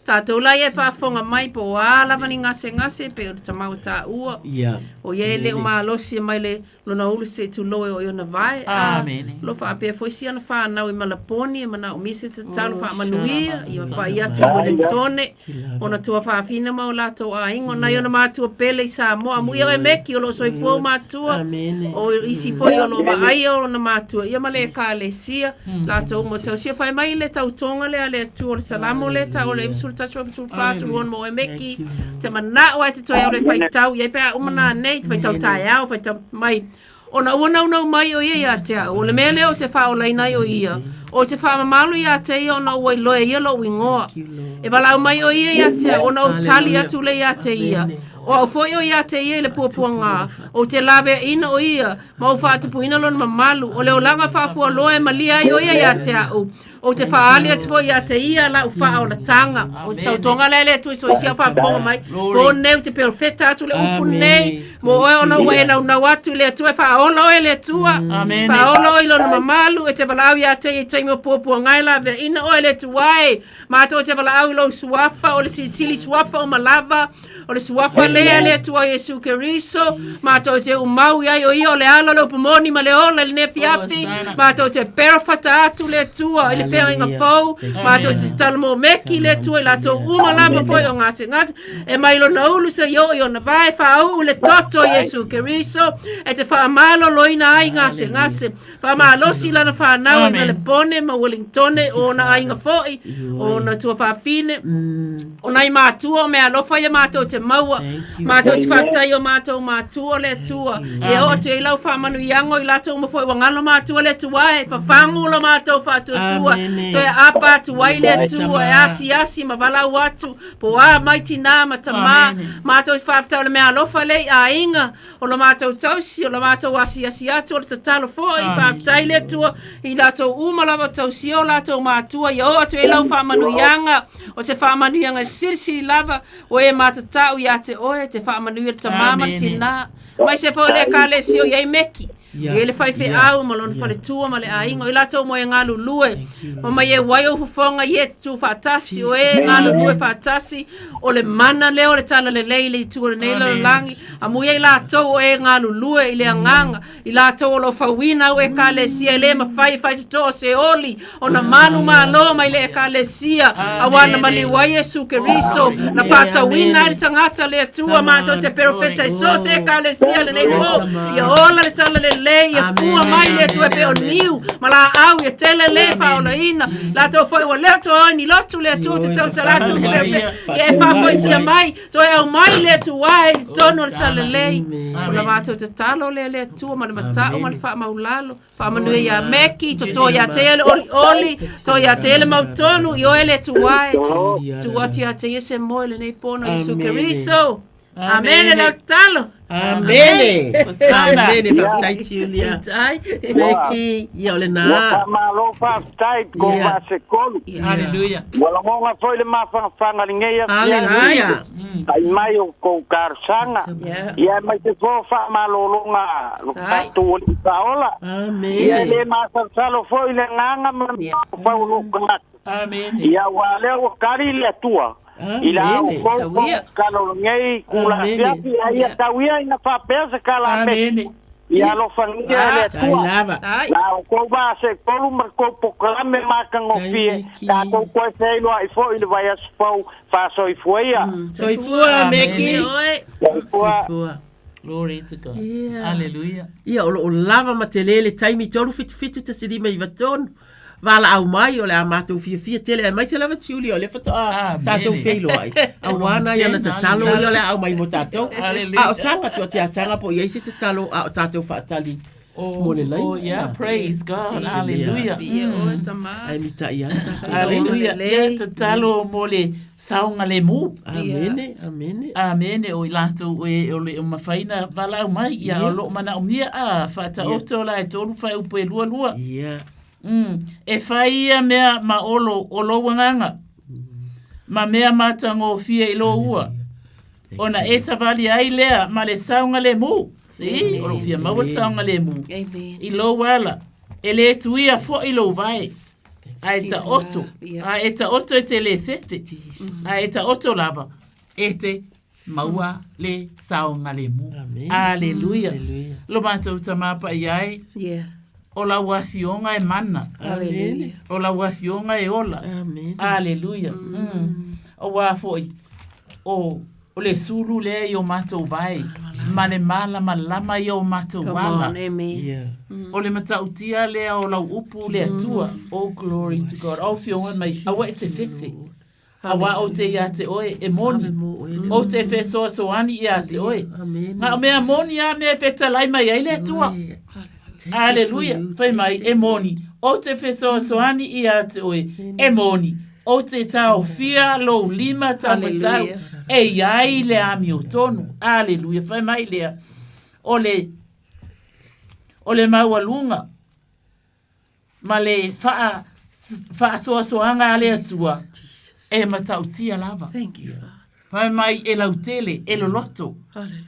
Tātou la ia e faafofoga mai po o a lava ni gasegase pei o le tamau e taua. Ia. O ia e le o malosi mai le lona ulu se i tulou e oo i ona vae. A, Amene. lo faapea foi si ana fanau i Malaponi e manaomia se tatalo Oh, faamanuia ia shalama. pa'i atu i Wellingtone ona tuafafine ma o latou aiga o nai ona matua pele i Samoa. Amuia oe Meki o lo o soifua ou matua Amene. o isi foi o lo o vaaia ona matua ia ma le Ekalesia latou uma tausia. Fai mai le tautoga lea a le Atua o le Salamo lea tau o le 91 94 tulou mo oe Meki te manao ai te toe au le faitau i ai pe a uma nanei te faitau taeao faitau mai ona ua naunau mai o ia ia te au. O le mea lea ou te faaolaina ai o ia, ou te faamamalu ia te ia ona ua iloa e ia lou igoa. E valaau mai o ia ia te au, ona ou tali atu lea ia te ia. O au foi o ia te ia i le puapuaga, ou te laveaiina o ia, ma ou faatupuina lona mamalu. O le olaga faafualoa e malia ai o ia ia te au. Ou te faaali atu foi ia te ia lau faaolataga. O te tautoga lea le Atua i soisia o faafofoga mai. Po nei ou te perofeta atu le upu nei mo oe ona ua e naunau atu i le Atua e faaola oe e le Atua. Faaola oe i lona mamalu e te valaau ia te ia i taimi o puapuaga e laveaiina oe e le Atua e. Matou te valaau i lou suafa o le silisili suafa uma lava o le suafa. lea le Atua Iesu Keriso, matou te umau i ai o ia o le ala o le upu moni ma le ola i lenei afiafi, matou te perofata atu le Atua i le feagaiga fou, matou te tatalo mo Meki le Atua i latou uma lava foi o gasegase, e mai lona ulu seia oo i ona vae, faauu le toto o Iesu Keriso e te faamaloloina ai gasegase. Faamalosi lana fanau i Melepone ma Wellingtone, o ona aiga foi, o ona tuafafine, o nai matua o meaalofa ia matou te maua. Matou te faafetai i o matou matua le Atua. Ia oo atu i ai lau faamanuiaga o i latou uma foi ua galo matua le Atua e, fafagu lo matou faatuatua, toe aapa atu ai le Atua e asiasi ma valaau atu, po o a mai tinā ma tamā. Matou te faafetai o le meaalofa lea i aiga, O lo matou tausi, o lo matou asiasi atu, o le tatalo foi, faafetai le Atua i latou uma lava o tausia o latou matua, ia oo atu i ai lau faamanuiaga, o se faamanuiaga e silisili lava, ua e matatau ia te oe, te faamanuia le tamā ma le tinā, aemaise foi o le Ekalesia o i ai Meki, i ai le faifeau ma lona faletua ma le aiga, o i latou uma e galulue, ma mai e wai ou fofoga i e tutū faatasi, o e galulue faatasi, o le mana lea o le talalelei i le itu o lenei lalolagi, Amuia i latou o e galulue i le agaga, i latou o lo o fauina au Ekalesia e le mafai e faitotoo se oli ona malu malo mai le Ekalesia, auā na maliu ai Iesu Keriso, na faatauina ai le tagata le Atua matou te perofeta i so o se Ekalesia i lenei po, ia ola le talalelei, ia fua mai le Atua e pei o niu ma laau, ia tele le faaolaina, latou foi ua leo toe ni lotu le Atua te tautala atu i le perofeta, ia e faafoisia mai. Toe aumai le Atua e i totonu o le talalelei. O la matou tatalo lea le Atua ma le matau ma le faamaulalo. Faamanuia ia Meki, toto ia te ia le olioli, to ia te ia le mautonu, i oe le Atua e. Tuu atu ia te ia se moe lenei pono Iesu Keriso. Amene lau tatalo. Amene. Amene. Faafetai Julia. Meki, ia o lena. Ua faamalo faafetai ko Ia. Vaasekolu. Hallelujah. Ua lagona foi le mafanafana lenei afiafi. Hallelujah. Ai mai o kou talosaga. Ia aemaise foi o faamalologa lo tatou Alii Faaola. Amene. Ia e le masalosalo foi le agaga ma le mafaufau o lou tagata. Amene. Ia aua lea ua kali le Atua i la outou tatalo lenei itula afiafi, a ia tau ia ina faapea se tala a Meki. Ia alofagia e le Atua la outou vaa seetolu ma le tou polokalame matagofie, tatou toe feiloai foi i le vaiaso fou. Faasoifua ia. Soifua Meki. Soifua. Glory to God. Yeah. Hallelujah. Ia, o loo lava ma tele le taimi 377 1593. Valaau mai, o le a matou fiafia tele, aemaise lava Julia, o lea faatoa tatou feiloai. Auā nai ana tatalo ia o le a aumai mo tatou. Hallelujah. A o Saga, tuu atu ia Saga po o i ai se tatalo a o tatou faatali mo le laina. Oh, yeah, praise God. Hallelujah. Ae mitai lava tatou. Hallelujah. Ia tatalo mo le saogalemu. Amene, amene. Amene o i latou e o le o mafai na valaau mai ia o loo manaomia a faataoto la e tolu faeupu e lua lua. Ia. E fai ia mea ma olo o lou agaga, ma mea matagofie i lou ua, ona e savali ai lea ma le saogalemu. See, o lou fia maua le saogalemu. I lou ala, e le tuia foi lou vae, a e taoto, a e taoto e te le fefe, a e taoto lava e te maua le saogalemu. Aleluia. Lo matou Tama Paia e, o lau Afioga e mana. O lau Afioga e ola. Aleluia. Auā foi, o, o le sulu lea i o matou vae, ma le malamalama ia o matou Come ala. on, amen. O le matautia lea o lau upu le Atua. Oh, glory to God. Au Afioga mai, aua e te fefe. Auā ou te ia te oe e moni. Ou te fesoasoani ia te oe. Nga o mea moni a mea e fetalai mai ai le Atua. Aleluia. Fai mai e moni. Ou te fesoasoani ia te oe e moni. Ou te taofia lou lima taumatau e i ai le amiotonu. Aleluia. Fai mai lea. O le, o le maualuga ma le faa, faasoasoaga a le Atua e matautia lava. Thank you, Father. Fai mai e lautele, e loloto,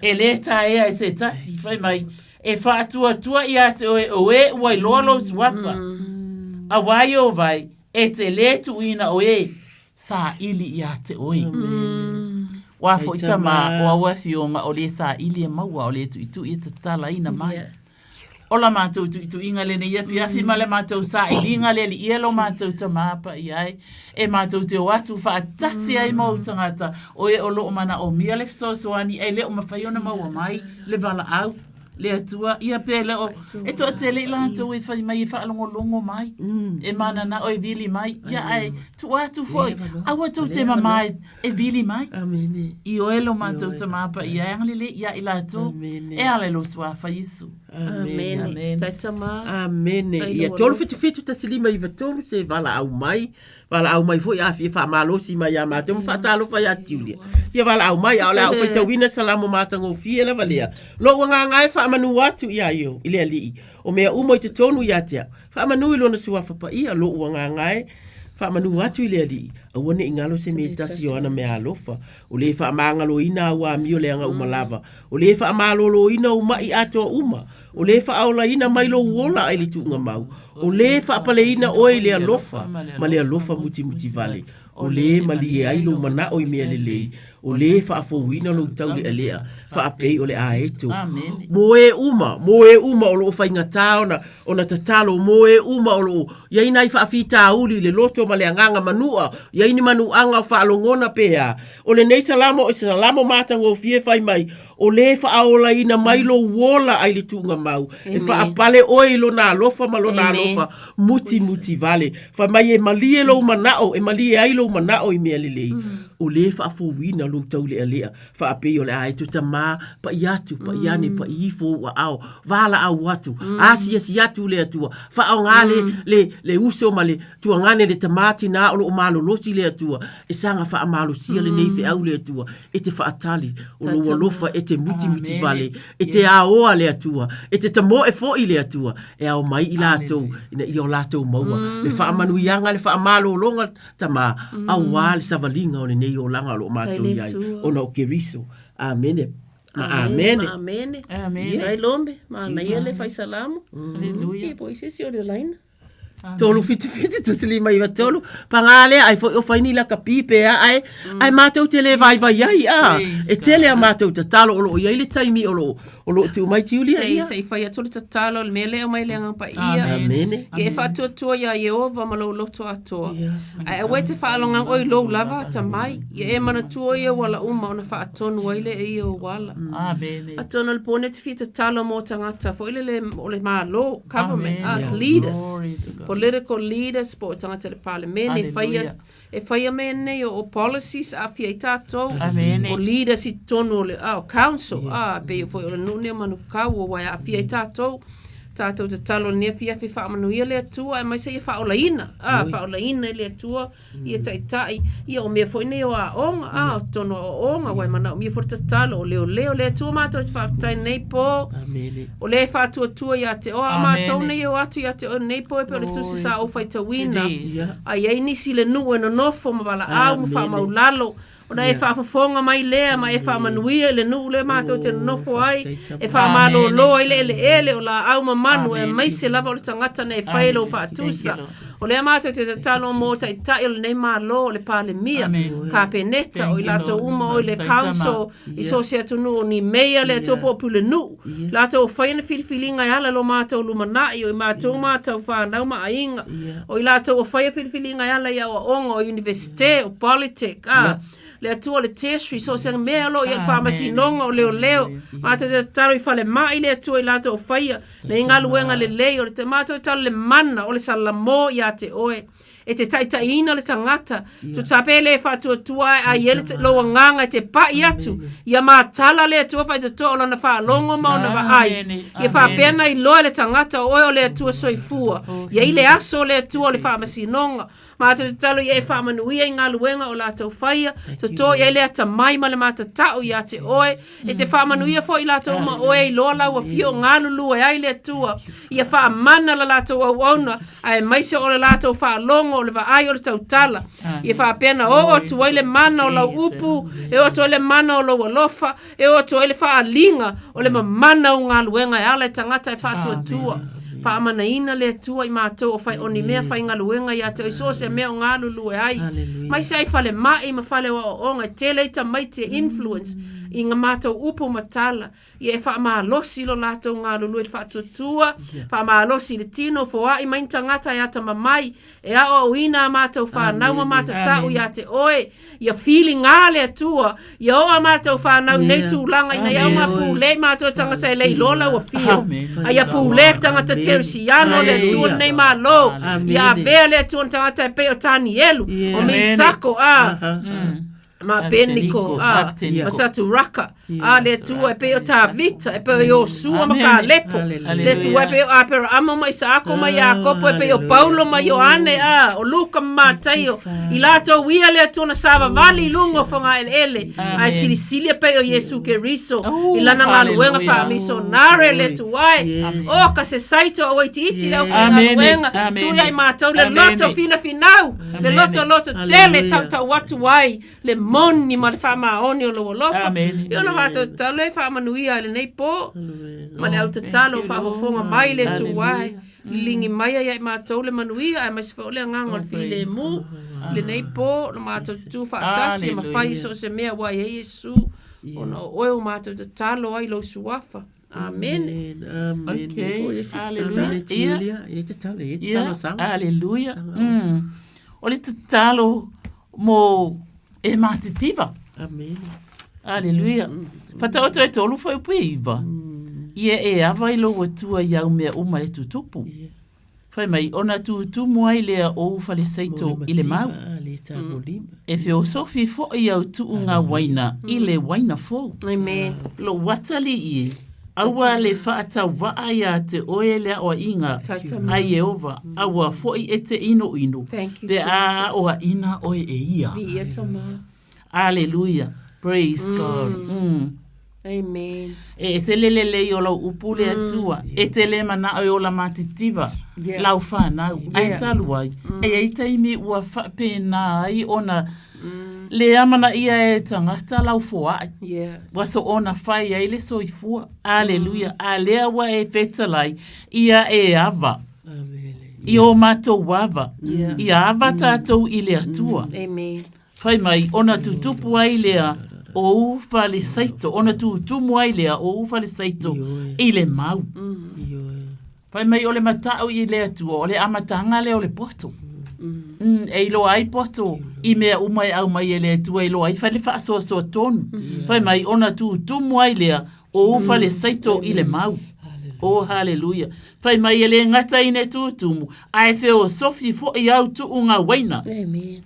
e lē taea e se tasi, fai mai, e faatuatua ia te oe o e ua iloa lou suafa. Auā i o vai, e te lē tuuina o e saili ia te oe. Ua foʻi tamā, o au afioga o le saili e maua o le tuʻituʻi e tatalaina mai. O la matou tuʻituʻiga lenei afiafi ma le matou sailiga le alii e lo matou tamā paia e. E matou te o atu faatasi ai ma ou tagata o e o loo manaomia le fesoasoani e le o mafai ona maua mai le valaau le Atua ia pe le o e toatele i latou e fai mai e faalogologo mai e mananao e vili mai ia ae tuu atu foi aua tou te mamā e vili mai i oe lo matou Tamā Paia e agalelei ia i latou e ala i lou Suafa Iesu. Amene. Tai tamā. Amene. Ia 377 1593 se valaau mai. Valaau mai foi a fia faamalosi mai ia matou ma faatalofa ia Julia. Ia valaau mai a o le a ou faitauina salamo matagofie lava lea. Lou agaga e faamanu atu ia io i le Alii. O mea uma i totonu ia te au. Faamanu i lona suafa paia lou agaga e faamanu atu i le Alii. Aua ne i galo se mea e tasi o ana meaalofa. O le faamagaloina au amio leaga uma lava. O le faamaloloina ou maʻi atoa uma. O le faaolaina mai lou ola ai le tuuga mau. O le faapaleina oe i le alofa ma le alofa mutimutivale. O le malie ai lou manao i mea lelei. O le faafouina lou taulealea faapei o le aeto. Mo e uma, mo e uma o loo faigata ona, ona tatalo, mo e uma o loo i ai nai faafitauli i le loto ma le agaga manua, i ai ni manuaga o faalogona pe a. O lenei salamo o se salamo matagofie fai mai, O le faaolaina mai lou ola ai le tuuga mau, e faapale oe i lona alofa ma lona alofa mutimutivale. Fai mai e malie lou manao, e malie ai lou manao i mea lelei. O le faafouina lou taulealea, faapei o le a e toe tamā, paʻi atu, paʻi ane, paʻi ifo ou aao, valaau atu, asiasi atu le Atua, faaaoga le, le, le uso ma le tuagane le tamā tinā o loo malolosi le Atua, e saga faamalosia lenei feau le Atua, e te faatali, o lou alofa e te mutimutivale, e te aoa le Atua, e te tamoe foi le Atua, e ao mai i latou, ina ia o latou maua le faamanuiaga, le faamalologa, Tamā, auā le savaliga o lenei olaga o lo o matou i ai, ona o Keriso. Amene. Ma amene. Ma amene. Amene. Tai lombe, manaia le faisalamo. Haleluia. Ia po i se isi o le laina. 377 1593 pagā lea ai foi o fai ni lakapi pe a ae ae matou te le vaivai ai a e tele a matou tatalo o loo iai le taimi o loo o loo tuu mai Julia Sei, ia sei fai atu le tatalo, le mea lea e aumai le Agaga Paia. Amene. Ia e faatuatua iā Ieova ma lou loto atoa. Ae aua e te faalogo oe i lou lava atamai. Ia e manatua ia ou ala uma ona faatonu ai lea e ia ou ala. Amene. Atonu o le po nei ou te fia tatalo mo tagata foi lele o le Malo, government, us leaders, political leaders po o tagata i le Palemene e faia e faia mea nei o, o policies aafia ai tatou, o leaders i totonu o le a, o council, a, pei foi o le nuu nei o Manukau aua e aafia ai tatou. Tatou tatalo i lenei afiafi faamanuia le Atua aemaise ia faaolaina, a, faaolaina e le Atua ia taitai, ia o mea foi nei o aoga, a, o totonu o aoaoga, aua e manaomia foi le tatalo, o leoleo, le Atua matou te faafetai i lenei po, o lea e faatuatua ia te oe, a o matou nei e o atu ia te oe i lenei po e pei o le tusi sa ou faitauina, a i ai nisi i le nuu e nonofo ma valaau ma faamaulalo, Ona e faafofoga mai lea ma e faamanuia i le nuu lea matou te nonofo ai, e faamalolo ai le eleele o laau ma manu, aemaise lava o le tagata na e fai i lou faatusa. O lea matou te tatalo mo taitai o lenei Malo, o le Palemia, Kapeneta, o i latou uma o i le Council, i so o se atunuu, o ni meia le Atua po o Pulenuu, latou o fai ana filifiliga e ala i lo matou lumanai, o i matou matau fanau ma aiga, o i latou o faia filifiliga e ala i aoaoga, o Iunivesite, o Polytech, a, le Atua o le tertiary, so o se mea o lo o i ai le faamasinoga, o leoleo, matou te tatalo i falemai le Atua i latou o faia nei galuega lelei, o le matou te tatalo i le mana o le salamo ia te oe. E te taitaiina le tagata, tusa pe le faatuatua ae a i ai le lou agaga e te pai atu, ia matala le Atua faitotoa o lana faalogo ma ona vaai, ia faapea ona iloa e le tagata o oe o le Atua soifua. Ia i le aso o le Atua o le faamasinoga, matou te tatalo ia e faamanuia i galuega o latou faia, toto i ai le atamai ma le matatau ia te oe, E te faamanuia foi i latou uma o e iloa lau afio galulue ai le Atua, ia faamana la latou auauna, aemaise o le latou faalogo o le vaai o le tautala. Ia faapea ona oo atu ai le mana o lau upu, e oo atu ai le mana o lou alofa, e oo atu ai le faaaliga o le mamana o galuega e ala i tagata e faatuatua. Faamanaina le Atua i matou o fai o ni mea faigaluega ia te oe i so o se mea o galulue ai. Mai se ai falemai ma fale o aoaoga e tele ai tamaiti e influence i nga matou upu ma tala. Ia e faamalosi lo latou galulue i le faatuatua, faamalosi i le tino, foai mai ni tagata e atamamai, e aoaoina a matou fanau ma matatau ia te oe. Ia filiga le Atua, ia oo a matou fanau i nei tulaga ina ia auma pule i matou tagata e le iloa lau afio. A ia pule tagata Kerisiano le Atua lenei Malo. Ia avea le Atua ni tagata e pei o Tanielu, o Misako, a ma Apeniko, a ma Saturaka, a le Atua e pei o Tavita, e pei o Iosua ma Kalepo, le Atua e pei o Aperaamo ma Isaako ma Iakopo, e pei o Paulo ma Ioane, a o Luka ma Mataio, i latou ia le Atua na savavali i luga o fogaeleele, ae silisili e pei o Iesu Keriso i lana galuega faamisonare le Atua e. O ka se saito aua itiiti le aufaigaluega, tuu ia i matou le loto finafinau, le loto loto tele tautau atu ai le moni ma le faamaoni o lou alofa. I ona matou tatalo e faamanuia i lenei po ma le au tatalo o faafofoga mai le Atua e. Liligi mai ai ia i matou le manuia aemaise foi o le agaga o le filemu i lenei po na matou tutu faatasi e mafai i so o se mea ua i ai Iesu ona o oe ua matou tatalo ai i lou suafa. Amene. Okay. Oh, yes, Hallelujah. Julia, e tatalo, e tatalo sa. Hallelujah. O le tatalo mo e matitiva. Amen. Hallelujah. Whataoto e tolu foi upu e iwa. Ia e awa i lou atua i au mea uma e tutupu. Fai mai, ona tutumu ai lea o ou faleseito i le mau. E feosofi foi au tuuga waina i le waina fou. Amen. Lou atalii e, aua le faatauvaa iā te oe le aoaiga a Ieova, aua foi e te inoino, Thank you, pe a Jesus. aoaina oe e ia. Viia Tama. Aleluia. Praise God. Amen. E ese le lelei o lau upu le Atua, e te le manao e ola matitiva lau fanau, ae talu ai, e i ai taimi ua faapena ai ona le amanaia e tagata lau foai, ua soona fai ai le soifua. Aleluia. A lea ua e fetalai, ia e ava. I o matou ava. Ia ava tatou i le Atua. Amen. Fai mai, ona tutupu ai lea o ou falesaito, ona tutumu ai lea o ou falesaito i le mau. Fai mai o le matau i le Atua, o le amataga lea o le poto. E iloa ai poto i mea uma e aumai e le Atua, e iloa ai fai le faasoasoa tonu. Fai mai, ona tutumu ai lea o ou falesaito i le mau. Oh, haleluia. Fai mai e le gata i ne tutumu, ae feosofi foi au tuuga uaina. Amen.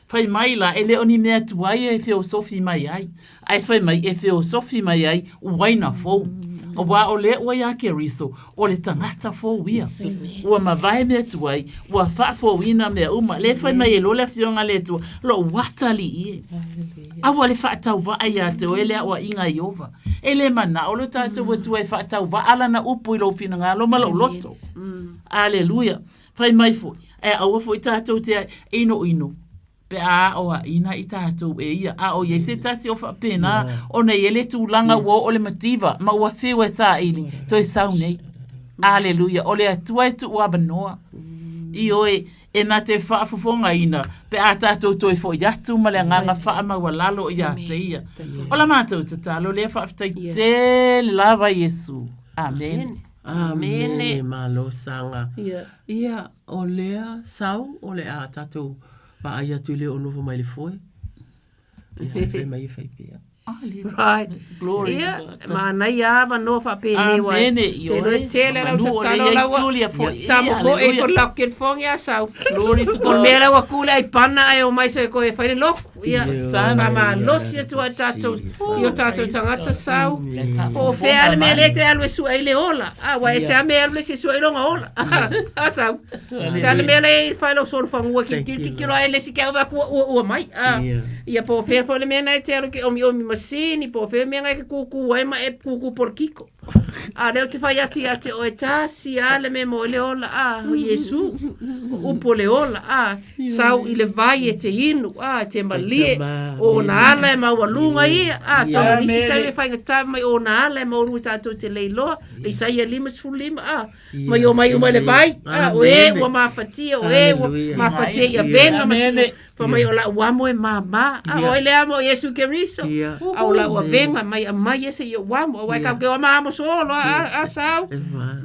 Fai mai la, e le o ni mea tuai e feosofi mai ai, ae fai mai e feosofi mai ai uaina fou. Auā o lea ua iā Keriso, o le tagata fou ia. Ua mavae mea tuai, ua faafouina mea uma. Lea e fai mai e loa le Afioga a le Atua, lou atalii e. Aua le faatauvaa iā te oe le aoaiga a Ieova. E le manao lo tatou Atua e faatauvaa lana upu i lou finagalo ma lou loto. Aleluia. Fai mai foi, ae aua foi tatou te inoino pe a aoaina i tatou e ia. A o i ai se tasi o faapena, ona e i ai le tulaga ua oo le mativa ma ua fiu e saili, toe sau nei. Aleluia. O le Atua e tuu avanoa. Ioe, e na te faafofogaina pe a tatou toe foi atu ma le agaga faamaualalo ia te ia. O la matou tatalo lea faafetai tele lava Iesu. Amene. Amene malo saga. Ia o lea sau o le a tatou vaai atu i le o nofo mai le foe. Ia fai mai e fai pea. Right. Glory Ia, to God. manaia avanoa faapenei uae. Amene, Te iloa e tele lau Manu o tatalo le laua. Julia foi. Tamo Ia, ko e hallelujah. fo lau telefoni a sau. Glory to O le God. mea lea ua ku le aipana ae omai se koe e fai le loku. Ia, Sana. faamalosi atu ai tatou i o tatou tagata sau. Po o fea le mea lea e te alu e sue ai le ola. A, ua ese lava mea e alu le isi e sue ai lona ola. A, sau. Se a le mea lea e fai lou solofanua ki ki ki kilo ai le isi ke au atu ua ua mai. A, ia po o fea foi le mea na e te alu ke omiomi masini, po o fea mea na e ke kūkū ai ma e kūkū polokiko. A lea ou te fai atu ia te oe, tasi lava le mea mo i le ola, a, o Iesu, o upu o le ola, a, sau i le vai e te inu, a, e te malie, o ona ala e maualuga ia, a, tonu nisi taimi e faigata mai o ona ala e maualuga tatou te le iloa, le Isaia 55, a, mai o mai uma i le vai, a, o e ua mafatia, o e ua mafatia i avega ma tino, Fai mai o lau amo e māmā. A o ai le amo o Iesu Keriso. A o lau avega mai aumai ese i ou amo. Aua e kau ke o ama amo solo a, a sau.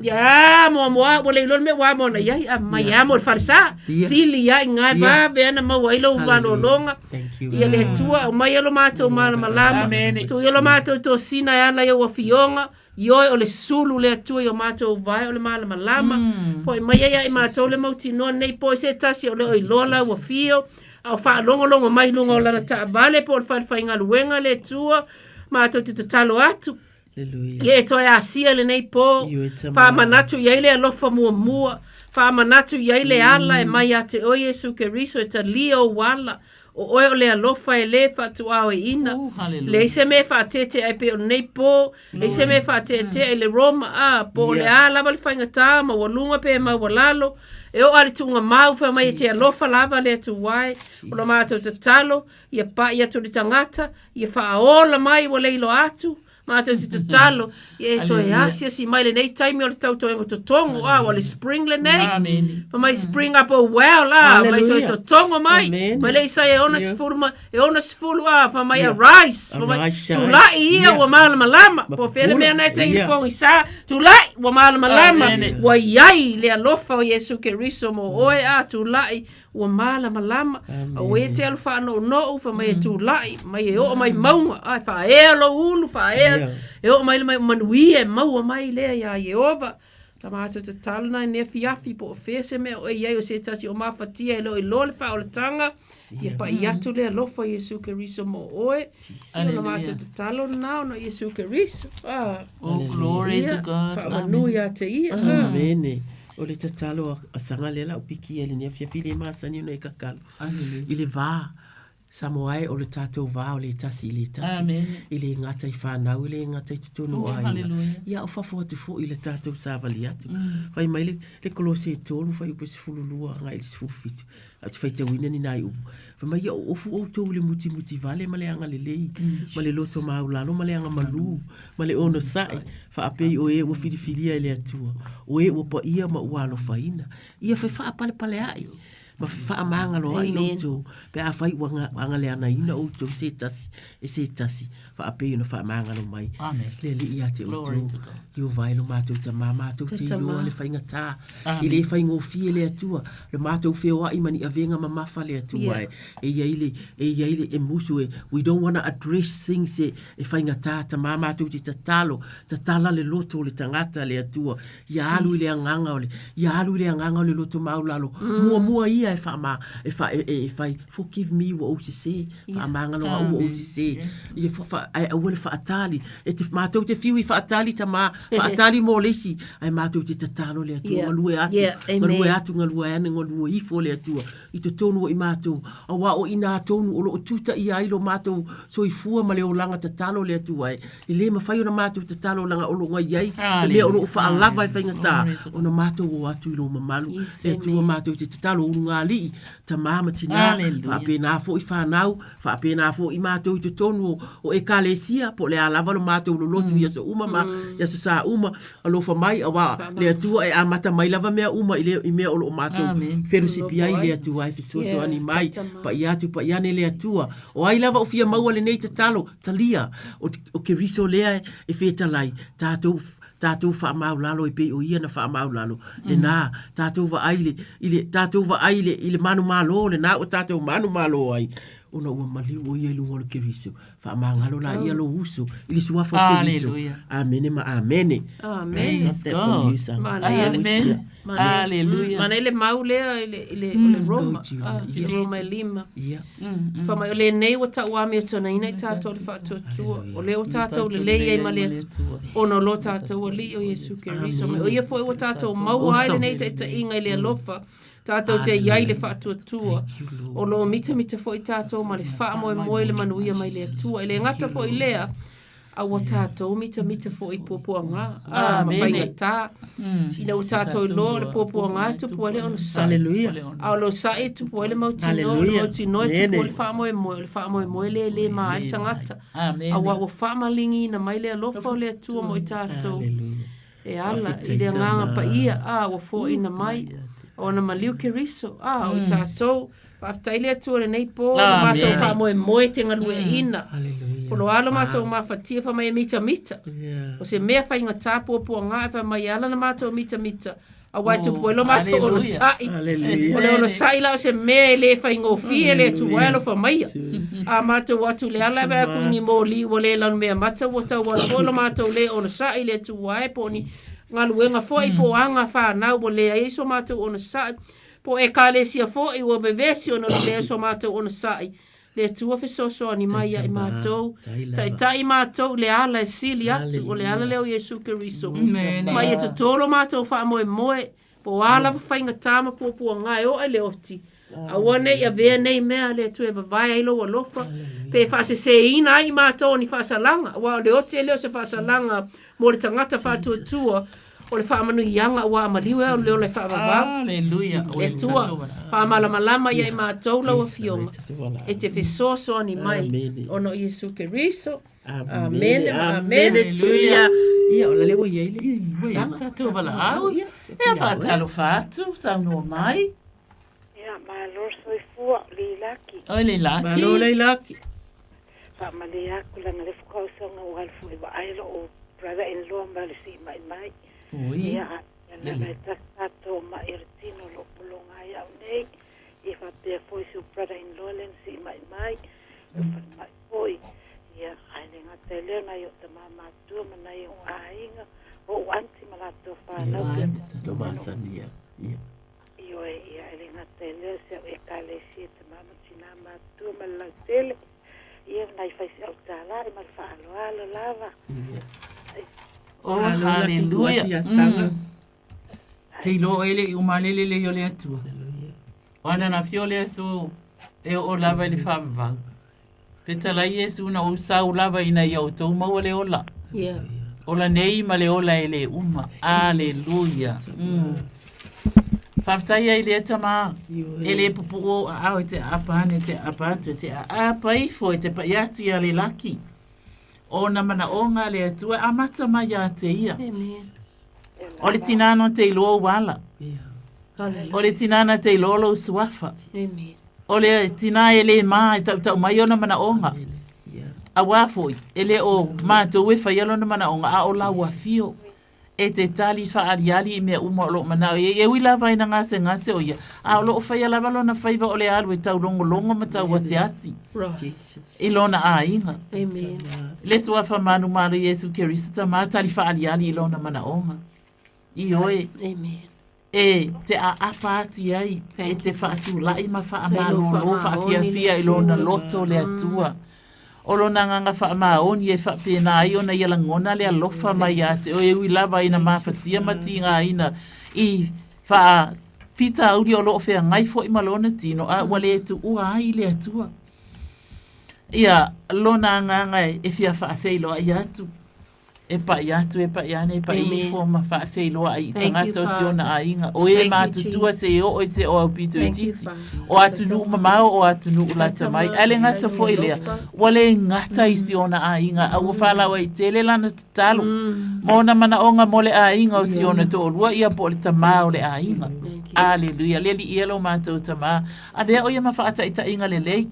Ia amo amo a ua le iloa le mea ua amo ana i ai. Aumai e amo i le falesa. Sili ia i ngā e vave ana maua ai lou malologa. Ia le Atua aumai ia lo matou malamalama. Tuu ia lo matou tosina e ala i ou afioga. Ioe o le sulu le Atua i o matou vae o le malamalama. Mm. Fo'i mai ai ia i matou le mautinoa nei po i se tasi o le o iloa lau afio, a o faalogologo mai i luga o lana taavale po o le falefaigaluega le Atua, matou te tatalo atu. Ia e toe asia lenei po, faamanatu i ai le alofa muamua, faamanatu i ai le ala e mai ia te oe Iesu Keriso e talia ou ala, O oe o le alofa e lē faatuaoiina. Oh, hallelujah. Leai se mea e faateetea ai pei o lenei po, leai se mea e faateetea i le Roma, a, po o le a lava le faigatā, maualuga pe maualalo, e oo lava i le tuugamau, fai mai e te alofa lava le Atua e. O lo matou tatalo, ia pai atu le tagata, ia faaola mai ua le iloa atu, Mātou te tatalo, ia e toe asiasi mai lenei taimi o le tautoega totogo, a, ua le spring lenei. Amen. Fa mai spring up oh well, a, mai toe Hallelujah. totogo mai. Amen. Mai le Isaia e 60 ma, e 60, a, fa mai arise, fa mai Arise, shine. tulai ia ua malamalama. Po o fea le mea na e te i le pogisa, tulai ua malamalama. Amen. Ua iai le alofa o Iesu Keriso mo oe, a, tulai ua malamalama, aua e te alu faanounou, fai mai e tulai, mai e oo mai mauga, ai faaea lou ulu, faaea, e oo mai le mai manuia e maua mai lea iā Ieova. La matou tatalo na i nei afiafi po o fea se mea o e i ai o se tasi o mafatia e le o iloa le faaolataga, ia pai atu le alofa o Iesu Keriso mo oe. Ia o la matou tatalo lena ona o Iesu Keriso. Ah. Oh, glory to Ia, God. faamanu ia te ia. Ah. Amene. O le tatalo a saga lea la ou pikia i lenei afiafi le masani ona e kakalo. I le va Samoa e o le tatou va o le tasi i le tasi. Amene. E le gata i fanau, e le gata i totonu o Oh, aiga. hallelujah. Ia o fafo atu foi i le tatou savali atu. Fai mai le, le Kolose e 3, fuaiupu e 12 agai i le 17. Ae ou te faitauina ni nai upu. Fai mai, ia oofu outou i le mutimuti vale ma le agalelei, ma le loto maulalo ma le agamalū, ma le onosai, faapei o e ua filifilia e le Atua, o e ua paia ma ua alofaina. Ia fefaapalepai ma fefaamagaloaʻi outou, pe afai ua agaleanaina outou se tasi e se tasi, faapei ona faamagalo mai le Alii ia te outou. Ieova e lo matou Tamā, matou te iloa le faigatā, e le faigofie le Atua, le matou feoaʻi ma ni avega mamafa le Atua e, e i ai le, e i ai le e musu e, we don't wanna address things e, e faigatā Tamā matou te tatalo, tatala le loto o le tagata le Atua, ia alu i le agaga o le, ia alu i le agaga o le loto maulalo, muamua ia e faama, e fa, e, e, e fai, forgive me ua ou sesē, faamagalo au ua ou sesē, ia fa, fa, ae aua le faatali, e te, matou te fiu i faatali tamā, faatali mo le isi, ae matou te tatalo le Atua, galue atu, galue atu, galue ane, galue ifo le Atua, i totonu o i matou, auā o i inā tonu o lo o tutaia ai lo matou soifua ma le olaga tatalo le Atua e, e le mafai ona matou tatalo leaga o lo o i ai le mea o lo o faalava e faigatā ona matou o atu i lou mamalu. Le Atua matou te tatalo ulugalii, tamā ma tinā, faapena foi fanau, faapena foi matou i totonu o, o ekalesia, po o le a lava lo matou lolotu i aso uma ma i aso sa uma, alofa mai, auā le Atua e amata mai lava mea uma i le i mea o lo o matou felosipi ai le Atua e fesoasoani mai, pai atu pai ane le Atua. O ai lava o fia maua lenei tatalo, talia, o, o Keriso lea e fetalai, tatou tatou faamaulalo e pei o ia na faamaulalo, lenā, tatou vaai i le, i le, tatou vaai i le, i le manumalo lenā ua tatou manumalo ai, ona ua maliu o ia i luga o le Keriso. Faamagalo laia lou uso i le suafa o Keriso. Hallelujah. Amene ma amene. Amen. Got that from you, Sam. Manaia le- Amen. Manaia- Hallelujah. Manaia le mau lea i le, i le, o le Roma. Go, Julia. Ah, i Yeah. Roma e lima. Yeah. Fai mai, o lenei ua tauamiotonaina i tatou le faatuatua, o lea ua tatou lelei ai ma le Atua, ona o lo tatou Alii o Iesu Keriso. Mai o ia foi ua tatou maua ai lenei taitaiga i le alofa, tatou te i ai le faatuatua. O lo o mitamita foi tatou ma le faamoemoe i le manuia mai le Atua. E le gata foi i lea, A ua tatou mitamita foi i puapuaga, a, ma Amene. faigata. Ina ua tatou iloa o le puapuaga e tupu ai le onosai. Hallelujah. A o le onosai e tupu ai le mautinoa, o le Hallelujah. mautinoa e tupu ai Amene. le faamoemoe, o le faamoemoe le le ma ai le tagata. Amene. Aua ua faamaligiina mai le alofa o le Atua mo i tatou. E ala i le Agaga Paia, a ua foaiina mai, ona maliu Keriso, a o i tatou. Faafetai le Atua i lenei po, lo matou faamoemoe e te galueaiina. Po lo a lo matou mafatia fai mai e mitamita. O se mea faigata puapuaga e fai mai e ala na matou mitamita, aua e tupu ai lo matou onosai. O le onosai la o se mea e le faigofie le Atua e alofa maia. A matou o atu i le ala e vaai atu i ni moli ua le lanumeamata ua tau alu foi lo matou le onosai i le Atua e po o ni galuega foi po o aga fanau ua leai ai so matou onosai po o Ekalesia foi ua vevesi ona o le leai o so matou onosai. Le Atua fesoasoani mai ia i matou, taitai matou i le ala e sili atu, o le ala lea o Iesu Keriso. Ma ia totō lo matou faamoemoe, po o a lava faigata ma puapuaga e oo i le oti, aua ne i avea nei mea, le Atua e vavae ai lou alofa, pe faaseseina ai i matou o ni faasalaga, aua o le oti e le o se faasalaga mo le tagata faatuatua, o le faamanuiaga aua a maliu e au le ola e faavavau. Aleluia. Le Atua, faamalamalama ia i matou lau Afioga, e te fesoasoani mai ona o Iesu Keriso. Amene ma amene. Aleluia. Ia, o la le ua i ai le saga. Tatou valaau. Ia faatalofa atu, saunoa mai. Ia, malo le soifua, o Leilaki. Oi Leilaki. Malo Leilaki. Faamalie atu leaga lea faatoa usoga ua alu foi vaai lou brother in law ma le siimai mai. Oi. Ia, ia lava e tasi tatou mai o le tino o loo pologa ai au nei. Ia faapea foi si ou brother in law lea na siimai mai, lou falemai foi. Ia, ae le gata i lea o nai ou tama matua ma nai ou aiga, o ou aunty ma latou fanau pea. Lo masani ia. Ia. Ioe, ia, e le gata i lea o si au Ekalesia, tama ma tina matua ma le lautele. Ia, nai faifeau tālā i ma le faaaloalo lava. Oh, haleluia. Te iloa oe le i umalele lelei o le Atua. O ana na fio le aso e oo lava i le faavavau. Fetalai Iesu na ou sau lava ina ia outou maua le ola. Yeah. Ola nei ma le ola e le uma. Aleluia. Faafetai ai lea tama. E le pupuʻu ou aao e te aapa ane, te aapa atu, e te aapa ifo, e te paʻi atu ia le laki. O na manaʻoga a le Atua e amata mai ia te ia. Amen. O le tinā na te iloa ou ala. O le tinā na te iloa lou suafa. Amen. O le tinā e le mā e tautau mai ona manaʻoga. Auā foi, e le o matou e faia lona manaʻoga, a o lau afio e te tali faaaliali i mea uma o loo manao i ai. E ui lava ina gasegase o ia, a o loo faia lava lona faiva o le alu e taulogologo ma tauasiasi i lona aiga. Amen. Le suafa manumalo Iesu Keriso Tama tali faaaliali i lona manaoga. Ioe. Amen. E te aapa atu i ai, e te faatulai ma faamalōlō faafiafia i lona loto le Atua. O lona agaga faamaoni e faapena ai ona ia lagona le alofa mai ia te oe, e ui lava ina mafatia ma tigaina i faafitauli o lo o feagai foi ma lona tino, a ua le tuua ai le Atua. Ia lona agaga e fia faafeiloai atu. E paʻi atu, e paʻi ane, e paʻi ifo ma faafeiloai i tagata o si ona aiga. O e matutua se i oo i se o aupito itiiti. O atunuu mamao, o atunuu lata mai. Ae le gata foi lea, ua le gata i si ona aiga, a ua faalauaitele lana tatalo ma ona manaoga mo le aiga o si ona toalua, ia po o le tamā o le aiga. Aleluia. Le Alii e lo matou tamā. Avea o ia ma faataitaiga lelei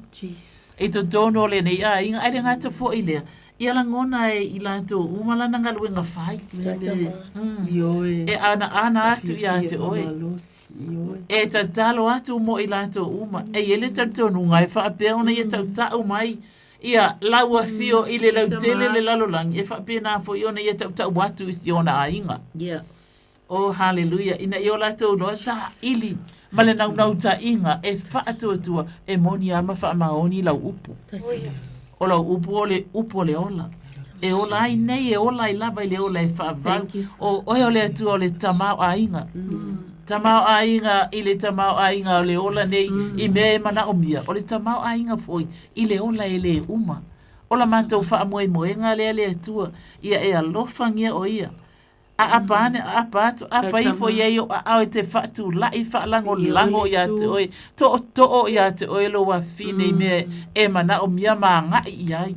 i totonu o lenei aiga, ae le gata foi lea, Ia lagona e i latou uma lana galuega fai. E anaana atu ia te oe. E tatalo atu mo i latou uma. E i ai le talitonuga e faapea ona ia tautau mai ia lau afio i le lautele le lalolagi, e faapena foi ona ia tautau atu i si ona aiga. Oh, haleluia, ina ia o latou iloa saili ma le naunautaiga e faatuatua, e moni lava ma faamaoni lau upu. O lau upu o le upu o le ola. E ola ai nei, e ola ai lava i le ola e faavavau. O oe o le Atua o le tamaoaiga. Tamaoaiga i le tamaoaiga o le ola nei i mea e manaomia, o le tamaoaiga foi i le ola e le uma. O la matou faamoemoega lea le Atua, ia e alofagia o ia. Aapa ane, aapa atu, aapa ifo i ai ou aao e te faatulaʻi faalagolago ia te oe, tootoo ia te oe lou afine i mea e manaomia ma agaʻi i ai.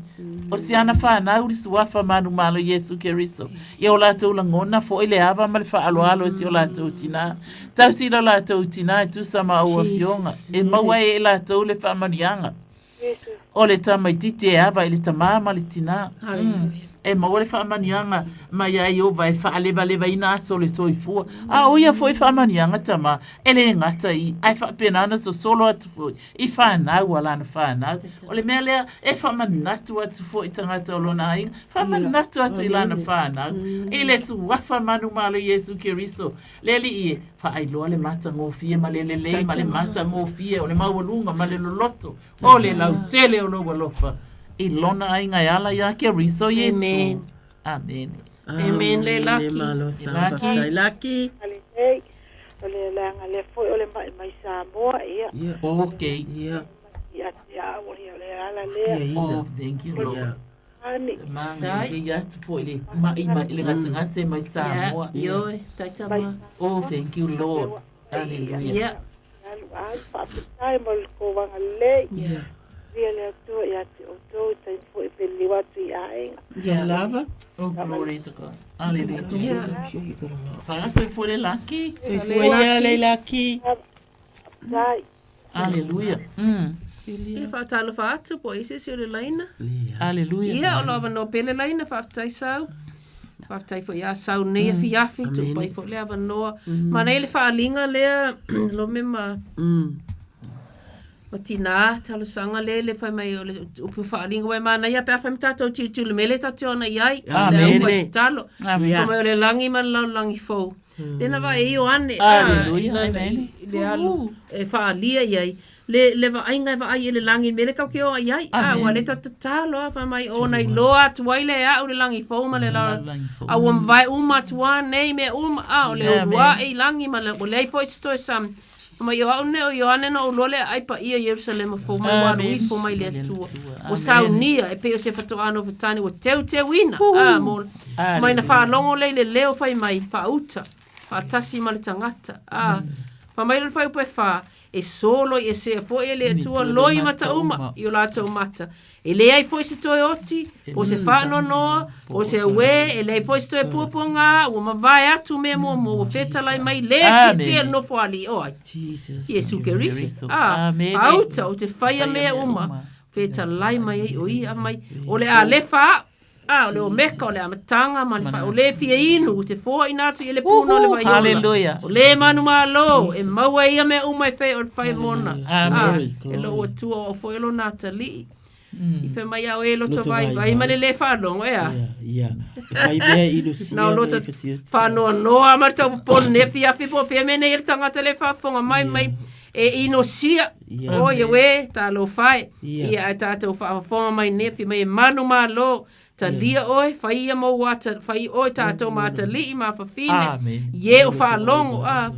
O si ana fanau le suafa manumalo Iesu Keriso, ia o latou lagona foʻi le ava ma le faaaloalo i si o latou tinā. Tausi i lo latou tinā e tusa ma ou afioga, e maua ai e latou le faamanuiaga. O le tamaititi e ava i le tamā ma le tinā. E maua le faamanuiaga mai ia Ieova e faalevalevaina aso o le soifua. A o ia foi faamanuiaga tamā, e le gata i, ae faapena ona sosolo atu foi i fanau a lana fanau. O le mea lea, e faamanatu atu foi i tagata o lona aiga, faamanatu atu i lana fanau, i le suafa manumalo Iesu Keriso, Le Alii e, faailoa le matagofie ma le lelei ma le matagofie o le maualuga ma le loloto o le lautele o lou alofa i lona aiga e ala iā Keriso Iesu. Amen. Amene. Amen le laki. Malo sa faafetai laki. Lelei, o le leaga lea foi o le maʻi mai Samoa, ia. Okay. Ia. Ia te au, o le ala lea. Oh, thank you, Lord. Ani. Magia atu foi le maʻi mai le gasegase mai Samoa. Ioe, taitama. Oh, thank you, Lord. Hallelujah. Yeah. Alu ai, faafetai mo le kou agalelei. Yeah. Via le Atua ia te outou i taimi foi pe liliu atu i aiga. Yeah. Lava. Oh, glory to God. Hallelujah. Yeah. Faasoifua le laki. Soifua ia le laki. Faafetai. Aleluia. Ia faatalofa atu po o i se isi o le laina. Aleluia. Ia, o lo avanoa pea le laina, faafetai Sau. Faafetai foi ia Sau nei afiafi, tuu mai foi le avanoa. Manaia le faaaliga lea, Lome ma ma tinā, talosaga lea le fai mai o le upu faaaliga, aua e manaia pe a fai ma tatou tilotilo i le mea lea tatou te ona i ai, le Amene. au faitalo. Amene. Fai mai o le lagi ma le lalolagi fou. Lena va e Ioane, Aleluia, i lana- amen. i le alu e faaalia i ai, le, le vaaiga e vaai i le lagi, le mea lea tatou te o i ai. Ah, ua le tatou tatalo lava, fai mai, ona iloa atu ai lea e au le lagi fou ma le lalolagi fou. A ua mavae uma atu lava nei mea uma, ah, o le uluaʻe i lagi ma le, ua leai foi se toe sami. Fai mai, o au nei o Ioane na ou iloa le aai paia i Ierusalema fou mai, ua alu ifo mai le Atua. Ua saunia, e pei o se faatoa nofo tane ua teuteuina. Ah, mo, mai na faalogo lea i le leo fai mai, faauta, faatasi ma le tagata. Ah, fai mai le fuaiupu e fa, e solo i esea foi e le Atua loi mata uma i o latou mata. E leai foi se toe oti, po o se faanoanoa, po o se auē, e leai foi se toe puapuaga, ua mavae atu mea muamua ua fetalai mai le tietie le Nofoalii o ai? Iesu Keriso. A, auta ou te faia mea uma, fetalai mai ai o ia mai, o le Alefa au, a, o le Omeka, o le amataga ma le faaiuga, o le fia inu, ou te foaina atu i le puna o le vai ola. Hallelujah. O le manumalo, e maua ai ia mea uma e fai o le fai mona. A, e lou Atua o au foi o lona atalii. I fai mai au e loto vaivai ma le le faalogo, e a? Ia, e fai mea i Lucia Na o lota faanoanoa ma le taupopolo nei afiafi po o fea mea nei e le tagata le faafofoga mai mai e inosia. O ia uē, talofa e. Ia ae tatou faafofoga mai nei fai mai e manumalo, talia oe, fai ia mou ata, fai oe tatou ma atalii ma afafine, ie o faalogo, a.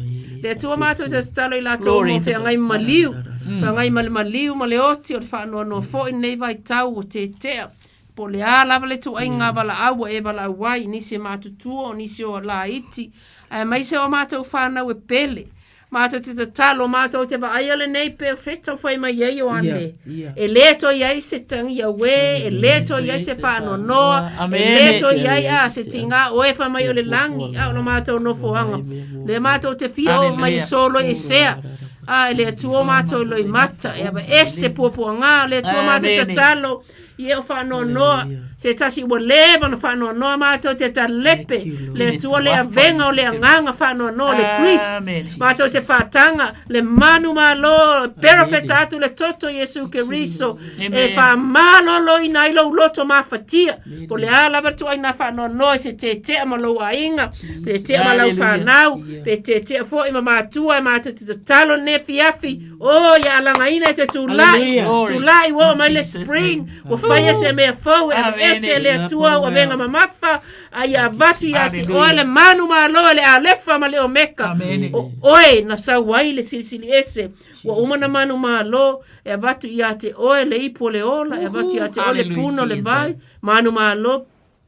Le Atua matou te tatalo i latou mo feagai ma maliu, feagai ma le maliu ma le oti o le faanoanoa foi i lenei vaitau ua tetea, po o le a lava le ituaiga valaau ua e valaau ai, nisi e matutua, o nisi o laiti, aemaise o matou fanau e pele. Matou te tatalo, matou te vaaia lenei pea feta fai mai ai Ioane. E le toe i ai se tagi auē, e le toe i ai se faanoanoa, e le toe i ai a se tigā o e fai mai o le lagi, a o lo matou nofoaga. Lea matou te fia oo mai e solo i esea, a e le Atua o matou loimata, e aveese puapuaga, o le Atua matou te tatalo, Ia o faanoanoa, se tasi ua leva ona faanoanoa matou te talepe, le Atua le avega o le agaga faanoanoa, le grief, matou te faataga, le manumalo, perofeta atu le toto Iesu Keriso, e faamaloloina ai lou loto mafatia, po o le a lava le ituaiga faanoanoa i se tetea ma lou aiga, pe tetea ma lau fanau, pe tetea foi ma matua, e matou te tatalo lenei afiafi, O, ia alagaina e te tulai, tulai ua oo mai le spring, ua faia se mea fou e aveese e le Atua au avega mamafa, a ia avatu ia te oe le manumalo e le Alefa ma le Omeka. O oe na sau ai le Silisili Ese, ua uma na manumalo e avatu ia te oe le ipu o le ola, e avatu ia te oe le puna o le vai, manumalo.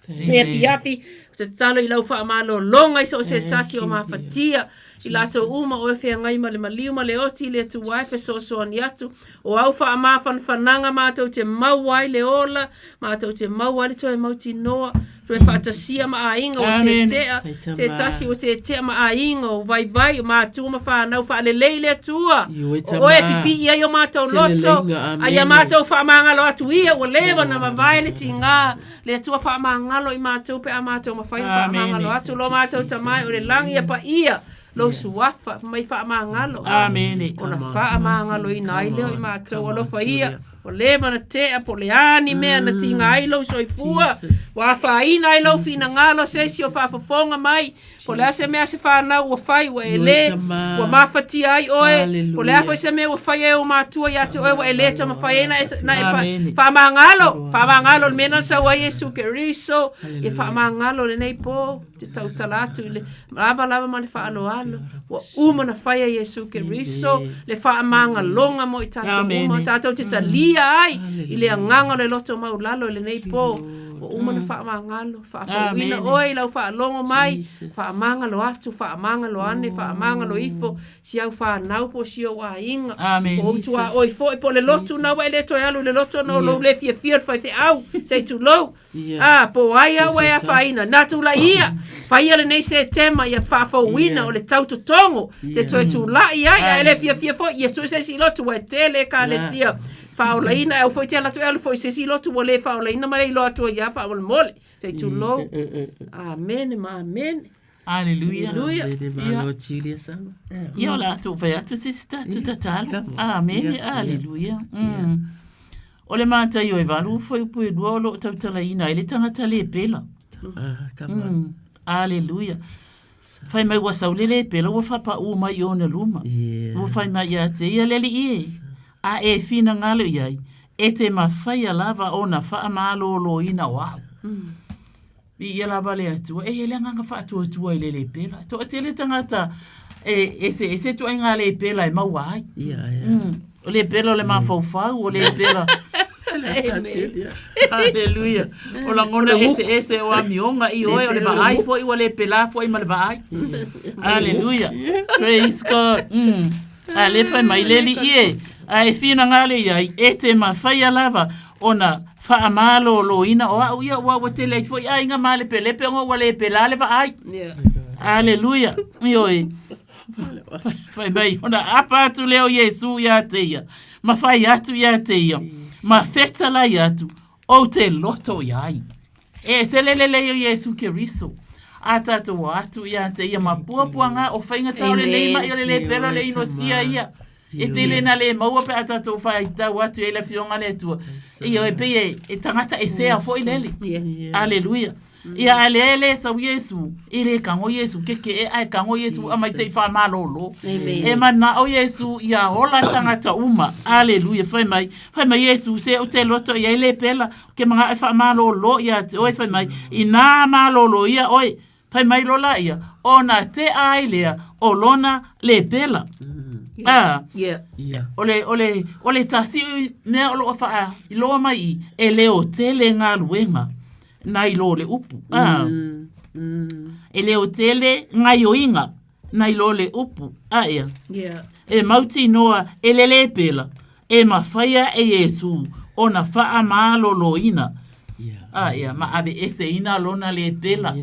Le afiafi, ou te tatalo i lau faamalologa i so o se tasi o mafatia, i latou uma o e feagai ma le maliu ma le oti i le Atua e fesoasoani atu. O au faamafanafanaga matou te maua ai le ola, matou te maua ai le toe mautinoa, toe faatasia ma aiga ua tetea, se tasi ua tetea ma aiga o vaivai, o matua ma fanau, faalelei le Atua. O oe e pipii ai o matou loto, a ia matou faamagalo atu ia ua leva ona mavae le tiga. Le Atua faamagalo i matou pe a matou mafai ona faamagalo atu lo matou Tama e o le lagi ia paia lou suafa mai faamagalo. Amene. Ona faamagaloina ai lea o i matou alofa ia ua leva ona tea po o le a ni mea na tiga ai lou soifua ua afaina ai lou finagalo se isi o faafofoga mai Po o le a se mea a se fanau ua fai ua e lē, ua mafatia ai oe, po o le a foi se mea ua fai e ou matua ia te oe ua e lē toe mafai ai na e faamagalo, faamagalo le mea na sau ai Iesu Keriso, ia faamagalo lenei po, ou te tautala atu i le lava lava ma le faaaloalo, ua uma na fai e Iesu Keriso le faamagaloga mo i tatou uma, tatou te talia ai i le agaga o le loto maualalo i lenei po, ua uma na faamagalo. Faafouina oe i lau faalogo mai, faamagalo atu, faamagalo ane, faamagalo ifo, si au fanau po o si ou aiga, po o ou tuaoi foi, po o le lotu na ua e le toe alu i le lotu ona o lou le fiafia o le faifeau, se i tulou, a, po o ai lava ua e afaina, na tulai ia, faia lenei Setema ia faafouina o le tau totogo, te toe tulai ai, a e le fiafia foi, ia sue se isi lotu ua e tele ekalesia faaolaina, aua foi te alu atu e alu foi i se isi lotu ua le faaolaina ma le iloa atu ai lava faamolemole. Se i tulou. Amene ma amene. Aleluia. Aleluia. Malo Julia Sama. Ia o le a tou fai atu se isi tatou tatalo. Amene. Aleluia. O le Mataio e 8 fuaiupu e 2 o lo o tautalaina ai le tagata le pela. Come on. Aleluia. Fai mai ua sau le lepela ua fapaʻu mai i ona luma. Ua fai mai ia te ia le alii e, a e finagalo i ai, e te mafaia lava ona faamaloloina o au. Viia lava le Atua. E i ai le agaga faatuatua i le lepela. Toatele tagata e eseese ituaiga lepela e maua ai. O lepela o le mafaufau, o lepela Haleluia. O lagona eseese o amioga i oe, o le vaai foi ua le pela foi ma le vaai. Haleluia. Praise God. A le fai mai le alii e, a e finagalo i ai, e te mafaia lava ona faamaloloina o au ia ua ua tele ai foi aiga malepelepe ona ua le pela le vaai. Haleluia. Ioe. Fai mai, ona apa atu lea o Iesu ia te ia, ma fai atu ia te ia, ma fetalai atu, ou te loto i ai. E se lelelei o Iesu Keriso. A tātou o atu ia te ia, ma puapuaga o faigata o lenei mai o le lepela o le inosia ia. E tele na le maua pe a tātou whaitau atu e le Afioga le Atua. Ia e pei e tagata esea foi lele. Aleluia. Ia a lea e le sau Iesu, e le kago Iesu kekeʻe ae kago Iesu aumai se i faamalolo. E manao Iesu ia ola tagata uma. Aleluia. Fai mai, fai mai Iesu se ou te loto i ai le pela, ke manao e faamalolo ia te oe fai mai, inā malolo ia oe, fai mai loa laia, ona tea ai lea o lona lepela. Ah, Yeah. o le, o le, o le tasi mea o lo o faailoa mai i, e leotele galuega nai lo le upu. Ah. E leotele gaioiga nai lo le upu. Ah, ia. Yeah. E mautinoa e le lepela, e mafaia e Iesu ona faamaloloina. Ah, ia, ma aveeseina lona lepela.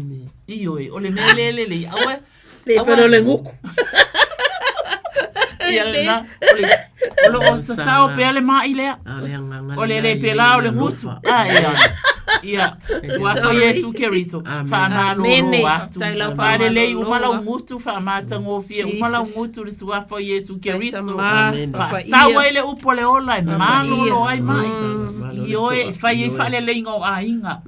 Ioe, o le mea lea e lelei, aua Lepela o le guku. Ia lena, o le, o lo o sasao pea le mai lea. O le lepela o le gutu. Ah, ia. Ia, suafa Iesu Keriso, faamalolo atu. Faalelei uma lau gutu, faamatagofie uma lau gutu le suafa o Iesu Keriso. Faasau ai le upu o le ola e malolo ai mai. Ioe, e fai ai faaleleiga o aiga.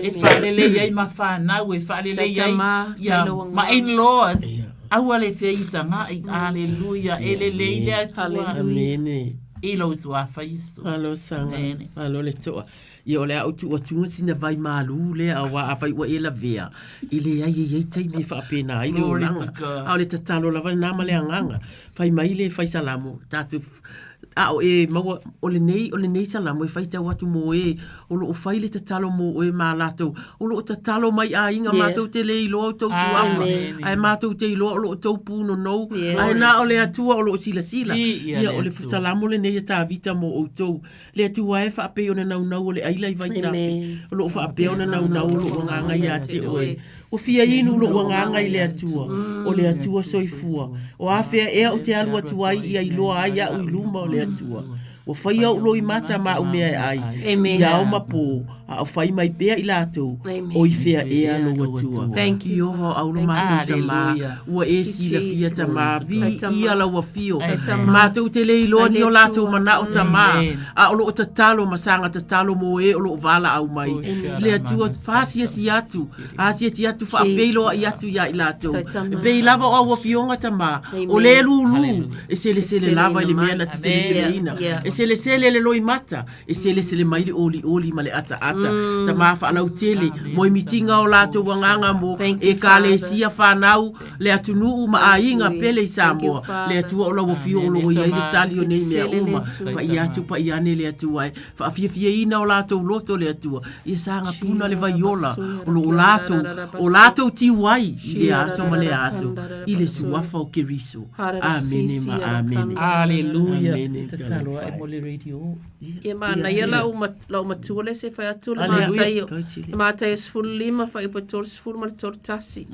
E faalelei ai ma fanau, e faalelei ai ia, ma in-laws. Aua le feitagaʻi. Aleluia. E lelei le Atua. Amene. I lou suafa Iesu. Malo saga. Malo le toa. Ia o le a ou tuu atuga sina vai malū lea auā afai ua e lavea, e leai e i ai taimi e faapena ai le Glory to olaga. God. A o le tatalo lava lena ma le agaga, fai mai le fai salamo, tatou a o e maua, o lenei, o lenei salamo e faitau atu mō e o lo o fai le tatalo mō oe ma latou, o lo o tatalo mai aiga, Yeah. matou te le iloa outou suafa, Amen. ae matou te iloa o lo o outou punonou, Yeah. ae na o le Atua o lo o silasila. Viia Ia, le o le Atua. salamo lenei a Tavita mō outou. Le Atua e faapei ona naunau o le aila i vaitafe, Amen. o lo o faapea ona naunau o lou agaga ia te oe. Ua fia inu lou agaga i le Atua, o le Atua soifua. O afea ea ou te alu atu ai ia iloa ai au i luma o le Atua. Ua faia ou loimata ma au mea e ai, Amen. i ao ma pō, a o fai mai pea i latou, Amen. o i fea ea lou Atua. Thank you. Ieova o aulo matou tamā, Hallelujah. ua e silafia Jesus. tamā, Ai tamā. viia lau afio. Ai tamā. Matou te le iloa Ai ni le o latou Atua. manao tamā, Amen. a o loo tatalo ma saga tatalo mō e o loo valaau mai. Oh, Le Atua, faasiasi atu, asiasi atu, faafeiloai atu iā i latou. Tai tamā. E pei lava o au afioga tamā, Amen. o le lūlū, e selesele lava i le mea Seleseleina na te mai. seleseleina. Yeah, yeah. E selesele le loimata, e selesele mai le olioli ma le ataata. Tamā faalautele, mo i mitiga o latou agaga mo Thank you, ekalesia fanau, le atunuu ma aiga pele i Thank you, Samoa. Father. Le Atua o lau afio o loo i ai le tali o nei mea Selesele le uma. Atua. Paia atu paia ane le Atua e faafiafiaina o latou loto le Atua. Ia saga puna le vaiola o loo latou, o latou tiu ai i lea aso ma lea aso i le suafa o Keriso. Amene ma amene. Hallelujah. Amene. Tatalo ae mo le radio. Ia manaia lau lau matua le se fai atu le Hallelujah. Mataio. Go, Chile. Le Mataio 15 fuaiupu e 33.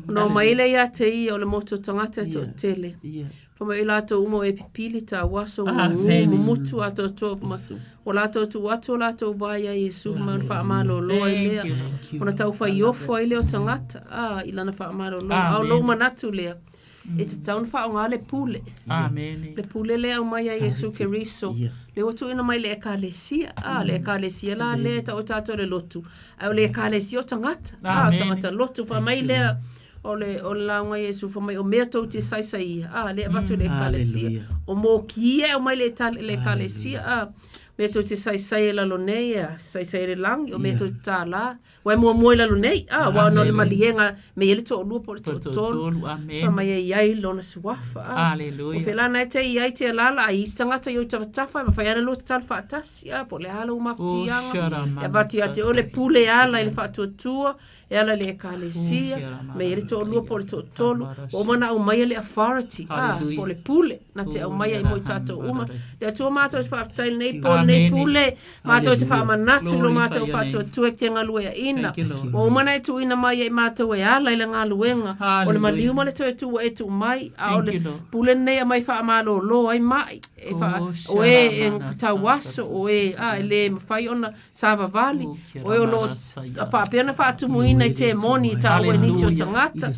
Ona o mai lea ia te ia o le motu o tagata e toatele. Ia. Fai mai i latou uma o e pipili tauaso Amen. magu mumutu atoatoa ma o latou tuu atu o latou vai ia Iesu ma ona faamalolo ai lea. Thank you. Ona taufaiofo ai lea o tagata a i lana faamalolo. A o lou manatu lea e tatau ona faaaoga le pule. Amen. Le pule lea aumai ia Iesu Keriso. Ia. Le ua tuuina mai le ekalesia. A, le ekalesia la lea e tau o tatou le lotu. Ae o le ekalesia o tagata. A, o Amen. tagata lotu. Fai mai lea o le, o le lauga a Iesu fai mai o mea tou te saisaia. A, lea avatu i le ekalesia. Hallelujah. O mokia e aumai le, le ekalesia. A, mea tou te saisai e lalo nei, a, saisai e le lagi, o mea tou te tālā. Ua e muamua i lalo nei, a, ua ona o le maliega, me i ai le toalua po o le Po o le toatolu. toatolu, amen. Fai mai e i ai lona suafa. A. Hallelujah. O felana e te i ai te alala, a isi tagata i ou tafatafa, e mafai ana lua tatalo faatasi, a, po o le a lau mafatiaga. Oh, E avatu ia te oe le pule e ala i le faatuatua, e ala i le ekalesia, Oh, me i ai le toalua po o le toatolu, ua uma ona aumaia le authority, a, Hallelujah. po o le pule, na te aumaia i mo i tatou uma. Le Atua matou te faafetai i lenei po, lenei Amen. pule, matou te faamanatu i lo Glorify matou your name. faatuatua e te galueaina. Thank you, Lord. Ua uma ona e tuuina mai ai matou e ala i le galuega, o le Hallelujah. maliu ma le toe tuu e tuu mai, a o Thank le you, Lord. pule lenei aumai faamalōlō ai mai, e faa, Oh, o e e sharamana tauaso, o e, a, e lē mafai ona savavali, o e o loo faapea ona faatumuina i temoni i taua i nisi o tagata.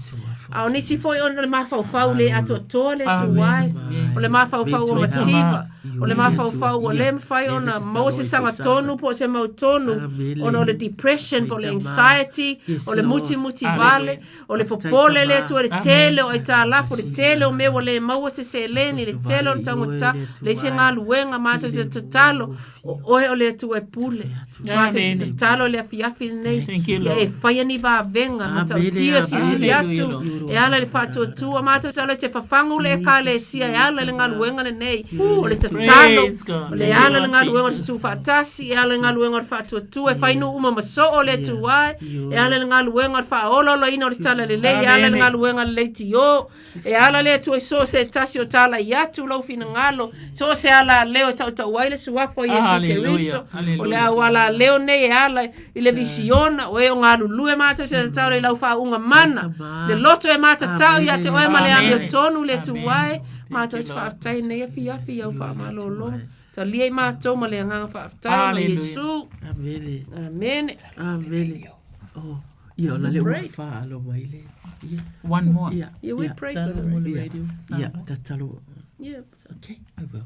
A o nisi foi ona le mafaufau le atoatoa le tuu ai, o le mafaufau o mativa, o le mafaufau ua lē mafai ona maua se sagatonu po o se mautonu, ona o le depression po o le anxiety, o le mutimuti vale, o le popole le Atua i le tele o aitalafu, le tele o mea ua lē maua se seleni, le tele o le taugata, leai se galuega matou te tatalo, o oe o le Atua e pule. Matou te Amen. tatalo i le afiafi lenei, Thank you, ia Lord. e faia ni vavega, matautia silisili Hallelujah, atu, Lord. e ala i le faatuatua, matou tatalo e te fafagu le ekalesia, e ala i le galuega lenei, o le tatalo, Praise God. o le ala i le galuega o le Jesus. tutufaatasi, e ala i le galuega o le faatuatua, e fai nuu uma ma soo le Atua ai, e ala i le galuega o le faaolaolaina o le talalelei, e ala i le Amen. galuega le leitio, e ala le Atua i so o se tasi o tala i atu lau finagalo, so o se ala a leo e tautau ai le suafa o Iesu Hallelujah. Keriso, o le Hallelujah. auala a leo nei e ala i le visiona, o e o galulue matou te tatalo i lau faauuga mana, le loto e matatau ia te oe ma le Amen. amiotonu le Atua e, matou te faafetai nei afiafi i au faamalōlō. Talia i matou ma le agaga faafetai ma Hallelujah. Iesu. Amene. Amene. Amene. Oh, ia ona le ua Pray. faalo mai le. Ia. One more. Ia. Yeah, we ia. pray for the Tatalo mo le Ia. radio. Ia, Samoa. tatalo. Yeah. Okay, I will.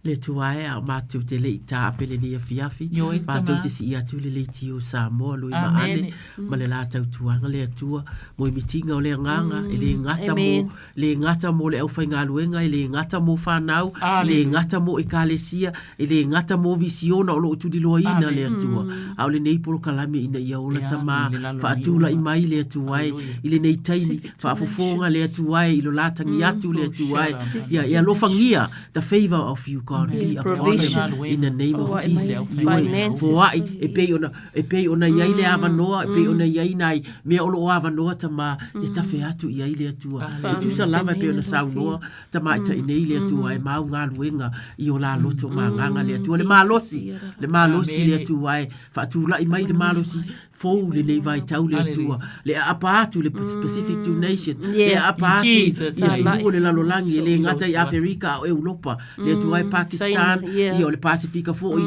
Le Atua e, a o matou te le i taape lenei afiafi, Ioe, matou tama. te sii atu le leitio o Samoa loi ma ane, Amene. ma le la tautuaga le Atua, mo i mitiga o le agaga, e le gata mo, Amen. le gata mo le aufaigaluega, e le gata mo fanau, e le Hallelujah. gata mo ekalesia, e le gata mo visiona o lo o tuliloaina le Atua. A o lenei polokalame ina ia ola E tama, alu i le lalolagi faatulai uma. mai le Atua e, Hallelujah. i lenei taimi, faafofoga le Atua e, i lo la tagi atu le Atua e, ia, ia alofagia, the favor of you God be upon them in the name of Jesus. Ioe, foai, e pei ona, e pei ona i ai le avanoa, e pei ona i ai nai mea o lo o avanoa tama, e tafe atu i ai le Atua. E tusa lava e pei ona saunoa tamaitai nei le Atua e mau galuega i o la loto ma agaga le Atua. Le malosi, le malosi le Atua e faatulai mai le malosi fou lenei vaitau le Atua. Le aapa atu le Pacific Two Nation, le aapa atu Jesus, i atunuu o le lalolagi, e le So gata i Aferika a o Europa, le Atua e Pakistan, ia o le Pasifika foi,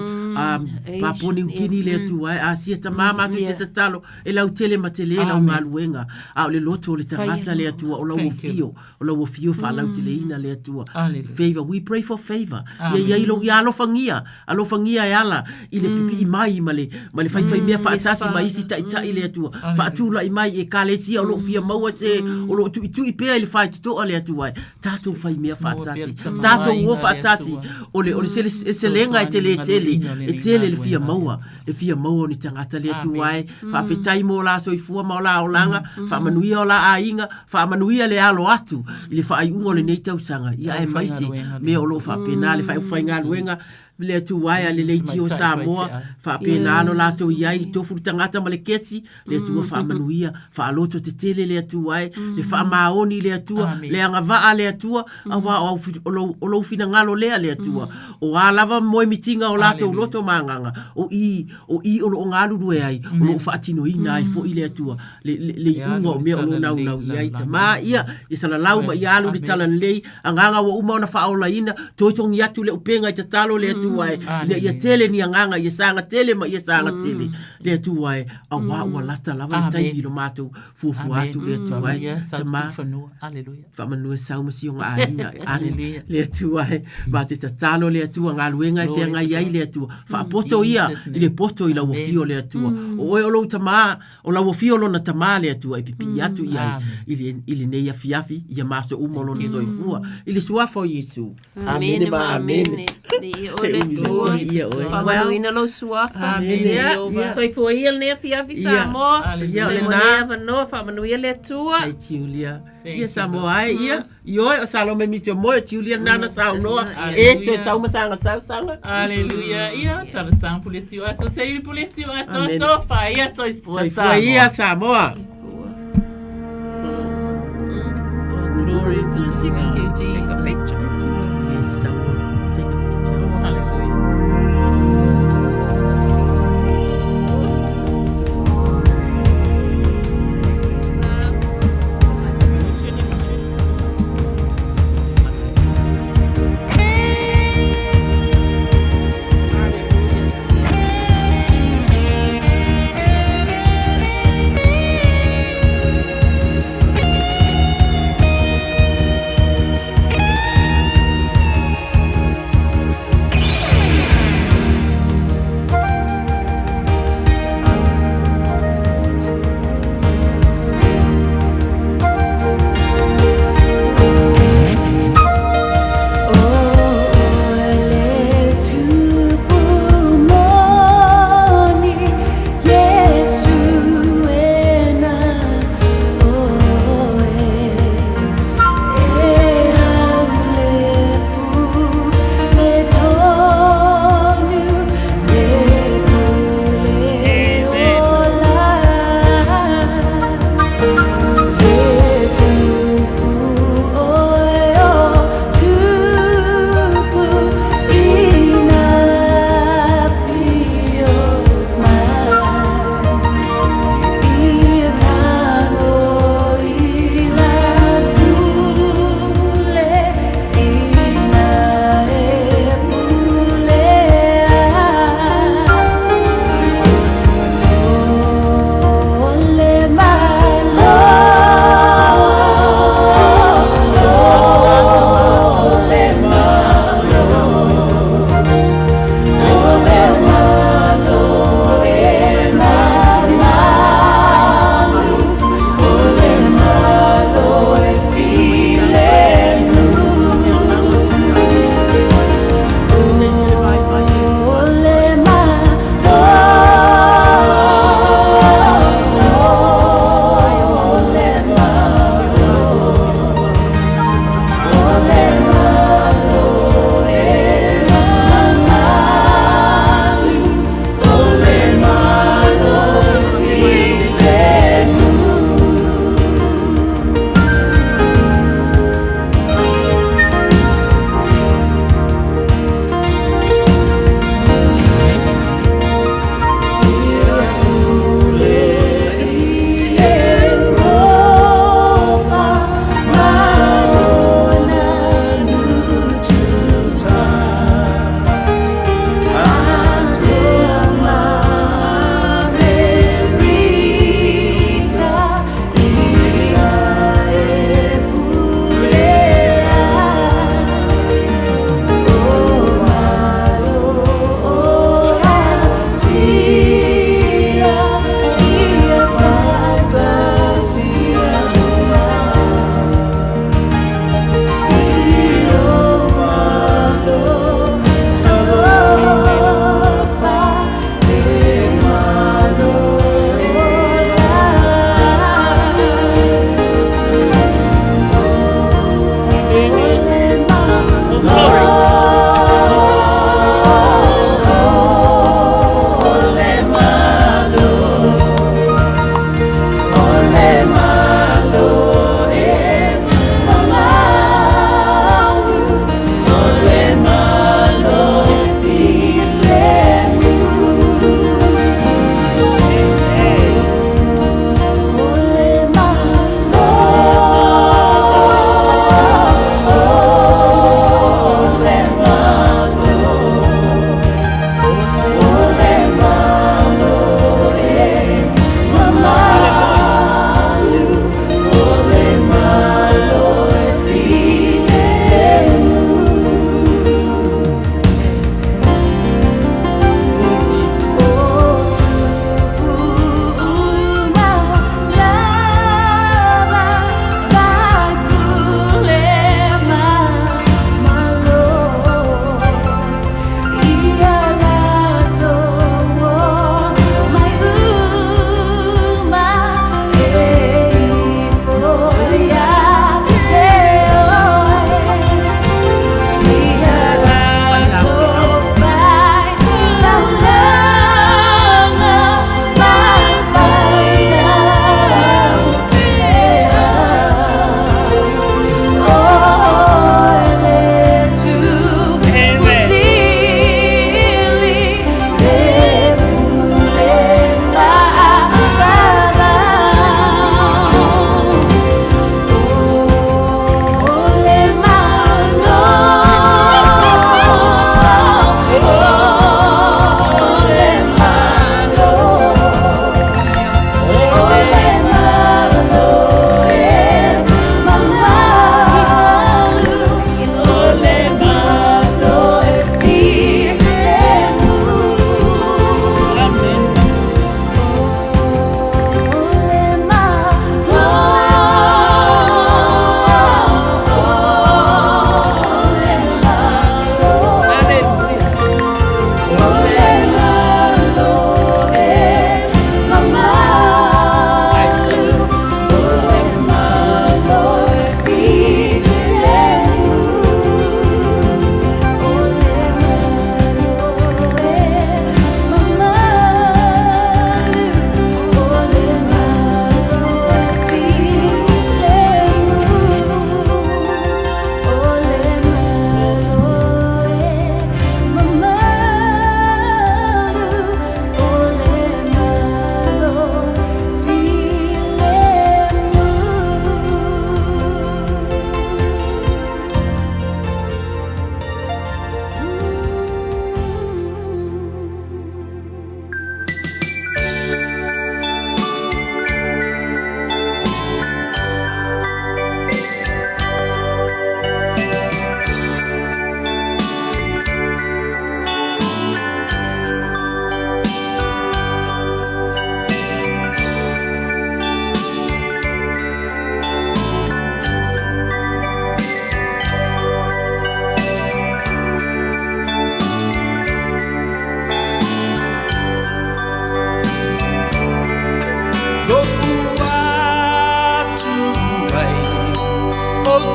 Papua Niu Kini le Atua e, Asia tama matou te tatalo, e lautele ma tele lau galuega, a o le loto o le tagata le Atua, o lau afio, o lau afio faalauteleina le Atua. Favor, we pray for favor. Ia i ai lou, ia alofagia, alofagia e ala i le pipii mai ma le, ma le faifaimea faatasi ma isi taitai le Atua. Faatulai mai i ekalesia o lo o fia maua se, o lo o tuitui pea i le faitotoa le Atua e. Tatou faimea faatasi, tatou o faatasi, o le, o le seleselega e tele tele, e tele le fia maua, le fia maua o ni tagata le Atua e. Faafetai mo la soifua ma o la olaga, faamanuia o la aiga, Faamanuia le alo atu i le faaiuga o lenei tausaga, ia aemaise mea o lo o faapena le faifaigaluega le Atua e a le leitio o Samoa, faapena lo latou i ai i tofu le tagata ma le kesi, le Atua faamanuia, faaloto tetele le Atua e, le faamaoni le Atua, le agavaa le Atua, aua o au o lou, o lou finagalo lea le Atua. O a lava moemitiga o latou loto ma agaga, o i, o i o lo o galulue ai, o lo o faatinoina ai foi le Atua. le, le, le iuga o mea o lo o naunau i ai. Tamā ia, ia salalau ma ia alu le talalelei, agaga ua uma ona faaolaina, toetogi atu le upega i tatalo le Atua e, ina ia tele ni agaga, ia saga tele ma ia saga tele le Atua e, auā ua lata lava le taimi i lo matou fuafua atu le Atua e. Tamā, faamanuia sau ma si ona aiga, ane le Atua e, ma te tatalo le Atua, galuega e feagai ai le Atua, faapoto ia i le poto i lau afio le Atua. O oe o lou Tamā, O lau afio lona Tama le Atua e pipii atu i ai i le, i lenei afiafi, ia ma aso uma o lona soifua, i le Suafa o Iesu. Amene ma amene. Ia oe le Atua. Ia oe. Faamanuina lou Suafa. Amene. Ia, soifua ia lenei afiafi Samoa. Ia, o Mo lena. lenei avanoa, faamanuia le Atua. Ai Julia. Ia Samoa ai, ia. Ioe o Salome Mitio Moe, Julia nana saunoa. E toe sau ma saga sau saga. Aleluia. Ia, talosaga puleti o ato, se i puleti o ato, Amene. tofa ia soifua Soifua Samoa. ia Samoa. Glory to God. Thank you, Jesus. Take a picture. Yes, I will take a picture. Hallelujah. Thank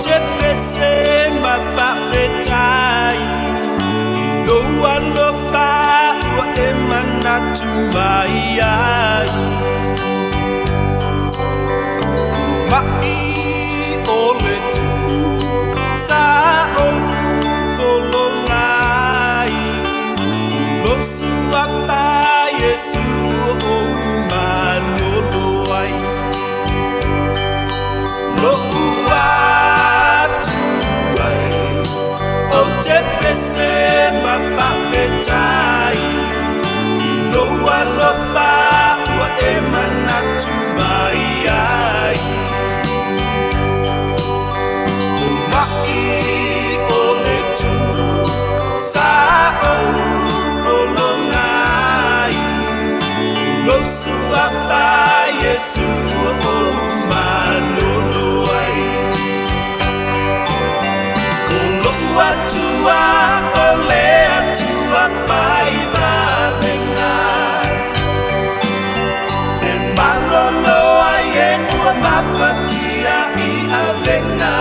te pese ma faafetai i lou alofa ua e manatu mai ai. Ma'i o le tu sa ou pologa ai, o lou suafa Iesu ou malolo ai. Lo'u Atua e, ou te pese ma faafetai i lou alofa ua e manatu mai ai. O ma'i o le tu sa ou pologa ai, o lou suafa Iesu ou malolo ai. O lo'u Atua o le Atua fai vavega, e malolo ai e ua mafatia i avega.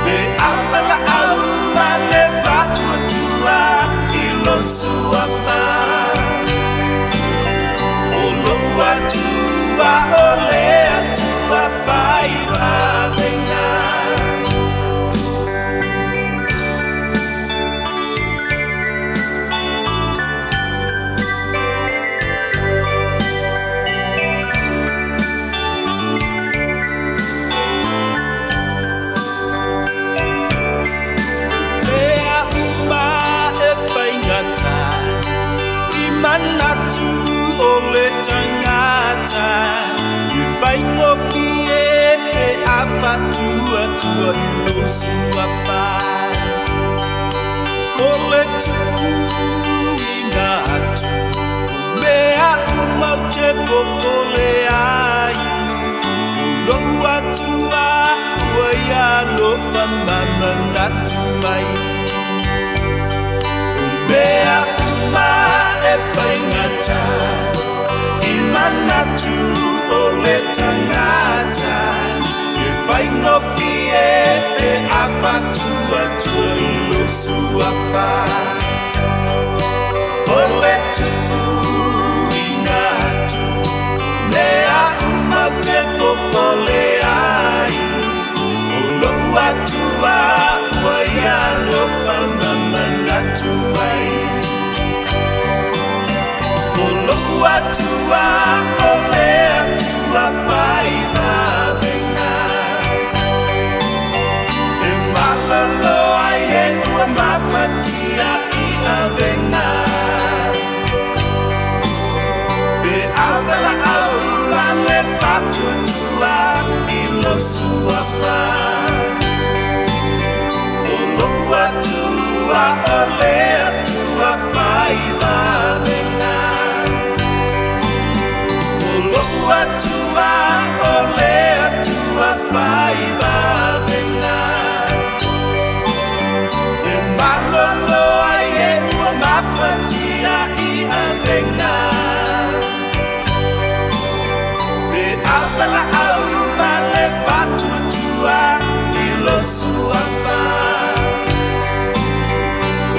Pe ava laau ma le faatuatua i lou suafa, o lo'u Atua o le Atua fai vavega. Mea uma e faigata i manatu o le tagata, e faigofie pe a faatuatua i lou suafa. O le tuuina atu o mea uma ou te popole ai, o lo'u Atua ua ia alofa ma manatu mai. O mea uma e faigata i manatu o le tagata, e faigofie pe a faatuatua i lou suafa. O le tuuina atu mea uma ou te popole ai, o lo'u Atua ua ia alofa ma manatu mai. O lo'u Atua o le Atua fai vavega, e malolo ai e ua mafatia i avega. Pe ava laau ma le faatuatua i lou suafa, o lo'u Atua o le Atua fai vavega. O lo'u Atua o le Atua fai vavega, e malolo ai e ua mafatia i avega. Pe ava laau ma le faatuatua i lou suafa,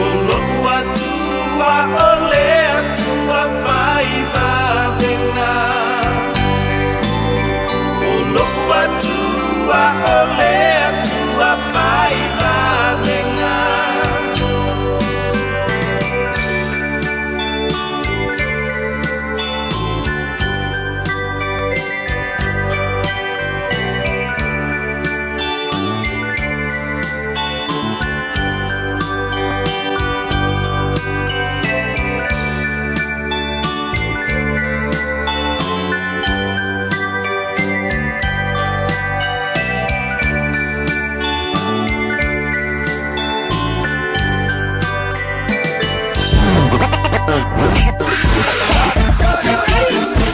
o lo'u Atua o le Atua fai vavega. O lo'u Atua o le Atua fai vavega.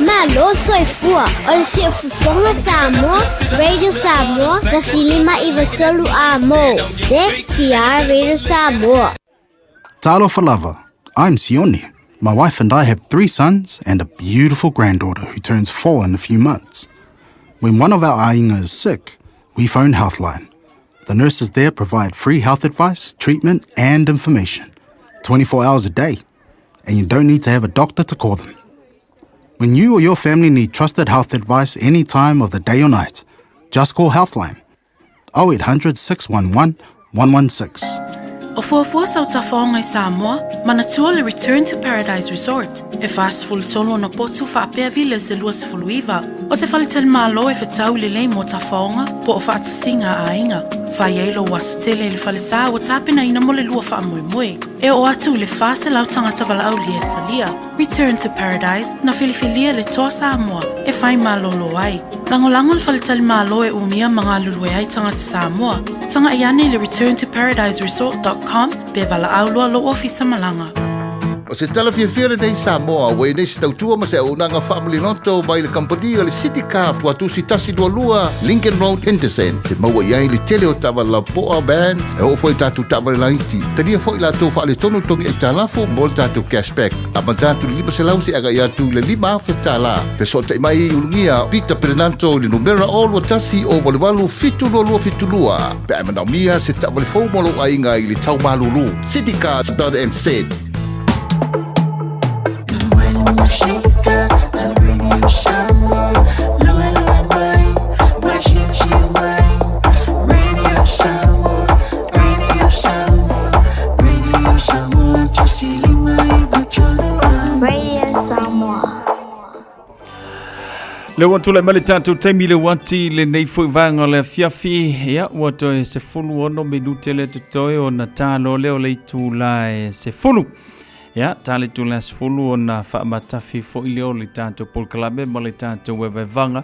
Malo soifua o le siufofoga Samoa, Radio Samoa, 105 93 amo. CKR Radio Samoa. Talofa lava. I'm Sione. My wife and I have three sons and a beautiful granddaughter who turns four in a few months. When one of our āinga is sick, we phone Healthline. The nurses there provide free health advice, treatment, and information 24 hours a day. And you don't need to have a doctor to call them. When you or your family need trusted health advice any time of the day or night, just call Healthline 0800 611 116. O fuafua sau tafaoga i Samoa, manatua le Return to Paradise Resort, e 43 ona potu faapea Villas e 29. O se faletalimalo e fetau lelei mo tafaoga po o faatasiga a aiga. Fai ai lou aso tele i le falesa ua tapenaina mo le lua faamoemoe. E oo atu i le 400 tagata valaaulia e talia. Return to Paradise, na filifilia le Toa Samoa e fai malolo ai. Lagolago le faletalimalo e umia ma galulue ai tagata Samoa. Tagai ane i le returntoparadiseresort.com pe valaau loa lou ofisa malaga. O se tala fiafia lenei Samoa, ua i nei se tautua ma se auaunaga faamaliloto mai le kamupani o le City Car Tuatusi 122 Lincoln Road, Henderson. Te maua i ai le tele o taavale lapoa, van, e oo foi i tatou taavale laiti. Talia foi latou faaletonu togi aitalafu mo le tatou cashback. Amata atu i le 500 seia agai atu i le $5,000. Fesootai mai i Ulugia Peter Perenanto i le numera 021 088 7272 pe a e manaomia se taavale fou mo lou aiga i le tau malulu. Citycars.nz. Radio Samoa. Le ua tulai mai le tatou taimi le uati lenei foi vaega o le afiafi. Ia, ua toe 16 minute le totoe ona talo lea o le itula e 10. Ia, ta le itula e 10 ona faamatafi foi lea o le tatou polokalame ma le tatou evaevaga.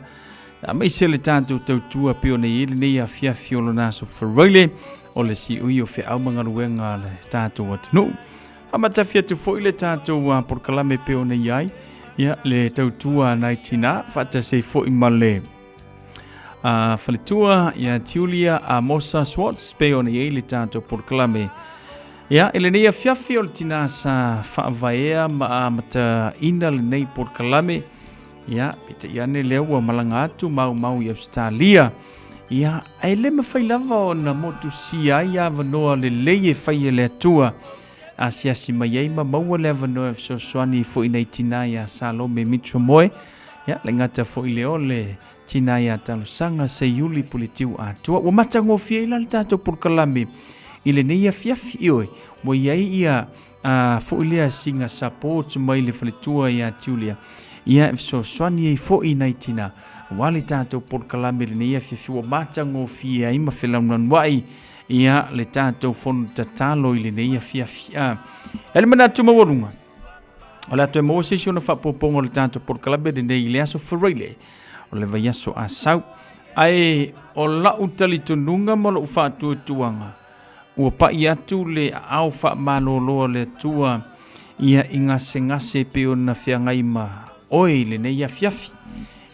Aemaise le tatou tautua pei ona i ai lenei afiafi o lona aso Faraile o le siui o feau ma galuega a le tatou atunuu. Faamatafi atu foi le tatou polokalame pei ona i ai ia, le tautua a nai tinā faatasi ai foi ma le faletua ia Julia Amosa Swartz pei ona i ai le tatou polokalame. Ia, i lenei afiafi o le tinā sa faavaea ma amataina lenei polokalame. Ia, peitai ane lea ua malaga atu maumau i Ausetalia. Ia, ae le mafai lava ona motusia ai avanoa lelei e fai e le Atua. Asiasi mai ai ma maua le avanoa e fesoasoani foi nai tinā iā Salome Mitchell-Moe. Ia, le gata foi lea o le tinā iā Talosaga Seiuli Puletiu Atua. Ua matagofie ai la le tatou polokalame i lenei afiafi, ioe, ua i ai ia A foi lea sina support mai le faletua ia Julia, ia e fesoasoani ai foi nai tina, aua le tatou polokalame lenei afiafi ua matagofie ai ma felanuanuai ia le tatou fono tatalo i lenei afiafi. A e le manatu maualuga, o le a toe maua se isi ona faapopoga o le tatou polokalame lenei i le aso Faraile o le vaiaso Asau. Ae o lau talitonuga ma lou faatuatuaga, Ua pai atu le aao faamalolo a le Atua ia i gasegase e pei ona feagai ma oe i lenei afiafi.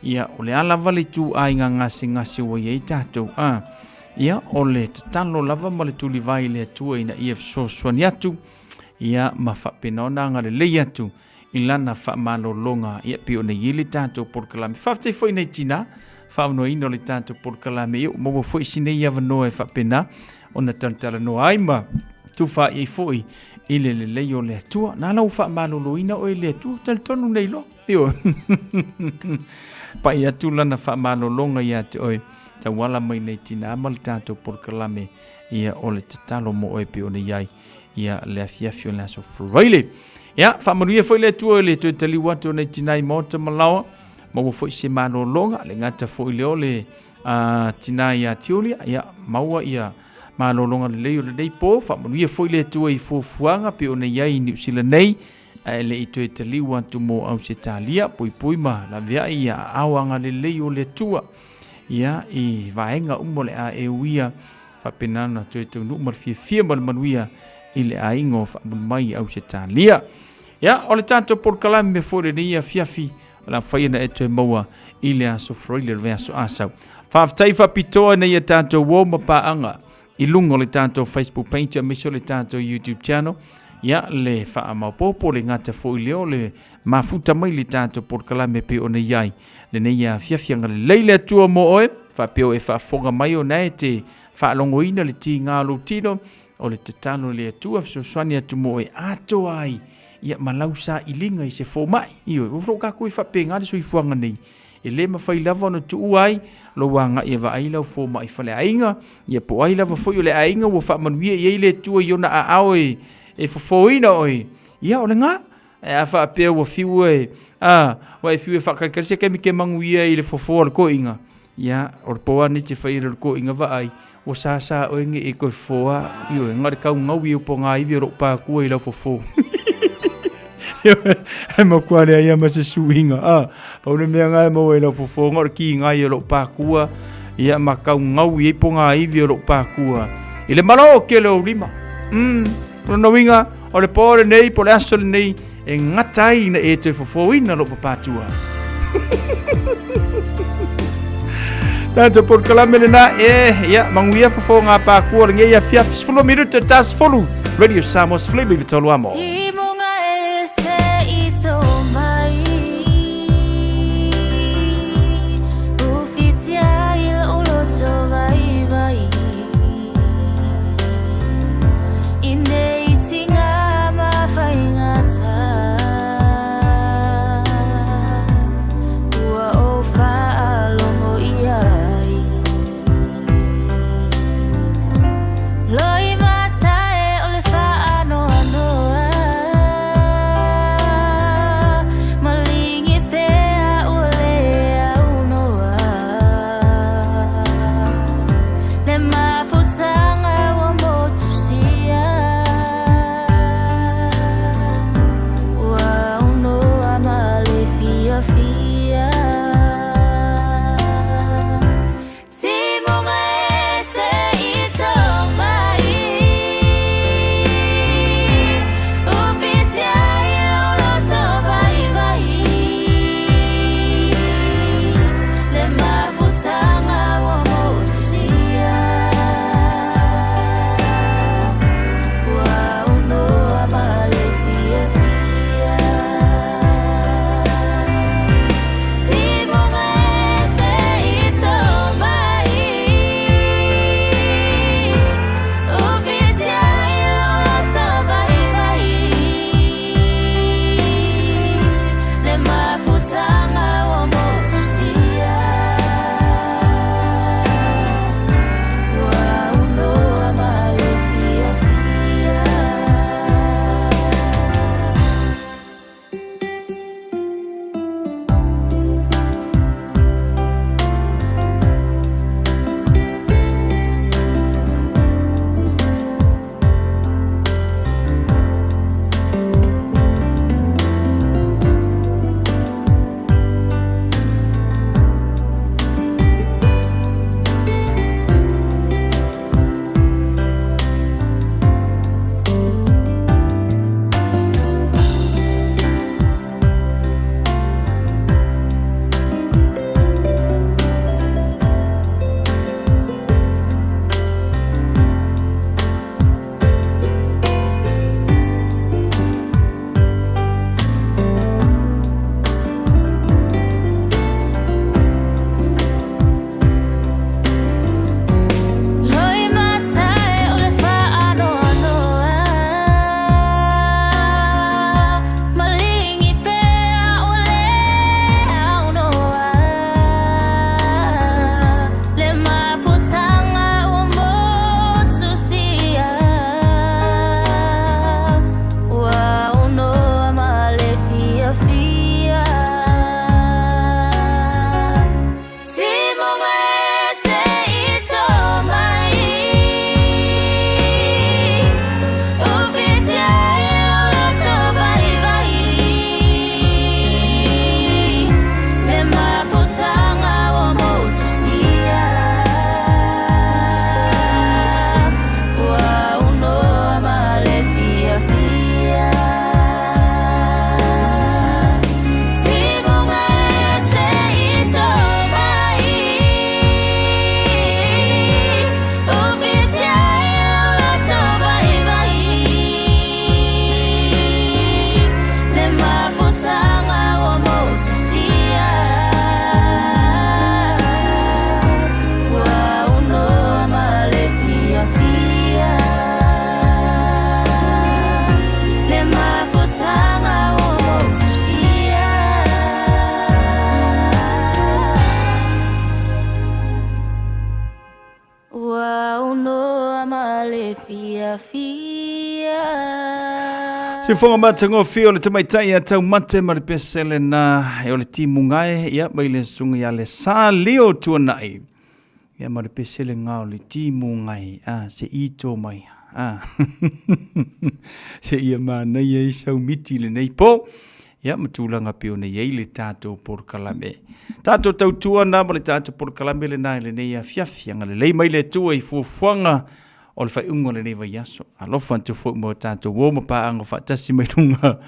Ia, o le a lava le ituaiga gasegase ua i ai tatou, a, ia, o le tatalo lava ma le tulivae i le Atua ina ia fesoasoani atu, ia, ma faapena ona agalelei atu i lana faamalologa, ia, pei ona i ai le tatou polokalame. Faafetai foi nai tinā, faaavanoaina o le tatou polokalame, ia, ua maua foi si nei avanoa e faapena ona talatalanoa ai ma tufaai ai foi i le lelei o le Atua. Na ala ua faamaloloina oe e le Atua, talitonu nei loa. Ioe. Pai atu lana faamalologa ia te oe, tauala mai nei tinā ma le tatou polokalame, ia, o le tatalo mo oe pei ona i ai. ia le afiafi o le aso Faraile. Ia, faamanuia foi le Atua i le toe taliu atu o nei tinā i maota ma laoa, maua foi se malologa, le gata foi lea o le tinā ia Tiulia, ia, maua ia malologa lelei o lenei po, faamanuia foi le Atua i fuafuaga pei ona i ai i Niu Sila nei, ae le i toe taliu atu mo Ausetalia, puipui ma laveai ia aao agalelei o le Atua, ia, i vaega uma o le a e uia, Faapena ona toe taunuu ma le fiafia ma le manuia i le aiga o faamuli mai i Ausetalia. Ia, o le tatou polokalame foi lenei afiafi, o le a mafai ona e toe maua i le aso Faraile o le vaiaso Asau. Faafetai faapitoa ina ia tatou o ma paaga i luga o le tatou Facebook page aemaise o le tatou YouTube channel. Ia, le faamaopoopo le gata foi lea o le mafuta mai le tatou polokalame e pei ona i ai lenei afiafi. Agalelei le Atua mo oe, faapea o e faafofoga mai ona e te faalogoina le tiga o lou tino, o le tatalo i le Atua fesoasoani atu mo oe atoa ai ia ma lau sailiga i se fomai. Ioe, ua lou tatou e faapena le soifuaga nei, e le mafai lava ona tuua ai lou agai e vaai lau fomai faleaiga, ia po o ai lava foi o le aiga ua faamanuia i ai le Atua i ona aao e, e fofoina oe, ia o lena. Ae a faapea ua fiu e, a, ua e fiu e faakalitali se taimi te manuia i le fofo a le toeaina, ia, o le po lava lenei te fai ai le toeaina vaai, ua sasa oe nei e toe fofo a, ioe, na o le tau gaui o ponaivi o lou patua i lau fofo. Ioe, e matua leai lava ma se suiga, a, pau le mea lena e maua i lau fofo, na o le kigai o lou patua, ia, ma tau gaui ai ponaivi o lou patua i le malo tele o ou lima. Mm, o lona uiga, O le po lenei, po le aso lenei, e gata ai ina e toe fofoina lou papatua. Tatou polokalame lena, e, ia, manuia fofo ngā pākua o lenei afiafi, 10 minuta ta 10, Radio Samoa 13 amo. Timunga e se i tō mai Uwhitia i lou loto vaivai I nei tinga ma faigata Ua ou faalogo i ai Loi mata e o le faanoanoa Malingi pea ua le aunoa Le mafutaga ua motusia Ua aunoa ma le fiafia Timuga e se i tō mai Uwhitia i lou loto vaivai Le mafutaga ua motusia Ua aunoa ma le fiafia. fiafia. Siufoga matagofie o le tamaitai ia Taumate ma le pese lena e o le timugae ia mai le susuga ia le Sa Leo Tuanai ia ma le pese lena o le timugae a se i tō mai a se ia manaia ai sau miti lenei po ia ma tulaga pei ona i ai le tatou polokalame. Tatou tautua na ma le tatou polokalame lena i lenei afiafi. Agalelei mai le Atua i fuafuaga o le faaiuga o lenei vaiaso. Alofa atu foi mo tatou uo ma paaga faatasi mai luga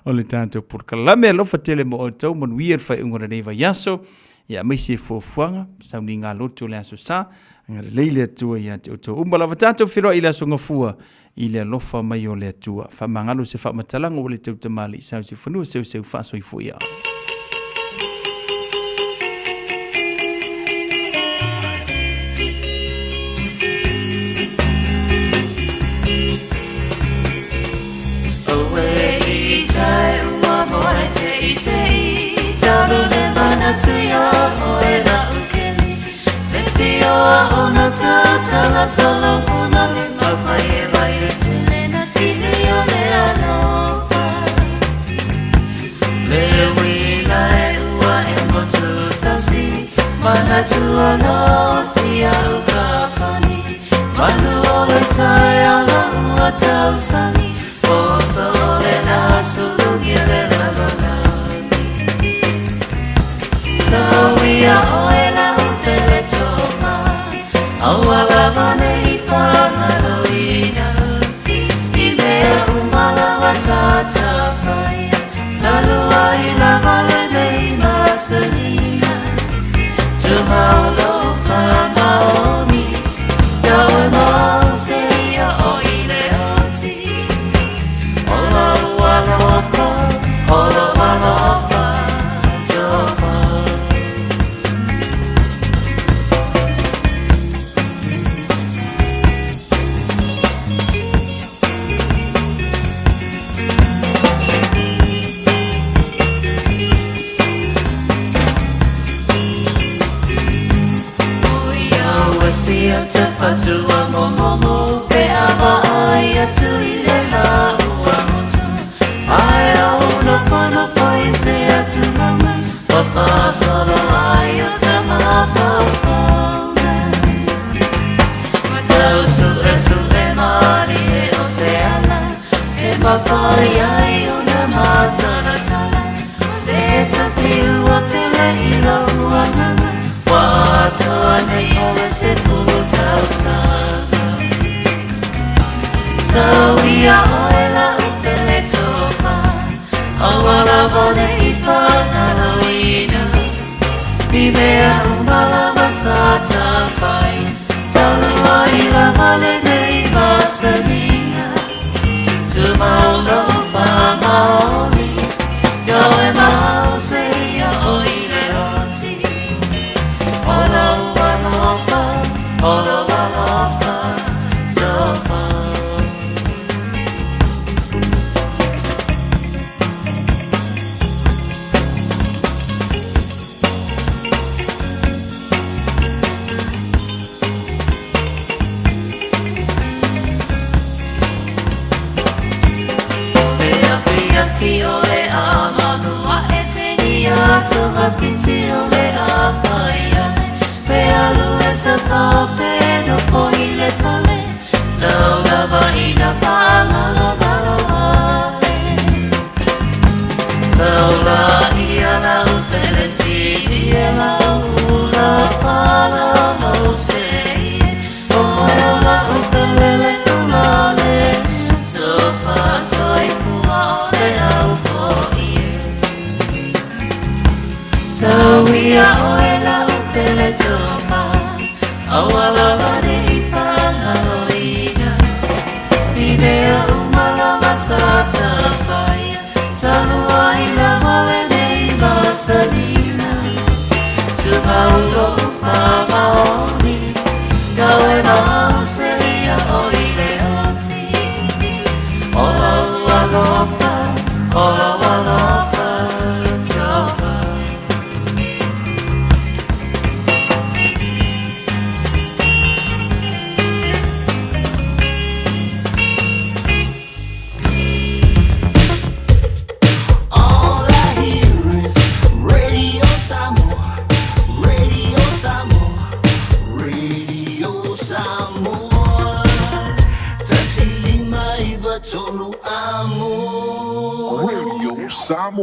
o le tatou polokalame. Alofa tele mo outou, manuia le faaiuga o lenei vaiaso. Ia aemaise i fuafuaga, sauniga loto o le aso sa. Agalelei le Atua ia te outou uma lava. Tatou feiloai i le aso Gafua i le alofa mai o le Atua. Faamagalo se faamatalaga ua le tautamalii sau se fanua seuseu faasoifua ia.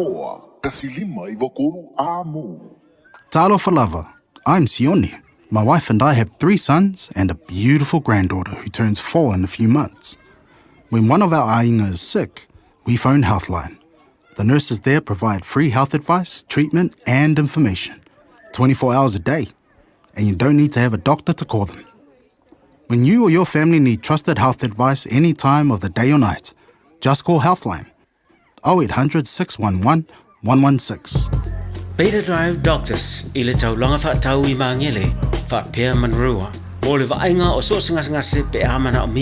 Samoa, 153 Amo. Talofa lava, I'm Sione. My wife and I have three sons and a beautiful granddaughter who turns four in a few months. When one of our ainga is sick, we phone Healthline. The nurses there provide free health advice, treatment, and information 24 hours a day. And you don't need to have a doctor to call them. When you or your family need trusted health advice any time of the day or night, just call Healthline 0800 611 116. Beta Drive Doctors i le taulaga faatau i Magele faapea Manurewa mo le vaaiga o so o se gasegase pe a manaomia.